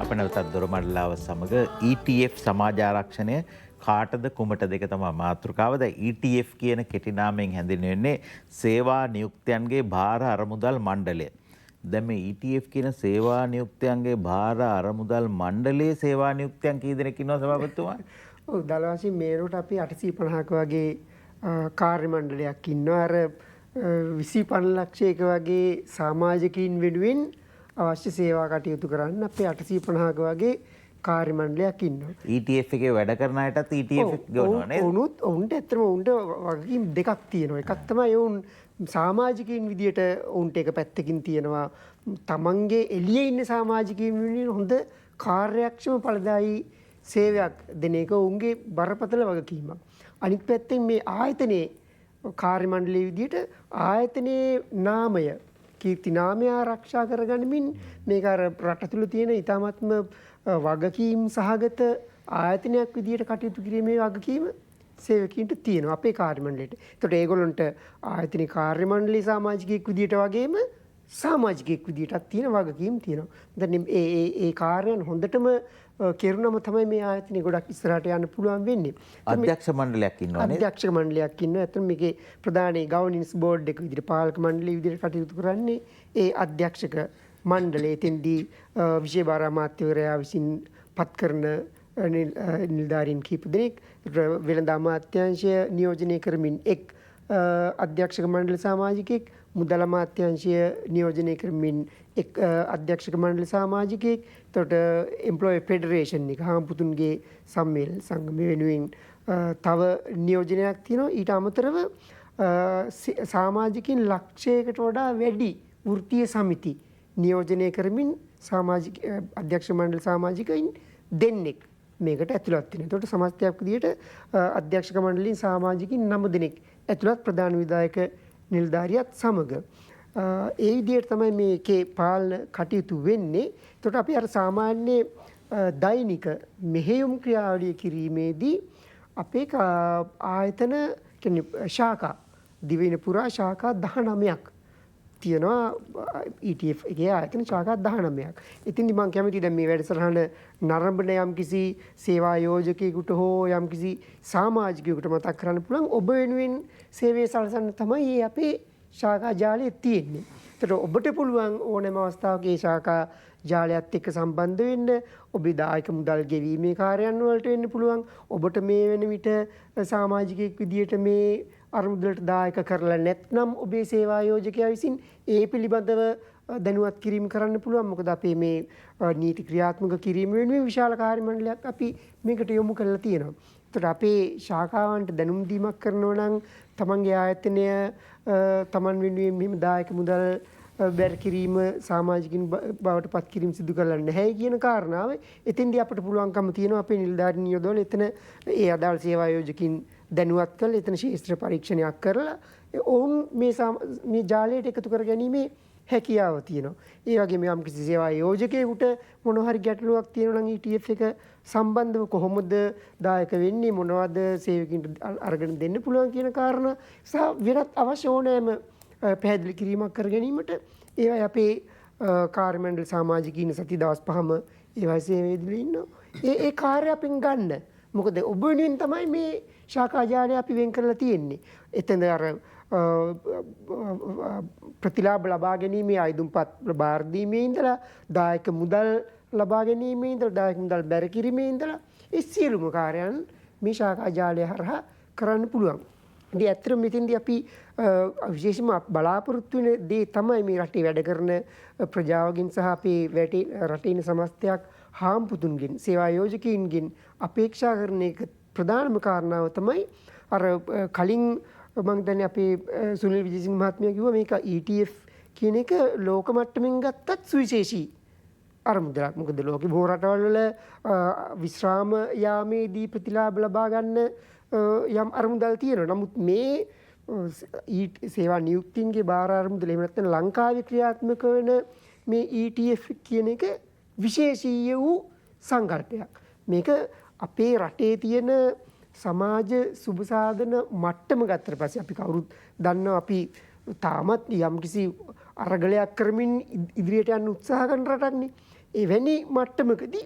අප නැවතත් දොර මඩලාව සමග ETF සමාජ ආරක්ෂණය කාටද කුමටද එක තමයි මාතෘකාව. දැන් ETF කියන කෙටි නාමයෙන් හැඳින්වෙන්නේ සේවා නියුක්තයන්ගේ භාර අරමුදල් මණ්ඩලය. දැන් මේ ETF කියන සේවා නියුක්තයන්ගේ භාර අරමුදල් මණ්ඩලයේ සේවා නියුක්තයන් කී දෙනෙක් ඉන්නවද සභාපතිතුමා? ඔව්, දල වශයෙන් මේ වෙනකොට අපි 850ක වගේ කාර්ය මණ්ඩලයක් ඉන්නවා. අර 25 ලක්ෂයක වගේ සමාජිකින් වෙනුවෙන් අවශ්‍ය සේවා කටයුතු කරන්න අපේ 850ක වගේ කාර්ය මණ්ඩලයක් ඉන්නවා. ETF එකේ වැඩ කරන අයටත් ETF එක ගෙවනවා නේද? ඔවුනුත් ඔවුන්ට ඇත්තටම ඔවුන්ට වගකීම් දෙකක් තියෙනවා. එකක් තමයි ඔවුන් සමාජිකයින් විදියට ඔවුන්ට එක පැත්තකින් තියෙනවා තමන්ගේ එළියේ ඉන්න සමාජිකයින් වෙනුවෙන් හොඳ කාර්යක්ෂම ඵලදායී සේවයක් දෙන එක ඔවුන්ගේ බරපතල වගකීමක්. අනිත් පැත්තෙන් මේ ආයතනයේ කාර්ය මණ්ඩලයේ විදියට ආයතනයේ නාමය කීර්ති නාමය ආරක්ෂා කරගනිමින් මේක අර රට තුළ තියෙන ඉතාමත්ම වගකීම් සහගත ආයතනයක් විදියට කටයුතු කිරීමේ වගකීම සේවකීන්ට තියෙනවා අපේ කාර්ය මණ්ඩලයට. ඒතකොට ඒගොල්ලන්ට ආයතනයේ කාර්ය මණ්ඩලයේ සමාජිකයෙක් විදියට වගේම සමාජිකයෙක් විදියටත් තියෙන වගකීම් තියෙනවා. දැන් ඒ ඒ ඒ කාර්යයන් හොඳටම කෙරුණම තමයි මේ ආයතනය ගොඩක් ඉස්සරහට යන්න පුළුවන් වෙන්නේ. අධ්‍යක්ෂ මණ්ඩලයක් ඉන්නවා නේද? අධ්‍යක්ෂක මණ්ඩලයක් ඉන්නවා. ඇත්තටම මේකේ ප්‍රධාන ගවර්නන්ස් බෝඩ් එක විදිහට පාලක මණ්ඩලය විදිහට කටයුතු කරන්නේ ඒ අධ්‍යක්ෂක මණ්ඩලය. එතෙන්දී විශේෂ අමාත්‍යවරයා විසින් පත් කරන නිලධාරීන් කිහිප දෙනෙක්, වෙළඳ අමාත්‍යාංශය නියෝජනය කරමින් එක් අධ්‍යක්ෂක මණ්ඩල සමාජිකයෙක්, මුදල් අමාත්‍යාංශය නියෝජනය කරමින් එක් අධ්‍යක්ෂක මණ්ඩල සමාජිකයෙක්, එතකොට එම්ප්ලොයි ෆෙඩරේෂන් එක හාම්පුතුන්ගේ සම්මේලන සංගමය වෙනුවෙන් තව නියෝජනයක් තියෙනවා. ඊට අමතරව සමාජිකින් ලක්ෂයකට වඩා වැඩි වෘත්තීය සමිති නියෝජනය කරමින් සමාජික අධ්‍යක්ෂ මණ්ඩල සමාජිකයින් දෙන්නෙක් මේකට ඇතුළත් වෙනවා. එතකොට සමස්තයක් විදියට අධ්‍යක්ෂක මණ්ඩලයෙන් සමාජිකින් 9 දෙනෙක් ඇතුළත් ප්‍රධාන විධායක නිලධාරියත් සමග. ඒ විදියට තමයි මේකේ පාලන කටයුතු වෙන්නේ. එතකොට අපි අර සාමාන්‍ය දෛනික මෙහෙයුම් ක්‍රියාවලිය කිරීමේදී අපේ ආයතන කියන්නේ ශාඛා දිවයින පුරා ශාඛා 19ක් තියෙනවා. ETF එකේ ආයතන ශාඛා 19ක්. ඉතින් මම කැමතියි දැන් මේ වැඩසටහන නරඹන යම්කිසි සේවා යෝජකයෙකුට හෝ යම්කිසි සමාජිකයෙකුට මතක් කරන්න පුළුවන් ඔබ වෙනුවෙන් සේවය සලසන්න තමයි මේ අපේ ශාඛා ජාලය තියෙන්නේ. ඒතර ඔබට පුළුවන් ඕනෑම අවස්ථාවක මේ ශාඛා ජාලයත් එක්ක සම්බන්ධ වෙන්න, ඔබේ දායක මුදල් ගෙවීමේ කාර්යයන් වලට වෙන්න පුළුවන්. ඔබට මේ වෙන විට සමාජිකයෙක් විදියට මේ අරමුදලට දායක කරලා නැත්නම් ඔබේ සේවා යෝජකයා විසින් ඒ පිළිබඳව දැනුවත් කිරීම කරන්න පුළුවන්. මොකද අපේ මේ නීති ක්‍රියාත්මක කිරීම වෙනුවෙන් විශාල කාර්ය මණ්ඩලයක් අපි මේකට යොමු කරලා තියෙනවා. ඒතකොට අපේ ශාඛාවන්ට දැනුම් දීමක් කරනවා නම් තමන්ගේ ආයතනය තමන් වෙනුවෙන් මෙහෙම දායක මුදල් බැර කිරීම සමාජිකින් බවට පත් කිරීම සිදු කරලා නැහැ කියන කාරණාව එතෙන්දී අපිට පුළුවන්කම තියෙනවා අපේ නිලධාරීන් යොදවලා එතන ඒ අදාළ සේවා යෝජකින් දැනුවත් කරලා එතන ශේෂ්ත්‍ර පරීක්ෂණයක් කරලා ඔවුන් මේ ජාලයට එකතු කර ගැනීමේ හැකියාව තියෙනවා. ඒ වගේම යම් කිසි සේවා යෝජකයෙකුට මොන හරි ගැටලුවක් තියෙනවා නම් ETF එක සම්බන්ධව කොහොමද දායක වෙන්නේ, මොනවද සේවකින්ට අරගෙන දෙන්න පුළුවන් කියන කාරණා සහ වෙනත් අවශ්‍ය ඕනෑම පැහැදිලි කිරීමක් කර ගැනීමට ඒවයි අපේ කාර්ය මණ්ඩල සමාජිකයින් සති දවස් 5ම ඒවයි සේවයේ යෙදලා ඉන්නවා. ඒ කාර්ය අපෙන් ගන්න. මොකද ඔබ වෙනුවෙන් තමයි මේ ශාඛා ජාලය අපි වෙන් කරලා තියෙන්නේ. එතන අර ප්‍රතිලාභ ලබා ගැනීමේ අයදුම්පත් බාර දීමේ ඉඳලා දායක මුදල් ලබා ගැනීමේ ඉඳලා දායක මුදල් බැර කිරීමේ ඉඳලා ඒ සියලුම කාර්යයන් මේ ශාඛා ජාලය හරහා කරන්න පුළුවන්. ඉතින් ඇත්තටම මෙතෙන්දී අපි විශේෂයෙන්ම බලාපොරොත්තු වෙන දේ තමයි මේ රටේ වැඩ කරන ප්‍රජාවගෙන් සහ අපේ රටේ ඉන්න සමස්තයක් හාම්පුතුන්ගෙන් සේවා යෝජකයින්ගෙන් අපේක්ෂා කරන එක ප්‍රධානම කාරණාව තමයි අර කලින් මං හිතන්නේ අපේ සුනිල් විජේසිංහ මහත්මයා කිව්වා මේක ETF කියන එක ලෝක මට්ටමින් ගත්තත් සුවිශේෂී අරමුදලක්. මොකද ලෝකෙ බොහෝ රටවල් වල විශ්‍රාම යාමේදී ප්‍රතිලාභ ලබා ගන්න යම් අරමුදල් තියෙනවා. නමුත් මේ සේවා නියුක්තින්ගේ භාර අරමුදල එහෙම නැත්නම් ලංකාවේ ක්‍රියාත්මක වෙන මේ ETF කියන එක විශේෂීය වූ සංකල්පයක්. මේක අපේ රටේ තියෙන සමාජ සුබ සාධන මට්ටම ගත්තට පස්සේ අපි කවුරුත් දන්නවා අපි තාමත් යම්කිසි අරගලයක් කරමින් ඉදිරියට යන්න උත්සාහ කරන රටක්නේ. එවැනි මට්ටමකදී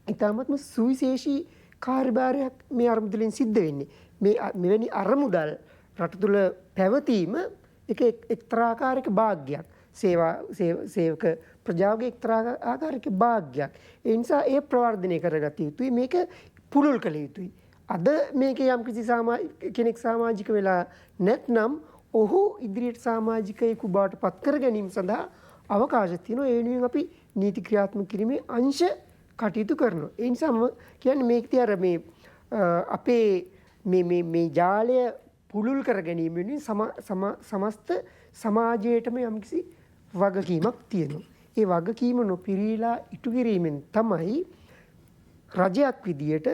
ඉතාමත්ම සුවිශේෂී කාර්යභාරයක් මේ අරමුදලින් සිද්ධ වෙන්නේ. මේ මෙවැනි අරමුදල් රට තුළ පැවතීම එක එක්තරා ආකාරයක භාග්‍යයක්. සේවා සේවක ප්‍රජාවගේ එක්තරා ආකාරයක භාග්‍යයක්. ඒ නිසා ඒ ප්‍රවර්ධනය කරගත යුතුයි. මේක පුළුල් කළ යුතුයි. අද මේකේ යම් කිසි කෙනෙක් සමාජික වෙලා නැත්නම් ඔහු ඉදිරියට සමාජිකයෙකු බවට පත් කර ගැනීම සඳහා අවකාශ තියෙනවා. ඒ වෙනුවෙන් අපි නීති ක්‍රියාත්මක කිරීමේ අංශ කටයුතු කරනවා. ඒ නිසා මම කියන්නේ මේක තියා අර මේ අපේ මේ මේ මේ ජාලය පුළුල් කර ගැනීම වෙනුවෙන් සමස්ත සමාජයටම යම්කිසි වගකීමක් තියෙනවා. ඒ වගකීම නොපිරීලා ඉටු කිරීමෙන් තමයි රජයක් විදියට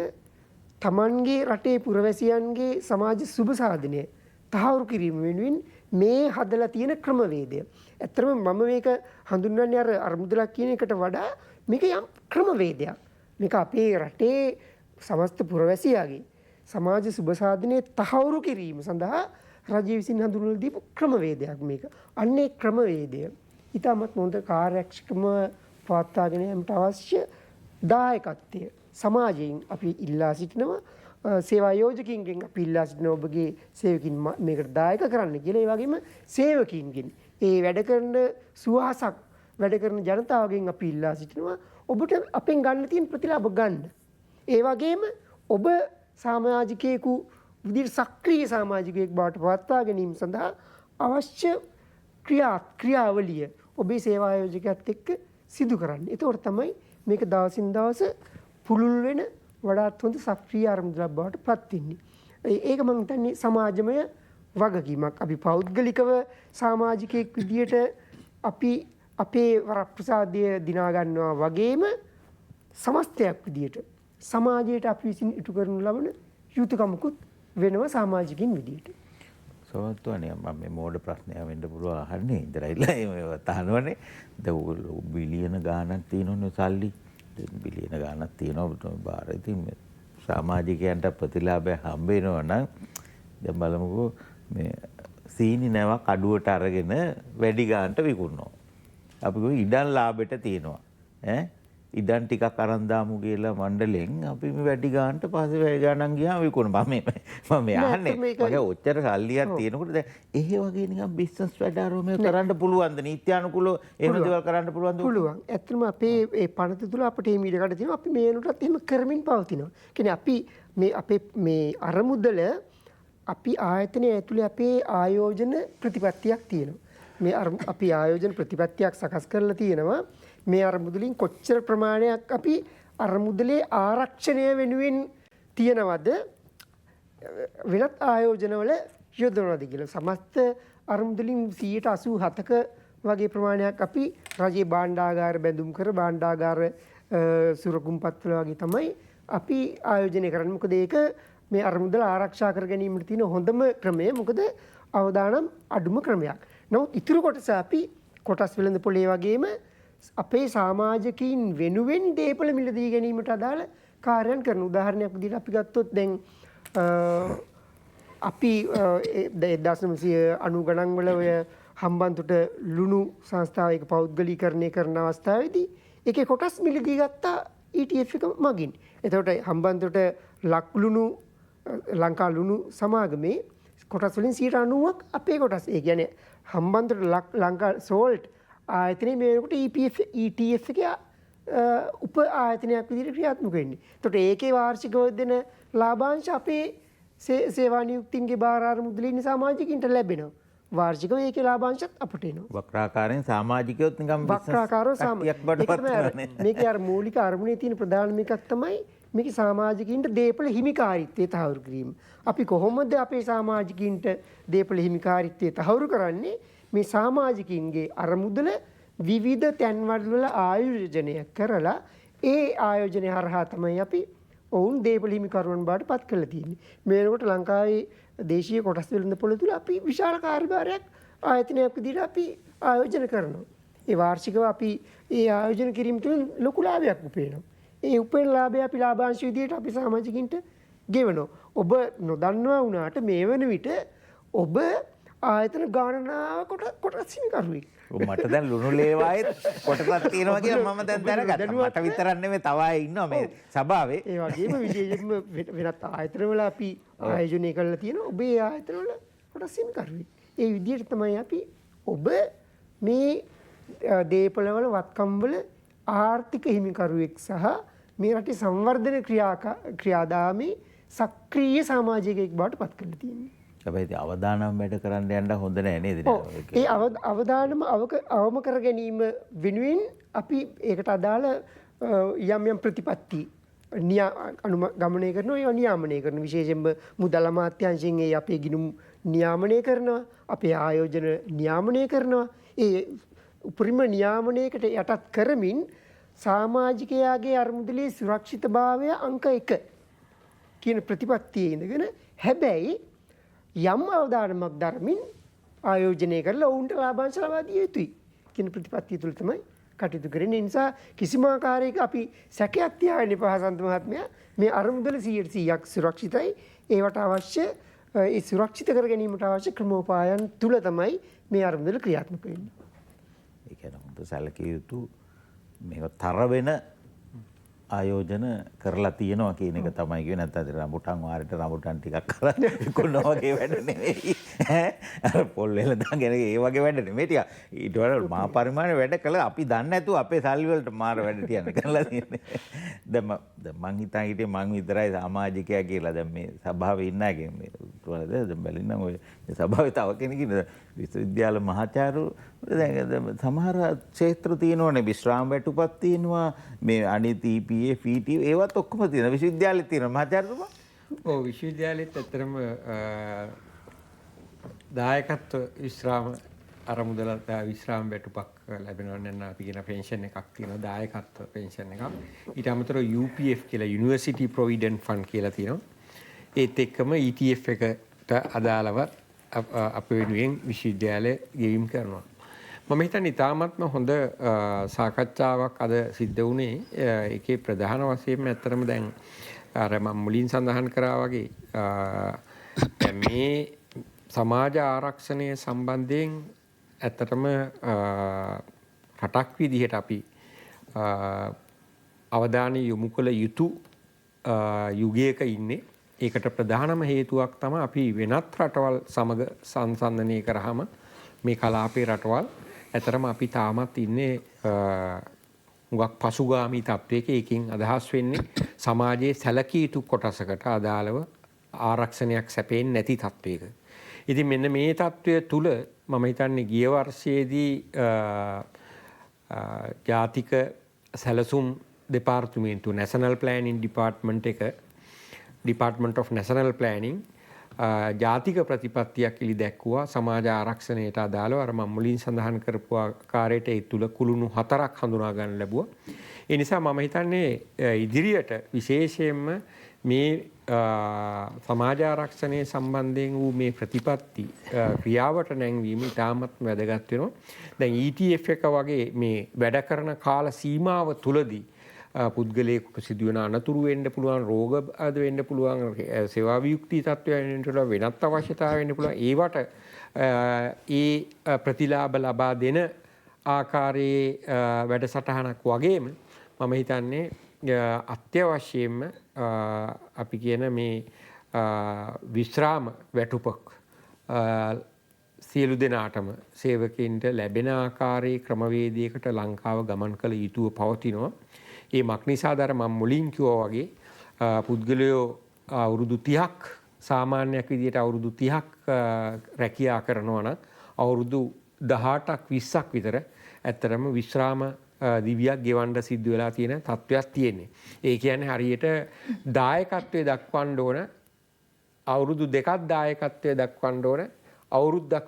තමන්ගේ රටේ පුරවැසියන්ගේ සමාජ සුබ සාධනය තහවුරු කිරීම වෙනුවෙන් මේ හදලා තියෙන ක්‍රමවේදය. ඇත්තටම මම මේක හඳුන්වන්නේ අර අරමුදලක් කියන එකට වඩා මේක යම් ක්‍රමවේදයක්. මේක අපේ රටේ සමස්ත පුරවැසියාගේ සමාජ සුබ සාධනය තහවුරු කිරීම සඳහා රජය විසින් හඳුන්වලා දීපු ක්‍රමවේදයක් මේක. අන්න ඒ ක්‍රමවේදය ඉතාමත් හොඳ කාර්යක්ෂමව පවත්වාගෙන යාමට අවශ්‍ය දායකත්වය සමාජයෙන් අපි ඉල්ලා සිටිනවා. සේවා යෝජකින්ගෙන් අපි ඉල්ලා සිටිනවා ඔබගේ සේවකින් මේකට දායක කරන්න කියලා. ඒ වගේම සේවකින්ගෙන් ඒ වැඩ කරන සුවහසක් වැඩ කරන ජනතාවගෙන් අපි ඉල්ලා සිටිනවා ඔබට අපෙන් ගන්න තියෙන ප්‍රතිලාභ ගන්න. ඒ වගේම ඔබ සමාජිකයෙකු විදිහට සක්‍රීය සමාජිකයෙක් බවට පවත්වා ගැනීම සඳහා අවශ්‍ය ක්‍රියාවලිය ඔබේ සේවා ආයෝජකයත් එක්ක සිදු කරන්න. එතකොට තමයි මේක දවසින් දවස පුළුල් වෙන වඩාත් හොඳ සක්‍රීය අරමුදලක් බවට පත් වෙන්නේ. ඒක මම හිතන්නේ සමාජමය වගකීමක්. අපි පෞද්ගලිකව සමාජිකයෙක් විදියට අපි අපේ වරප්‍රසාදය දිනා ගන්නවා වගේම සමස්තයක් විදියට සමාජයට අපි විසින් ඉටු කරනු ලබන යුතුයකමකුත් වෙනවා සමාජිකින් විදියට. සමත්වනේ මම මේ මෝඩ ප්‍රශ්නයක් වෙන්න පුළුවන් අහන්නේ ඉඳලා ඉලා එහෙම තහනවනේ. දැන් ඔයගොල්ලෝ බිලියන ගාණක් තියෙනවනේ සල්ලි. බිලියන ගාණක් තියෙනවා බාර. ඉතින් මේ සමාජිකයන්ට ප්‍රතිලාභය හම්බ වෙනවා නම් දැන් බලමුකෝ මේ සීනි නැවක් අඩුවට අරගෙන වැඩි ගාණට විකුණනවා. අපි කිව්ව ඉඩම් ලාභෙට තියෙනවා. ඈ ඉඩම් ටිකක් අරන් දාමු කියලා මණ්ඩලෙන් අපි මේ වැඩි ගාණට පස්සේ වැඩි ගාණක් ගියාම විකුණනවා. මම මේ අහන්නේ මගේ ඔච්චර සල්ලියක් තියෙනකොට දැන් එහෙ වගේ නිකන් බිස්නස් වැඩ අරව මේ කරන්න පුළුවන්ද? නීත්‍යානුකූලව එහෙම දේවල් කරන්න පුළුවන්ද? පුළුවන්. ඇත්තටම අපේ ඒ පනත තුල අපිට මේ ඉඩකඩ තියෙනවා. අපි මේ වෙනකොටත් එහෙම කරමින් පවතිනවා. කියන්නේ අපි මේ අපේ මේ අරමුදල අපි ආයතනය ඇතුලේ අපේ ආයෝජන ප්‍රතිපත්තියක් තියෙනවා. මේ අපි ආයෝජන ප්‍රතිපත්තියක් සකස් කරලා තියෙනවා. මේ අරමුදලින් කොච්චර ප්‍රමාණයක් අපි අරමුදලේ ආරක්ෂණය වෙනුවෙන් තියනවද වෙනත් ආයෝජනවල යොදනවද කියලා. සමස්ත අරමුදලින් 87ක වගේ ප්‍රමාණයක් අපි රජයේ භාණ්ඩාගාර බැඳුම් කර භාණ්ඩාගාර සුරකුම්පත්වල වගේ තමයි අපි ආයෝජනය කරන්නේ. මොකද ඒක මේ අරමුදල ආරක්ෂා කර ගැනීමට තියෙන හොඳම ක්‍රමය. මොකද අවදානම් අඩුම ක්‍රමයක්. නමුත් ඉතුරු කොටස අපි කොටස් වෙළඳ පොලේ වගේම අපේ සමාජිකින් වෙනුවෙන් දේපළ මිලදී ගැනීමට අදාළ කාර්යයන් කරන. උදාහරණයක් විදිහට අපි ගත්තොත් දැන් අපි 1990 ගණන් වල ඔය හම්බන්තොට ලුණු සංස්ථාව එක පෞද්ගලීකරණය කරන අවස්ථාවේදී ඒකේ කොටස් මිලදී ගත්තා ETF එක මගින්. එතකොට හම්බන්තොට ලක් ලුණු ලංකා ලුණු සමාගමේ කොටස් වලින් 90ක් අපේ කොටස්. ඒ කියන්නේ හම්බන්තොට ලංකා සෝල්ට් ආයතනයේ මේ වෙනකොට EPF ETF එකේ උප ආයතනයක් විදිහට ක්‍රියාත්මක වෙන්නේ. එතකොට ඒකේ වාර්ෂිකව දෙන ලාභාංශ අපේ සේවා නියුක්තින්ගේ බාර අරමුදලින් ඉන්න සමාජිකින්ට ලැබෙනවා. වාර්ෂිකව ඒකේ ලාභාංශත් අපට එනවා. වක්‍රාකාරයෙන් සමාජිකයොත් නිකන් වක්‍රාකාරව මේකේ අර මූලික අරමුණේ තියෙන ප්‍රධානම එකක් තමයි මේකේ සමාජිකින්ට දේපළ හිමිකාරීත්වය තහවුරු කිරීම. අපි කොහොමද අපේ සමාජිකින්ට දේපළ හිමිකාරීත්වය තහවුරු කරන්නේ? මේ සමාජිකින්ගේ අරමුදල විවිධ තැන්වල වල ආයෝජනය කරලා ඒ ආයෝජනය හරහා තමයි අපි ඔවුන් දේපළ හිමිකරුවන් බවට පත් කරලා තියෙන්නේ. මේ වෙනකොට ලංකාවේ දේශීය කොටස් වෙළඳ පොළ තුල අපි විශාල කාර්යභාරයක් ආයතනයක් විදිහට අපි ආයෝජන කරනවා. ඒ වාර්ෂිකව අපි ඒ ආයෝජන කිරීම තුළින් ලොකු ලාභයක් උපයනවා. ඒ උපයන ලාභය අපි ලාභාංශ විදිහට අපි සමාජිකින්ට ගෙවනවා. ඔබ නොදන්නවා වුණාට මේ වන විට ඔබ ආයතන ගණනාව කොටස් හිමිකරුවෙක්. මට දැන් ලුණු ලේවායෙත් කොටසක් තියෙනවා කියලා මම දැන් දැනගත්තා. මට විතරක් නෙමෙයි තව අය ඉන්නවා මේ සභාවේ. ඒ වගේම විශේෂයෙන්ම වෙනත් ආයතනවල අපි ආයෝජනය කරලා තියෙනවා. ඔබේ ආයතනවල කොටස් හිමිකරුවෙක්. ඒ විදිහට තමයි අපි ඔබ මේ දේපළවල වත්කම් වල ආර්ථික හිමිකරුවෙක් සහ මේ රටේ සංවර්ධන ක්‍රියාදාමේ සක්‍රීය සමාජිකයෙක් බවට පත් කරලා තියෙන්නේ. හැබැයි ඉතින් අවදානම් වැඩ කරන්න යන්න හොඳ නෑ නේද? ඒ අවදානම අවම කර ගැනීම වෙනුවෙන් අපි ඒකට අදාළ යම් යම් ප්‍රතිපත්ති අනුගමනය කරනවා, ඒවා නියාමනය කරනවා. විශේෂයෙන්ම මුදල් අමාත්‍යාංශයෙන් ඒ අපේ ගිණුම් නියාමනය කරනවා, අපේ ආයෝජන නියාමනය කරනවා. ඒ උපරිම නියාමනයකට යටත් කරමින් සමාජිකයාගේ අරමුදලේ සුරක්ෂිතභාවය අංක 1 කියන ප්‍රතිපත්තියේ ඉඳගෙන හැබැයි යම් අවදානමක් දරමින් ආයෝජනය කරලා ඔවුන්ට ලාභාංශ ලබා දිය යුතුයි කියන ප්‍රතිපත්තිය තුළ තමයි කටයුතු කරන්නේ. ඒ නිසා කිසිම ආකාරයක අපි සැකයක් තියාගන්න එපා හසන්ත මහත්මයා. මේ අරමුදල 100%ක් සුරක්ෂිතයි. ඒවට අවශ්‍ය ඒ සුරක්ෂිත කර ගැනීමට අවශ්‍ය ක්‍රමෝපායන් තුල තමයි මේ අරමුදල ක්‍රියාත්මක වෙන්නේ. ඒ කියන්නේ හොඳ සැලකිය යුතු මේක තර වෙන ආයෝජන කරලා තියෙනවා කියන එක තමයි කිව්වේ. නැත්නම් අර රඹුටන් වාරේට රඹුටන් ටිකක් කරලා විකුණනවා වගේ වැඩ නෙවෙයි. ඈ අර පොල් වෙලඳන් ගැන ඒ වගේ වැඩ නෙමෙයි. ටික ඊට වඩා මහා පරිමාණයේ වැඩ කළා. අපි දන්නේ නැතුව අපේ සල්ලි වලට මාර වැඩ තියන්න කරලා තියෙන්නේ. දැන් මං හිතන් හිටියේ මං විතරයි සමාජිකයා කියලා. දැන් මේ සභාවේ ඉන්න අයගෙන් මේ උතුවලද දැන් බැලින්නම් ඔය මේ සභාවේ තව කෙනෙක් ඉන්න විශ්වවිද්‍යාල මහාචාර්යවරු. දැන් සමහර ක්ෂේත්‍ර තියෙනවනේ, විශ්‍රාම වැටුපක් තියෙනවා, මේ අනිත් EPF ET ඒවත් ඔක්කොම තියෙනවා. විශ්වවිද්‍යාලෙත් තියෙනවා මහාචාර්යතුමා. ඔව්, විශ්වවිද්‍යාලෙත් ඇත්තටම දායකත්ව විශ්‍රාම අරමුදල විශ්‍රාම වැටුපක් ලැබෙනවා නම් අපි කියන පෙන්ෂන් එකක් තියෙනවා, දායකත්ව පෙන්ෂන් එකක්. ඊට අමතරව UPF කියලා යුනිවර්සිටි ප්‍රොවිඩන්ට් ෆන්ඩ් කියලා තියෙනවා. ඒත් එක්කම ETF එකට අදාළව අප වෙනුවෙන් විශ්වවිද්‍යාලය ගෙවීම් කරනවා. මම හිතන්නේ ඉතාමත්ම හොඳ සාකච්ඡාවක් අද සිද්ධ වුණේ. ඒකේ ප්‍රධාන වශයෙන්ම ඇත්තටම දැන් අර මම මුලින් සඳහන් කරා වගේ දැන් මේ සමාජ ආරක්ෂණය සම්බන්ධයෙන් ඇත්තටම රටක් විදිහට අපි අවධානය යොමු කළ යුතු යුගයක ඉන්නේ. ඒකට ප්‍රධානම හේතුවක් තමයි අපි වෙනත් රටවල් සමග සංසන්දනය කරාම මේ කලාපේ රටවල් ඇතරම අපි තාමත් ඉන්නේ හුඟක් පසුගාමී තත්වයක. ඒකෙන් අදහස් වෙන්නේ සමාජයේ සැලකිය යුතු කොටසකට අදාළව ආරක්ෂණයක් සැපෙන්නේ නැති තත්වයක. ඉතින් මෙන්න මේ තත්වය තුල මම හිතන්නේ ගිය වර්ෂයේදී ජාතික සැලසුම් දෙපාර්තමේන්තුව National Planning Department එක Department of National Planning ජාතික ප්‍රතිපත්තියක් එළි දැක්වුවා සමාජ ආරක්ෂණයට අදාළව. අර මම මුලින් සඳහන් කරපු ආකාරයට ඒ තුල කුළුණු 4ක් හඳුනා ගන්න ලැබුවා. ඒ නිසා මම හිතන්නේ ඉදිරියට විශේෂයෙන්ම මේ සමාජ ආරක්ෂණය සම්බන්ධයෙන් වූ මේ ප්‍රතිපත්ති ක්‍රියාවට නැංවීම ඉතාමත් වැදගත් වෙනවා. දැන් ETF එක වගේ මේ වැඩ කරන කාල සීමාව තුලදී පුද්ගලයෙකුට සිදුවෙන අනතුරු වෙන්න පුළුවන්, රෝග ආද වෙන්න පුළුවන්, සේවා වියුක්ති තත්ත්වයන් වෙන්න පුළුවන්, වෙනත් අවශ්‍යතාව වෙන්න පුළුවන්. ඒවට ඒ ප්‍රතිලාභ ලබා දෙන ආකාරයේ වැඩසටහනක් වගේම මම හිතන්නේ අත්‍යවශ්‍යයෙන්ම අපි කියන මේ විශ්‍රාම වැටුපක් සියලු දෙනාටම සේවකයින්ට ලැබෙන ආකාරයේ ක්‍රමවේදයකට ලංකාව ගමන් කළ යුතුව පවතිනවා. ඒ මක් නිසාද අර මම මුලින් කිව්වා වගේ පුද්ගලයෝ අවුරුදු 30ක් සාමාන්‍යයක් විදිහට අවුරුදු 30ක් රැකියා කරනවා නම් අවුරුදු 18ක් 20ක් විතර ඇත්තටම විශ්‍රාම දිවියක් ගෙවන්න සිද්ධ වෙලා තියෙන තත්ත්වයක් තියෙන්නේ. ඒ කියන්නේ හරියට දායකත්වයේ දක්වන්න ඕන අවුරුදු 2ක් දායකත්වයේ දක්වන්න ඕන අවුරුද්දක්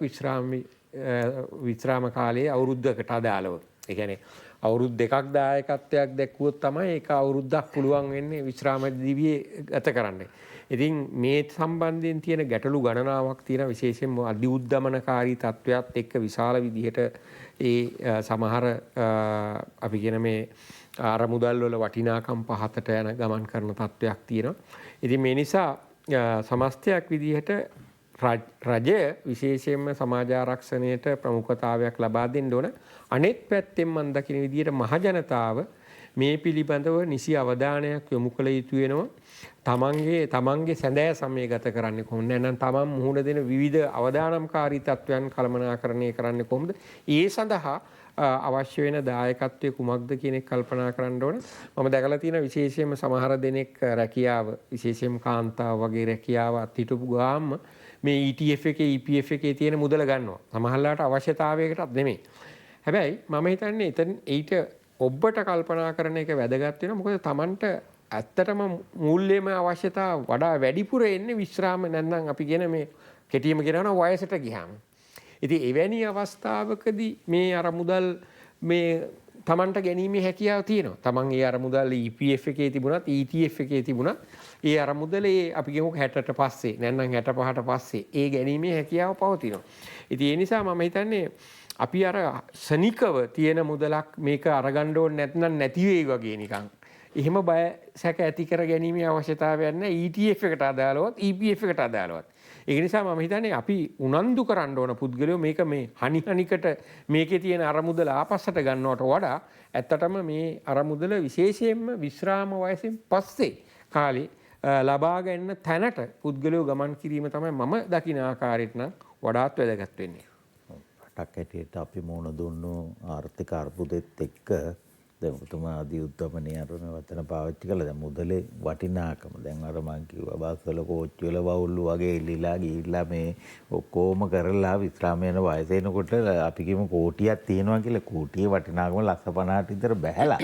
විශ්‍රාම කාලයේ අවුරුද්දකට අදාළව. ඒ කියන්නේ අවුරුදු 2ක් දායකත්වයක් දැක්වුවොත් තමයි ඒක අවුරුද්දක් පුළුවන් වෙන්නේ විශ්‍රාම දිවියේ ගත කරන්න. ඉතින් මේ සම්බන්ධයෙන් තියෙන ගැටලු ගණනාවක් තියෙන, විශේෂයෙන්ම අධි උද්දමනකාරී තත්ත්වයක් එක්ක විශාල විදිහට ඒ සමහර අපි කියන මේ අරමුදල් වල වටිනාකම් පහතට යන ගමන් කරන තත්ත්වයක් තියෙනවා. ඉතින් මේ නිසා සමස්තයක් විදිහට රජය විශේෂයෙන්ම සමාජ ආරක්ෂණයට ප්‍රමුඛතාවයක් ලබා දෙන්න ඕන. අනෙත් පැත්තෙන් මම දකින විදිහට මහ ජනතාව මේ පිළිබඳව නිසි අවධානයක් යොමු කළ යුතු වෙනවා. තමන්ගේ සැඳෑ සමය ගත කරන්නේ කොහොමද? නැත්නම් තමන් මුහුණ දෙන විවිධ අවදානම්කාරී තත්ත්වයන් කළමනාකරණය කරන්නේ කොහොමද? ඒ සඳහා අවශ්‍ය වෙන දායකත්වය කුමක්ද කියන එක කල්පනා කරන්න ඕන. මම දැකලා තියෙන විශේෂයෙන්ම සමහර දෙනෙක් රැකියාව, විශේෂයෙන්ම කාන්තාව වගේ රැකියාව අත්හිටපු ගාම මේ ETF එකේ EPF එකේ තියෙන මුදල ගන්නවා. සමහරලාට අවශ්‍යතාවයකටත් නෙමෙයි. හැබැයි මම හිතන්නේ එතන ඊට ඔබට කල්පනා කරන එක වැදගත් වෙනවා. මොකද තමන්ට ඇත්තටම මූල්‍යමය අවශ්‍යතා වඩා වැඩිපුර එන්නේ විශ්‍රාම නැත්නම් අපි කියන මේ කෙටියම කියනවා නම් වයසට ගියාම. ඉතින් එවැනි අවස්ථාවකදී මේ අර මුදල් මේ තමන්ට ගැනීමේ හැකියාව තියෙනවා. තමන් ඒ අර මුදල් EPF එකේ තිබුණත් ETF එකේ තිබුණත් ඒ අර මුදල ඒ අපි කියමු 60ට පස්සේ නැත්නම් 65ට පස්සේ ඒ ගැනීමේ හැකියාව පවතිනවා. ඉතින් ඒ නිසා මම හිතන්නේ අපි අර ශනිකව තියෙන මුදලක් මේක අරගන්න ඕනේ නැත්නම් නැති වෙයි වගේ නිකන්. එහෙම බය සැක ඇති කර ගැනීමේ අවශ්‍යතාවයක් නැහැ ETF එකට අදාළවත් EPF එකට අදාළවත්. ඒක නිසා මම හිතන්නේ අපි උනන්දු කරන්න ඕන පුද්ගලයෝ මේක මේ හනි හනිකට මේකේ තියෙන අර මුදල ආපස්සට ගන්නවට වඩා ඇත්තටම මේ අර මුදල විශේෂයෙන්ම විශ්‍රාම වයසෙන් පස්සේ කාලේ ලබා ගන්න තැනට පුද්ගලයෝ ගමන් කිරීම තමයි මම දකින ආකාරයට නම් වඩාත් වැදගත් වෙන්නේ. රටක් හැටියට අපි මුහුණ දුන්නු ආර්ථික අර්බුදෙත් එක්ක දැන් ඔබතුමා ආදී උද්දමනය අර මේ වචන පාවිච්චි කළා. දැන් මුදලේ වටිනාකම දැන් අර මං කිව්වා බස් වල කෝච්චි වල වවුල්ලු වගේ එල්ලිලා ගිහිල්ලා මේ ඔක්කොම කරලා විශ්‍රාම යන වයස එනකොට අපි කියමු කෝටියක් තියෙනවා කියලා. කෝටියේ වටිනාකම ලක්ෂ 50ට විතර බැහැලා.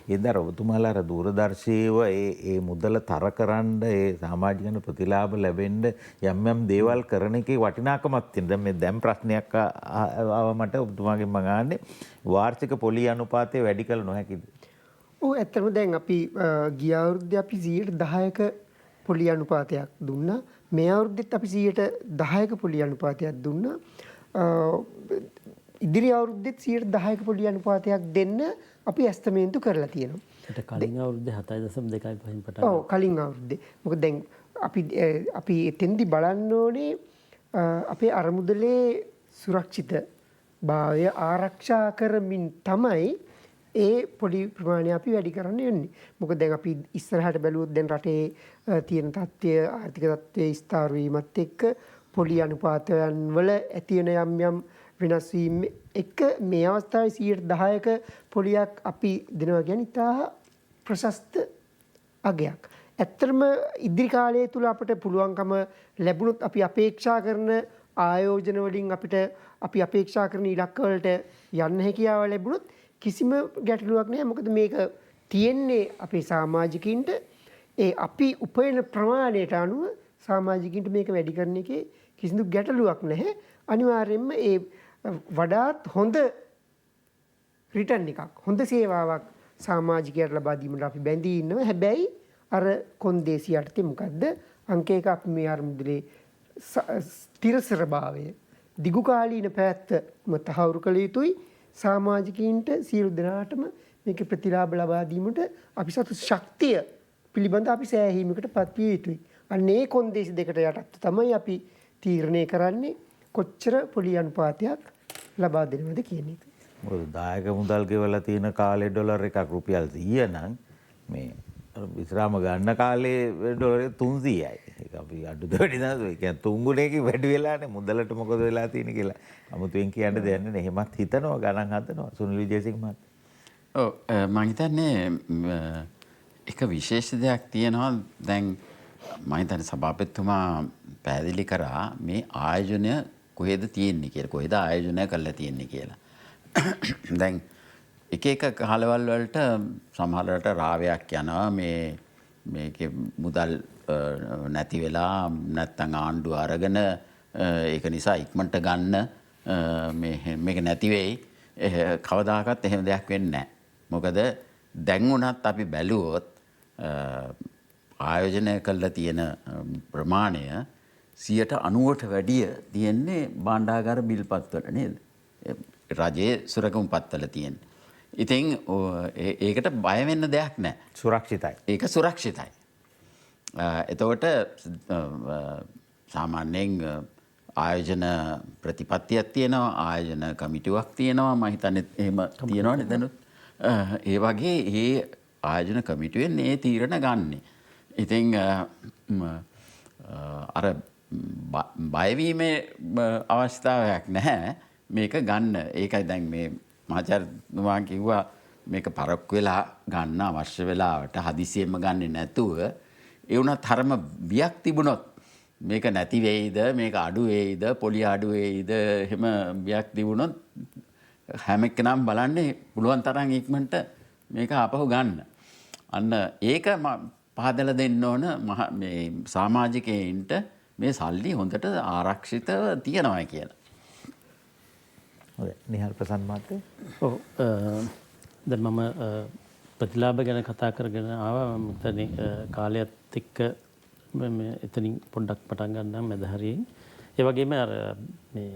ඒත් අර ඔබතුමාලා අර දූරදර්ශීව ඒ ඒ මුදල තරකරන්න ඒ සමාජිකන ප්‍රතිලාභ ලැබෙන්න යම් යම් දේවල් කරන එකේ වටිනාකමක් තියෙනවා. දැන් මේ දැන් ප්‍රශ්නයක් ආවා මට ඔබතුමාගෙන් මං අහන්නේ වාර්ෂික පොලි අනුපාතය වැඩි කළ නොහැකිද? ඔව් ඇත්තටම දැන් අපි ගිය අවුරුද්දේ අපි 10%ක පොලි අනුපාතයක් දුන්නා. මේ අවුරුද්දෙත් අපි 10%ක පොලි අනුපාතයක් දුන්නා. ඉදිරි අවුරුද්දෙත් 10%ක පොලි අනුපාතයක් දෙන්න අපි ඇස්තමේන්තු කරලා තියෙනවා. ඒට කලින් අවුරුද්දේ 7.25න් පටන්. ඔව් කලින් අවුරුද්දේ. මොකද දැන් අපි එතෙන්දි බලන්න ඕනේ අපේ අරමුදලේ සුරක්ෂිත භාවය ආරක්ෂා කරමින් තමයි ඒ පොඩි ප්‍රමාණය අපි වැඩි කරන්න යන්නේ. මොකද දැන් අපි ඉස්සරහට බැලුවොත් දැන් රටේ තියෙන තත්ත්වය, ආර්ථික තත්ත්වය ස්ථාවර වීමත් එක්ක පොලි අනුපාතයන් වල ඇති වෙන යම් යම් වෙනස් වීම් එක්ක මේ අවස්ථාවේ 10%ක පොලියක් අපි දෙනවා කියන්නේ ඉතා ප්‍රශස්ත අගයක්. ඇත්තටම ඉදිරි කාලය තුල අපට පුළුවන්කම ලැබුණොත් අපි අපේක්ෂා කරන ආයෝජන වලින් අපිට අපි අපේක්ෂා කරන ඉලක්ක වලට යන්න හැකියාව ලැබුණොත් කිසිම ගැටලුවක් නෑ. මොකද මේක තියෙන්නේ අපේ සමාජිකින්ට ඒ අපි උපයන ප්‍රමාණයට අනුව සමාජිකින්ට මේක වැඩි කරන එකේ කිසිදු ගැටලුවක් නැහැ. අනිවාර්යයෙන්ම ඒ වඩාත් හොඳ රිටර්න් එකක්, හොඳ සේවාවක් සමාජිකයාට ලබා දීමට අපි බැඳී ඉන්නවා. හැබැයි අර කොන්දේසි යටතේ මොකද්ද? අංක එක අපි මේ අරමුදලේ ස්ථිරසරභාවය දිගුකාලීන පැවැත්ම තහවුරු කළ යුතුයි. සමාජිකයින්ට සියලු දෙනාටම මේක ප්‍රතිලාභ ලබා දීමට අපි සතු ශක්තිය පිළිබඳ අපි සෑහීමකට පත්විය යුතුයි. අන්න ඒ කොන්දේසි දෙකට යටත් තමයි අපි තීරණය කරන්නේ කොච්චර පොලි අනුපාතයක් ලබා දෙනවද කියන එක. මොකද දායක මුදල් ගෙවලා තියෙන කාලේ ඩොලර් එකක් රුපියල් 100 නම් මේ විශ්‍රාම ගන්න කාලේ ඩොලර් 300යි. ඒක අපි අඩුද වැඩි නේද? ඒ කියන්නේ තුන් ගුණයකින් වැඩි වෙලානේ මුදලට මොකද වෙලා තියෙන්නේ කියලා. අමුතුවෙන් කියන්න දෙයක් නෑ. එහෙමත් හිතනවා, ගණන් හදනවා. සුනිල් විජේසිංහ මහත්තයා. ඔව් මං හිතන්නේ එක විශේෂ දෙයක් තියෙනවා. දැන් මං හිතන්නේ සභාපතිතුමා පැහැදිලි කරා මේ ආයෝජනය කොහෙද තියෙන්නේ කියලා. කොහෙද ආයෝජනය කරලා තියෙන්නේ කියලා. දැන් එක එක කාලවල වලට සමහර වෙලාවට රාවයක් යනවා මේ මේකේ මුදල් නැති වෙලා නැත්තම් ආණ්ඩුව අරගෙන ඒක නිසා ඉක්මනට ගන්න මේ මේක නැති වෙයි. කවදාකවත් එහෙම දෙයක් වෙන්නේ නැහැ. මොකද දැන් වුණත් අපි බැලුවොත් ආයෝජනය කරලා තියෙන ප්‍රමාණය 90%ට වැඩිය තියෙන්නේ භාණ්ඩාගාර බිල්පත්වල නේද? රජයේ සුරකම් පත්වල තියෙන්නේ. ඉතින් ඒකට බය වෙන්න දෙයක් නැහැ. සුරක්ෂිතයි. ඒක සුරක්ෂිතයි. එතකොට සාමාන්‍යයෙන් ආයෝජන ප්‍රතිපත්තියක් තියෙනවා, ආයෝජන කමිටුවක් තියෙනවා. මම හිතන්නේ එහෙම තියෙනවනේ දැනුත්. ඒ වගේ ඒ ආයෝජන කමිටුවෙන් ඒ තීරණ ගන්නෙ. ඉතින් අර බයවීමේ අවස්ථාවක් නැහැ මේක ගන්න. ඒකයි දැන් මේ මහාචාර්යතුමා කිව්වා මේක පරක්කු වෙලා ගන්න අවශ්‍ය වෙලාවට හදිසියෙම ගන්නෙ නැතුව ඒ වුණත් හරම බියක් තිබුණොත් මේක නැති වෙයිද, මේක අඩු වෙයිද, පොලිය අඩු වෙයිද, එහෙම බියක් තිබුණොත් හැම එක්කනම බලන්නේ පුළුවන් තරම් ඉක්මනට මේක ආපහු ගන්න. අන්න ඒක පහදලා දෙන්න ඕන මේ සමාජිකයින්ට මේ සල්ලි හොඳට ආරක්ෂිතව තියනවා කියලා. හොඳයි. නිහාල් ප්‍රසන්න මහත්තයා. ඔව්, දැන් මම ප්‍රතිලාභ ගැන කතා කරගෙන ආවා. මම හිතන්නේ කාලයත් එක්ක මේ එතනින් පොඩ්ඩක් පටන් ගන්නම් මැද හරියෙන්. ඒ වගේම අර මේ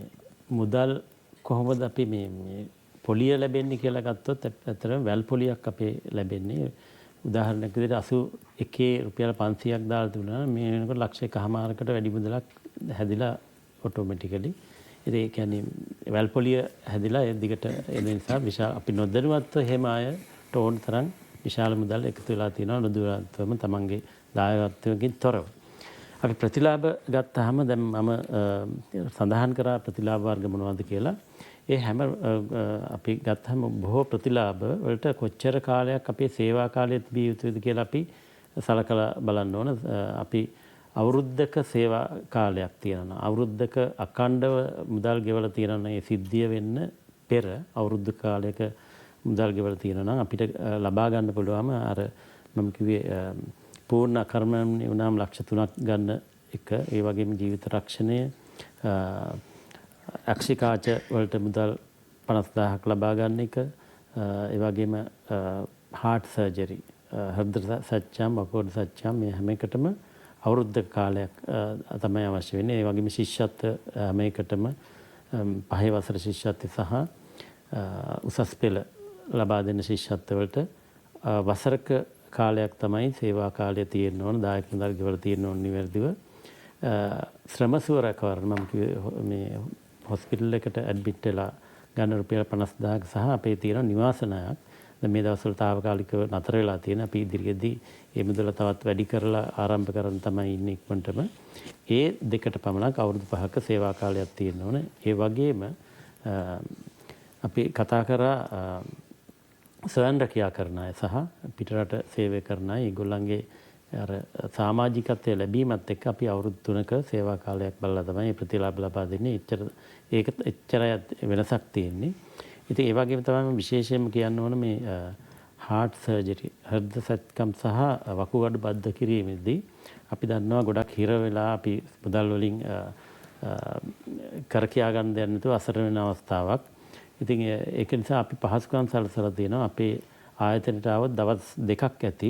මුදල් කොහොමද අපි මේ පොලිය ලැබෙන්නේ කියලා ගත්තොත් ඇත්තටම වැල් පොලියක් අපේ ලැබෙන්නේ. උදාහරණයක් විදිහට 81 රුපියල් 500ක් දාලා තිබුණා නම් මේ වෙනකොට ලක්ෂ එකහමාරකට වැඩි මුදලක් හැදිලා ඔටෝමැටිකලි. ඉතින් ඒ කියන්නේ වැල් පොලිය හැදිලා ඒ දිගට එන නිසා විශාල අපි නොදැනුවත්ව එහෙම අයට ඕන තරම් විශාල මුදල් එකතු වෙලා තියෙනවා නොදැනුවත්වම තමන්ගේ දායකත්වයෙන් තොරව. අපි ප්‍රතිලාභ ගත්තාම දැන් මම සඳහන් කරා ප්‍රතිලාභ වර්ග මොනවද කියලා. ඒ හැම අපි ගත්තාම බොහෝ ප්‍රතිලාභ වලට කොච්චර කාලයක් අපේ සේවා කාලය තිබිය යුතුද කියලා අපි සලකලා බලන්න ඕන. අපි අවුරුද්දක සේවා කාලයක් තියෙනවා. අවුරුද්දක අඛණ්ඩව මුදල් ගෙවලා තියෙනවා නම් ඒ සිද්ධිය වෙන්න පෙර අවුරුද්ද කාලයක මුදල් ගෙවලා තියෙනවා නම් අපිට ලබා ගන්න පුළුවන්ම අර මම කිව්වේ පූර්ණ කර්මණ්‍ය වුණාම ලක්ෂ 3ක් ගන්න එක. ඒ වගේම ජීවිත රක්ෂණය, අක්ෂිකාච වලට මුදල් 50,000ක් ලබා ගන්න එක, ඒ වගේම හાર્ට් සර්ජරි, හෘද සච්චම්, වකුගඩු සච්චම් මේ හැම එකටම අවුරුද්දක කාලයක් තමයි අවශ්‍ය වෙන්නේ. ඒ වගේම ශිෂ්‍යත්ව හැම එකටම 5 වසර ශිෂ්‍යත්වය සහ උසස් පෙළ ලබා දෙන ශිෂ්‍යත්ව වලට වසරක කාලයක් තමයි සේවා කාලය තියෙන්න ඕන, දායක මුදල් ගෙවලා තියෙන්න ඕන නිවැරදිව. ශ්‍රම සුව රැකවරණ මම කිව්වේ මේ හොස්පිටල් එකට ඇඩ්මිට් වෙලා ගන්න රුපියල් 50,000ක් සහ අපේ තියෙන නිවාස ණයක්. දැන් මේ දවස්වල තාවකාලිකව නතර වෙලා තියෙන. අපි ඉදිරියේදී මේ මුදල තවත් වැඩි කරලා ආරම්භ කරන්න තමයි ඉන්නේ ඉක්මනටම. ඒ දෙකට පමණක් අවුරුදු 5ක සේවා කාලයක් තියෙන්න ඕන. ඒ වගේම අපි කතා කරා ස්වයං රැකියා කරන අය සහ පිටරට සේවය කරන අය, ඒගොල්ලන්ගේ අර සමාජිකත්වය ලැබීමත් එක්ක අපි අවුරුදු 3ක සේවා කාලයක් බලලා තමයි ප්‍රතිලාභ ලබා දෙන්නේ. එච්චර ඒක එච්චරයි වෙනසක් තියෙන්නේ. ඉතින් ඒ වගේම තමයි විශේෂයෙන්ම කියන්න ඕන මේ හાર્ට් සර්ජරි, හෘද සැත්කම් සහ වකුගඩු බද්ධ කිරීමේදී අපි දන්නවා ගොඩක් හිර වෙලා අපි මුදල් වලින් කර කියා ගන්න දෙයක් නැතුව අසරණ වෙන අවස්ථාවක්. ඉතින් ඒක නිසා අපි පහසුකම් සලසලා තියෙනවා. අපේ ආයතනයට આવොත් දවස් 2ක් ඇති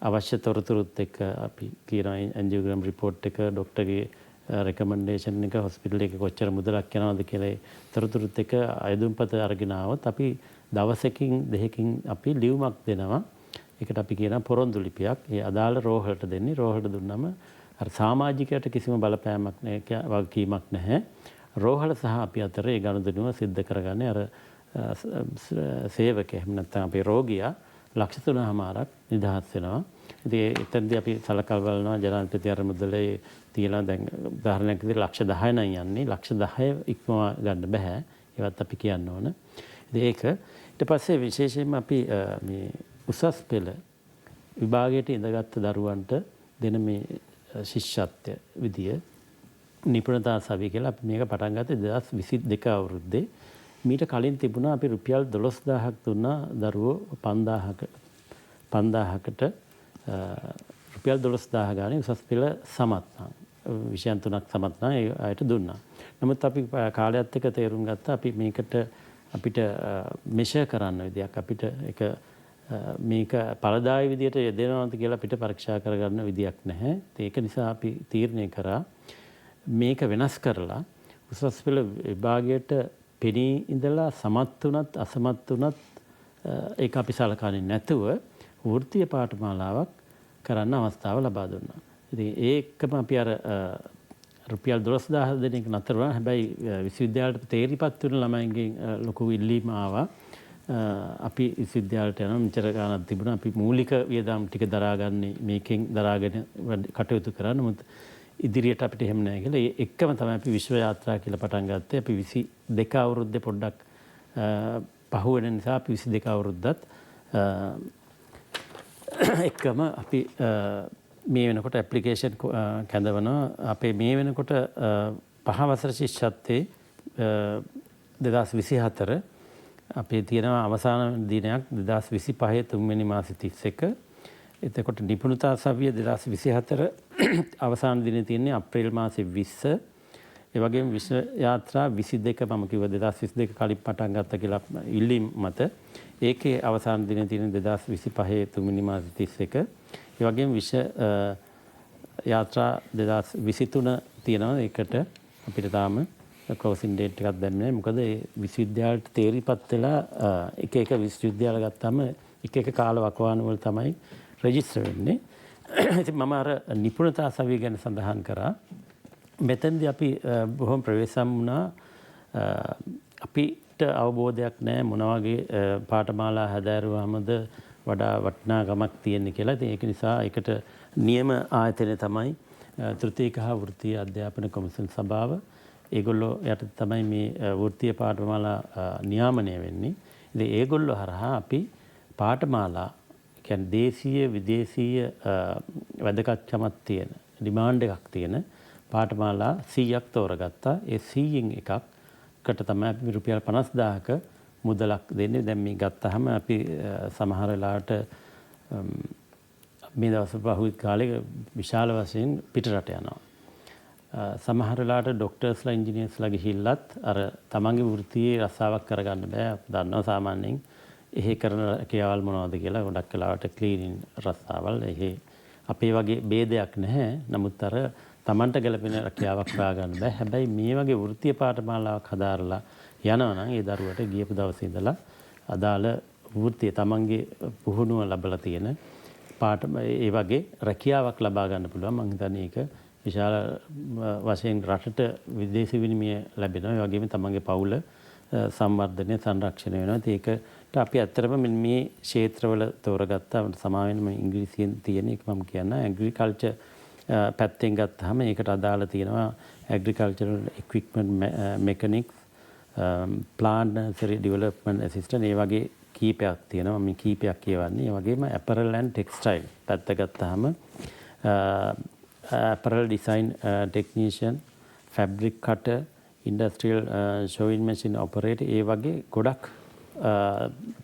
අවශ්‍ය තොරතුරුත් එක්ක අපි කියන ඇන්ජියෝග්‍රෑම් රිපෝට් එක, ඩොක්ටර්ගේ රෙකමෙන්ඩේෂන් එක, හොස්පිටල් එකේ කොච්චර මුදලක් යනවද කියලා ඒ තොරතුරුත් එක්ක අයදුම්පත අරගෙන ආවොත් අපි දවසකින් දෙකකින් අපි ලියුමක් දෙනවා. ඒකට අපි කියනවා පොරොන්දු ලිපියක්. ඒ අදාළ රෝහලට දෙන්නේ. රෝහලට දුන්නම අර සමාජිකයට කිසිම බලපෑමක් නෑ, වගකීමක් නැහැ. රෝහල සහ අපි අතර ඒ ගනුදෙනුව සිද්ධ කරගන්නේ අර සේවකයා එහෙම නැත්නම් අපේ රෝගියා ලක්ෂ 3.5ක් නිදහස් වෙනවා. ඉතින් එතනදී අපි සලකා බලනවා ජනාධිපති අර මුදලේ තියලා දැන් උදාහරණයක් විදිහට ලක්ෂ 10 නම් යන්නේ ලක්ෂ 10 ඉක්මවා ගන්න බෑ. ඒවත් අපි කියන්න ඕන. ඉතින් ඒක ඊට පස්සේ විශේෂයෙන්ම අපි මේ උසස් පෙළ විභාගයට ඉඳගත් දරුවන්ට දෙන මේ ශිෂ්‍යත්වය විදිය නිපුණතා සවි කියලා අපි මේක පටන් ගත්තේ 2022 අවුරුද්දේ. මීට කලින් තිබුණා අපි රුපියල් 12000ක් දුන්නා දරුවෝ 5000කට රුපියල් 12000 ගානේ උසස් පෙළ සමත් නම් විෂයන් තුනක් සමත් නම් ඒ අයට දුන්නා. නමුත් අපි කාලයත් එක්ක තේරුම් ගත්තා අපි මේකට අපිට මෙෂර් කරන්න විදියක් අපිට ඒක මේක ඵලදායී විදියට යෙදෙනවද කියලා අපිට පරීක්ෂා කරගන්න විදියක් නැහැ. ඒක නිසා අපි තීරණය කරා මේක වෙනස් කරලා උසස් පෙළ විභාගයට පෙනී ඉඳලා සමත් වුණත් අසමත් වුණත් ඒක අපි සලකන්නේ නැතුව වෘත්තීය පාඨමාලාවක් කරන්න අවස්ථාව ලබා දුන්නා. ඉතින් ඒකම අපි අර රුපියල් 12000 දෙන එක නතර වුණා. හැබැයි විශ්වවිද්‍යාලයට තේරිපත් වෙන ළමයින්ගෙන් ලොකු ඉල්ලීම ආවා. අපි විශ්වවිද්‍යාලයට යනවා, මෙච්චර ගාණක් තිබුණා, අපි මූලික වියදම් ටික දරාගන්නේ මේකෙන් දරාගෙන කටයුතු කරා. නමුත් ඉදිරියට අපිට එහෙම නෑ කියලා ඒ එක්කම තමයි අපි විශ්ව යාත්‍රා කියලා පටන් ගත්තේ. අපි 22 අවුරුද්දේ පොඩ්ඩක් පහු වෙන නිසා අපි 22 අවුරුද්දත් එක්කම අපි මේ වෙනකොට ඇප්ලිකේෂන් කැඳවනවා. අපේ මේ වෙනකොට පහ වසර ශිෂ්‍යත්වයේ 2024 අපේ තියෙනවා අවසාන දිනයක් 2025 තුන්වෙනි මාසේ 31. එතකොට නිපුණතා සවිය 2024 අවසාන දිනේ තියෙන්නේ අප්‍රේල් මාසේ 20. ඒ වගේම විශ්ව යාත්‍රා 22 මම කිව්වා 2022 කලින් පටන් ගත්තා කියලා ඉල්ලීම් මත. ඒකේ අවසාන දිනේ තියෙන්නේ 2025 තුන්වෙනි මාසේ 31. ඒ වගේම විශ්ව යාත්‍රා 2023 තියෙනවා. ඒකට අපිට තාම ක්ලෝසින් ඩේට් එකක් දැම්මේ නැහැ. මොකද ඒ විශ්වවිද්‍යාලයට තේරිපත් වෙලා එක එක විශ්වවිද්‍යාල ගත්තාම එක එක කාල වකවානු වල තමයි රෙජිස්ටර් වෙන්නේ. ඉතින් මම අර නිපුණතා සවිය ගැන සඳහන් කරා. මෙතෙන්දී අපි බොහොම ප්‍රවේශම් වුණා. අපිට අවබෝධයක් නැහැ මොන වගේ පාඨමාලා හැදෑරුවාමද වඩා වටිනාකමක් තියෙන්නේ කියලා. ඉතින් ඒක නිසා ඒකට නියම ආයතනය තමයි තෘතීක හා වෘත්තීය අධ්‍යාපන කොමිසම් සභාව. ඒගොල්ලෝ යටතේ තමයි මේ වෘත්තීය පාඨමාලා නියාමනය වෙන්නේ. ඉතින් ඒගොල්ලෝ හරහා අපි පාඨමාලා කියන්නේ දේශීය විදේශීය වැදගත්කමක් තියෙන ඩිමාන්ඩ් එකක් තියෙන පාඨමාලා 100ක් තෝරගත්තා. ඒ 100න් එකකට තමයි අපි රුපියල් 50,000ක මුදලක් දෙන්නේ. දැන් මේ ගත්තාම අපි සමහර වෙලාවට මේ දවස් පහුගිය කාලේ විශාල වශයෙන් පිටරට යනවා. සමහර වෙලාවට ඩොක්ටර්ස්ලා ඉංජිනේර්ස්ලා ගිහිල්ලත් අර තමන්ගේ වෘත්තියේ රස්සාවක් කරගන්න බෑ. අපි දන්නවා සාමාන්‍යයෙන් එහෙ කරන රැකියාවල් මොනවද කියලා. ගොඩක් වෙලාවට ක්ලීනින් රස්සාවල්. එහෙ අපේ වගේ භේදයක් නැහැ. නමුත් අර තමන්ට ගැලපෙන රැකියාවක් හොයාගන්න බෑ. හැබැයි මේ වගේ වෘත්තීය පාඨමාලාවක් හදාරලා යනවා නම් ඒ දරුවට ගියපු දවසේ ඉඳලා අදාළ වෘත්තිය තමන්ගේ පුහුණුව ලැබලා තියෙන පාඨ ඒ වගේ රැකියාවක් ලබා ගන්න පුළුවන්. මං හිතන්නේ ඒක විශාල වශයෙන් රටට විදේශ විනිමය ලැබෙනවා. ඒ වගේම තමන්ගේ පවුල සංවර්ධනය සංරක්ෂණය වෙනවා. ඉතින් ඒකට අපි ඇත්තටම මෙන්න මේ ක්ෂේත්‍රවල තෝරගත්තා. මට සමා වෙන්න මම ඉංග්‍රීසියෙන් තියෙන එක මම කියන්න. ඇග්‍රිකල්චර් පැත්තෙන් ගත්තාම ඒකට අදාළ තියෙනවා agricultural equipment mechanics, plant nursery development assistant, ඒ වගේ කීපයක් තියෙනවා. මම කීපයක් කියවන්නේ. ඒ වගේම ඇපරල් ඇන්ඩ් ටෙක්ස්ටයිල් පැත්ත ගත්තාම apparel design technician, fabric cutter, industrial sewing machine operator, ඒ වගේ ගොඩක්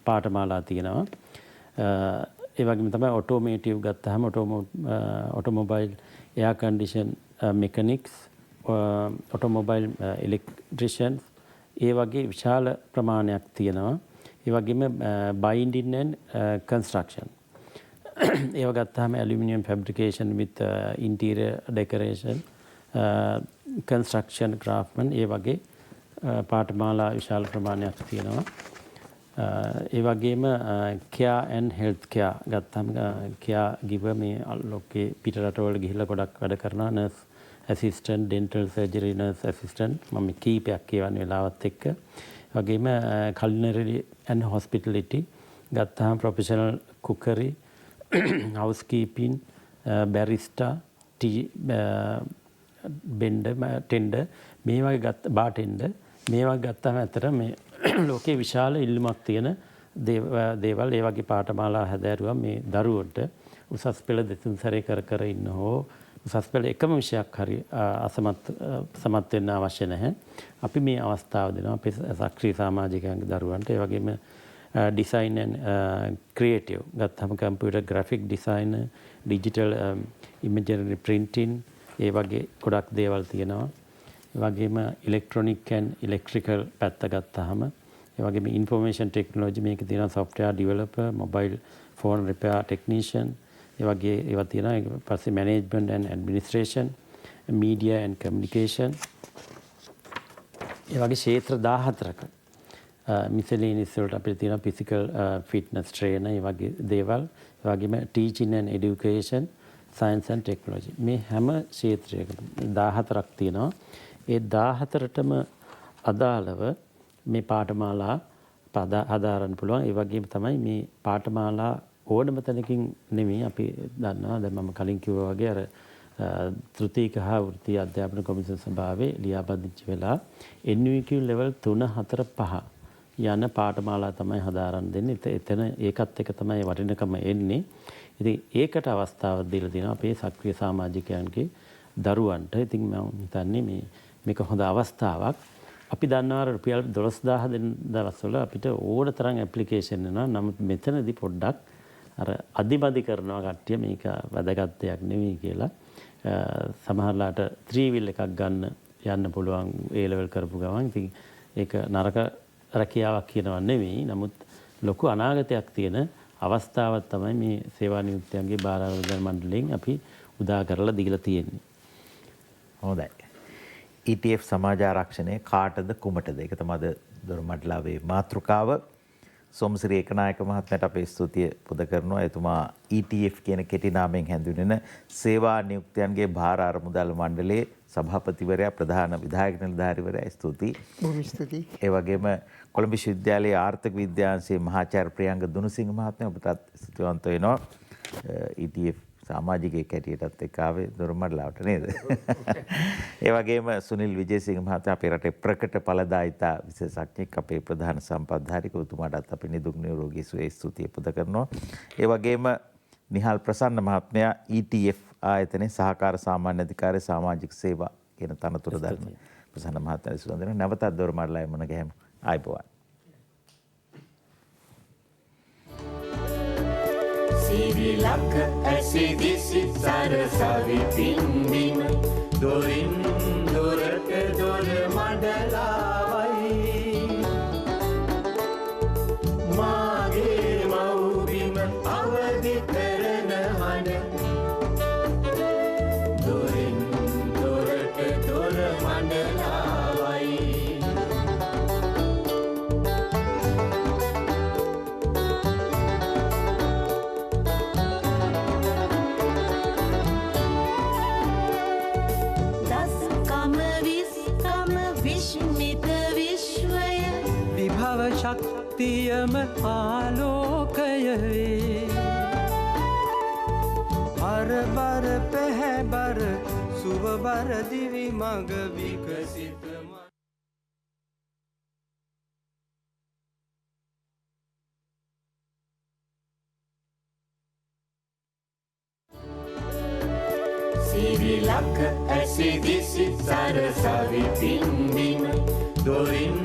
පාඨමාලා තියෙනවා. ඒ වගේම තමයි ඔටෝමේටිව් ගත්තාම automobile air condition mechanics, automobile electricians, ඒ වගේ විශාල ප්‍රමාණයක් තියෙනවා. ඒ වගේම බයින්ඩින් ඇන්ඩ් කන්ස්ට්‍රක්ෂන් ඒව ගත්තාම aluminium fabrication with interior decoration, construction craftsman, ඒ වගේ පාඨමාලා විශාල ප්‍රමාණයක් තියෙනවා. ඒ වගේම කෙයා ඇන්ඩ් හෙල්ත් කෙයා ගත්තාම කෙයා ගිවර් මේ ලෝකේ පිට රටවල ගිහිල්ලා ගොඩක් වැඩ කරනවා. Nurse assistant, dental surgery nurse assistant, මම කීපයක් කියවන්නේ වෙලාවත් එක්ක. ඒ වගේම කලිනරි ඇන්ඩ් හොස්පිටැලිටි ගත්තාම professional cookery, housekeeping, barista, tea bender tender මේ වගේ ගත්ත බාටෙන්ඩර් මේ වගේ ගත්තාම ඇත්තට මේ ලෝකේ විශාල ඉල්ලුමක් තියෙන දේවල්. ඒ වගේ පාඨමාලා හැදෑරුවා මේ දරුවන්ට උසස් පෙළ දෙතුන් සැරේ කර කර ඉන්න හෝ උසස් පෙළ එකම විෂයක් හරි අසමත් සමත් වෙන්න අවශ්‍ය නැහැ. අපි මේ අවස්ථාව දෙනවා අපේ සක්‍රීය සමාජිකයන්ගේ දරුවන්ට. ඒ වගේම ඩිසයින් ඇන්ඩ් ක්‍රියේටිව් ගත්තම computer graphic designer, digital imagery printing, ඒ වගේ ගොඩක් දේවල් තියෙනවා. ඒ වගේම ඉලෙක්ට්‍රොනික් ඇන්ඩ් ඉලෙක්ට්‍රිකල් පැත්ත ගත්තාම, ඒ වගේම ඉන්ෆර්මේෂන් ටෙක්නොලොජි මේකේ තියෙනවා software developer, mobile phone repair technician, ඒ වගේ ඒවා තියෙනවා. ඊට පස්සේ management and administration, media and communication, ඒ වගේ ක්ෂේත්‍ර 14ක මිසලේනිස් වලට අපිට තියෙනවා ෆිසිකල් ෆිට්නස් ට්‍රේනර්, ඒ වගේ දේවල්. ඒ වගේම teaching and education, science and technology, මේ හැම ක්ෂේත්‍රයකම 14ක් තියෙනවා. ඒ 14ටම අදාළව මේ පාඨමාලා හදාරන්න පුළුවන්. ඒ වගේම තමයි මේ පාඨමාලා ඕනම තැනකින් නෙමෙයි අපි දන්නවා. දැන් මම කලින් කිව්වා වගේ අර තෘතීක හා වෘත්තීය අධ්‍යාපන කොමිෂන් සභාවේ ලියාපදිංචි වෙලා NVQ level 3 4 5 යන පාඨමාලා තමයි හදාරන්න දෙන්නේ. එතන ඒකත් එක තමයි වටිනකම එන්නේ. ඉතින් ඒකට අවස්ථාවක් දීලා තියෙනවා අපේ සක්‍රිය සමාජිකයන්ගේ දරුවන්ට. ඉතින් මම හිතන්නේ මේක හොඳ අවස්ථාවක්. අපි දන්නවා රුපියල් 12000 දෙන දවස්වල අපිට ඕන තරම් ඇප්ලිකේෂන් එනවා. නමුත් මෙතනදී පොඩ්ඩක් අර අදිමදි කරනවා කට්ටිය මේක වැදගත් දෙයක් නෙමෙයි කියලා. සමහරලාට ත්‍රිවිල් එකක් ගන්න යන්න පුළුවන් ඒ ලෙවල් කරපු ගමන්. ඉතින් ඒක නරක රැකියාවක් කියනවා නෙමෙයි. නමුත් ලොකු අනාගතයක් තියෙන අවස්ථාවක් තමයි මේ සේවා නියුක්තයන්ගේ භාර අරමුදල් මණ්ඩලයෙන් අපි උදා කරලා දීලා තියෙන්නේ. හොඳයි. ETF සමාජ ආරක්ෂණය කාටද කුමටද? ඒක තමයි අද දොරමඩලාවේ මාතෘකාව. සෝමසිරි ඒකනායක මහත්මයාට අපේ ස්තුතිය පුද කරනවා. එතුමා ETF කියන කෙටි නාමයෙන් හැඳින්වෙන සේවා නියුක්තයන්ගේ භාර අරමුදල් මණ්ඩලයේ සභාපතිවරයා, ප්‍රධාන විධායක නිලධාරීවරයා. ස්තුතියි. බොහොම ස්තුතියි. ඒ වගේම කොළඹ විශ්වවිද්‍යාලයේ ආර්ථික විද්‍යාංශයේ මහාචාර්ය ප්‍රියංග දුනුසිංහ මහත්මයා ඔබටත් ස්තුතිවන්ත වෙනවා. ETF සමාජිකයෙක් හැටියටත් එක්ක ආවේ දොරමඩලාවට නේද? ඒ වගේම සුනිල් විජේසිංහ මහත්මයා අපේ රටේ ප්‍රකට ඵලදායිතා විශේෂඥෙක්, අපේ ප්‍රධාන සම්පත්ධාරික ඔබතුමාටත් අපි නිදුක් නිරෝගී සුවය ස්තුතිය පුද කරනවා. ඒ වගේම නිහාල් ප්‍රසන්න මහත්මයා ETF ආයතනයේ සහකාර සාමාන්‍ය අධිකාරිය සමාජික සේවා කියන තනතුර දරන ප්‍රසන්න මහත්මයා සුවඳ වෙනවා. නැවතත් දොරමඩලාවේ මුණ ගැහෙමු. ආයුබෝවන්. සිරිලක ඇසිදිසි සරසවි පින්බිම දොරින් දොරට දොර මඩලාවයි මාගේ මව්බිම අවදි කරන හඬ දොරින් දොරට දොර මඩලාවයි. ශක්තියම ආලෝකය වේ. අරබර පැහැබර සුවබර දිවි මඟ විකසිත සිරිලක ඇසිදිසි සරසවි පින්බිම දොරින්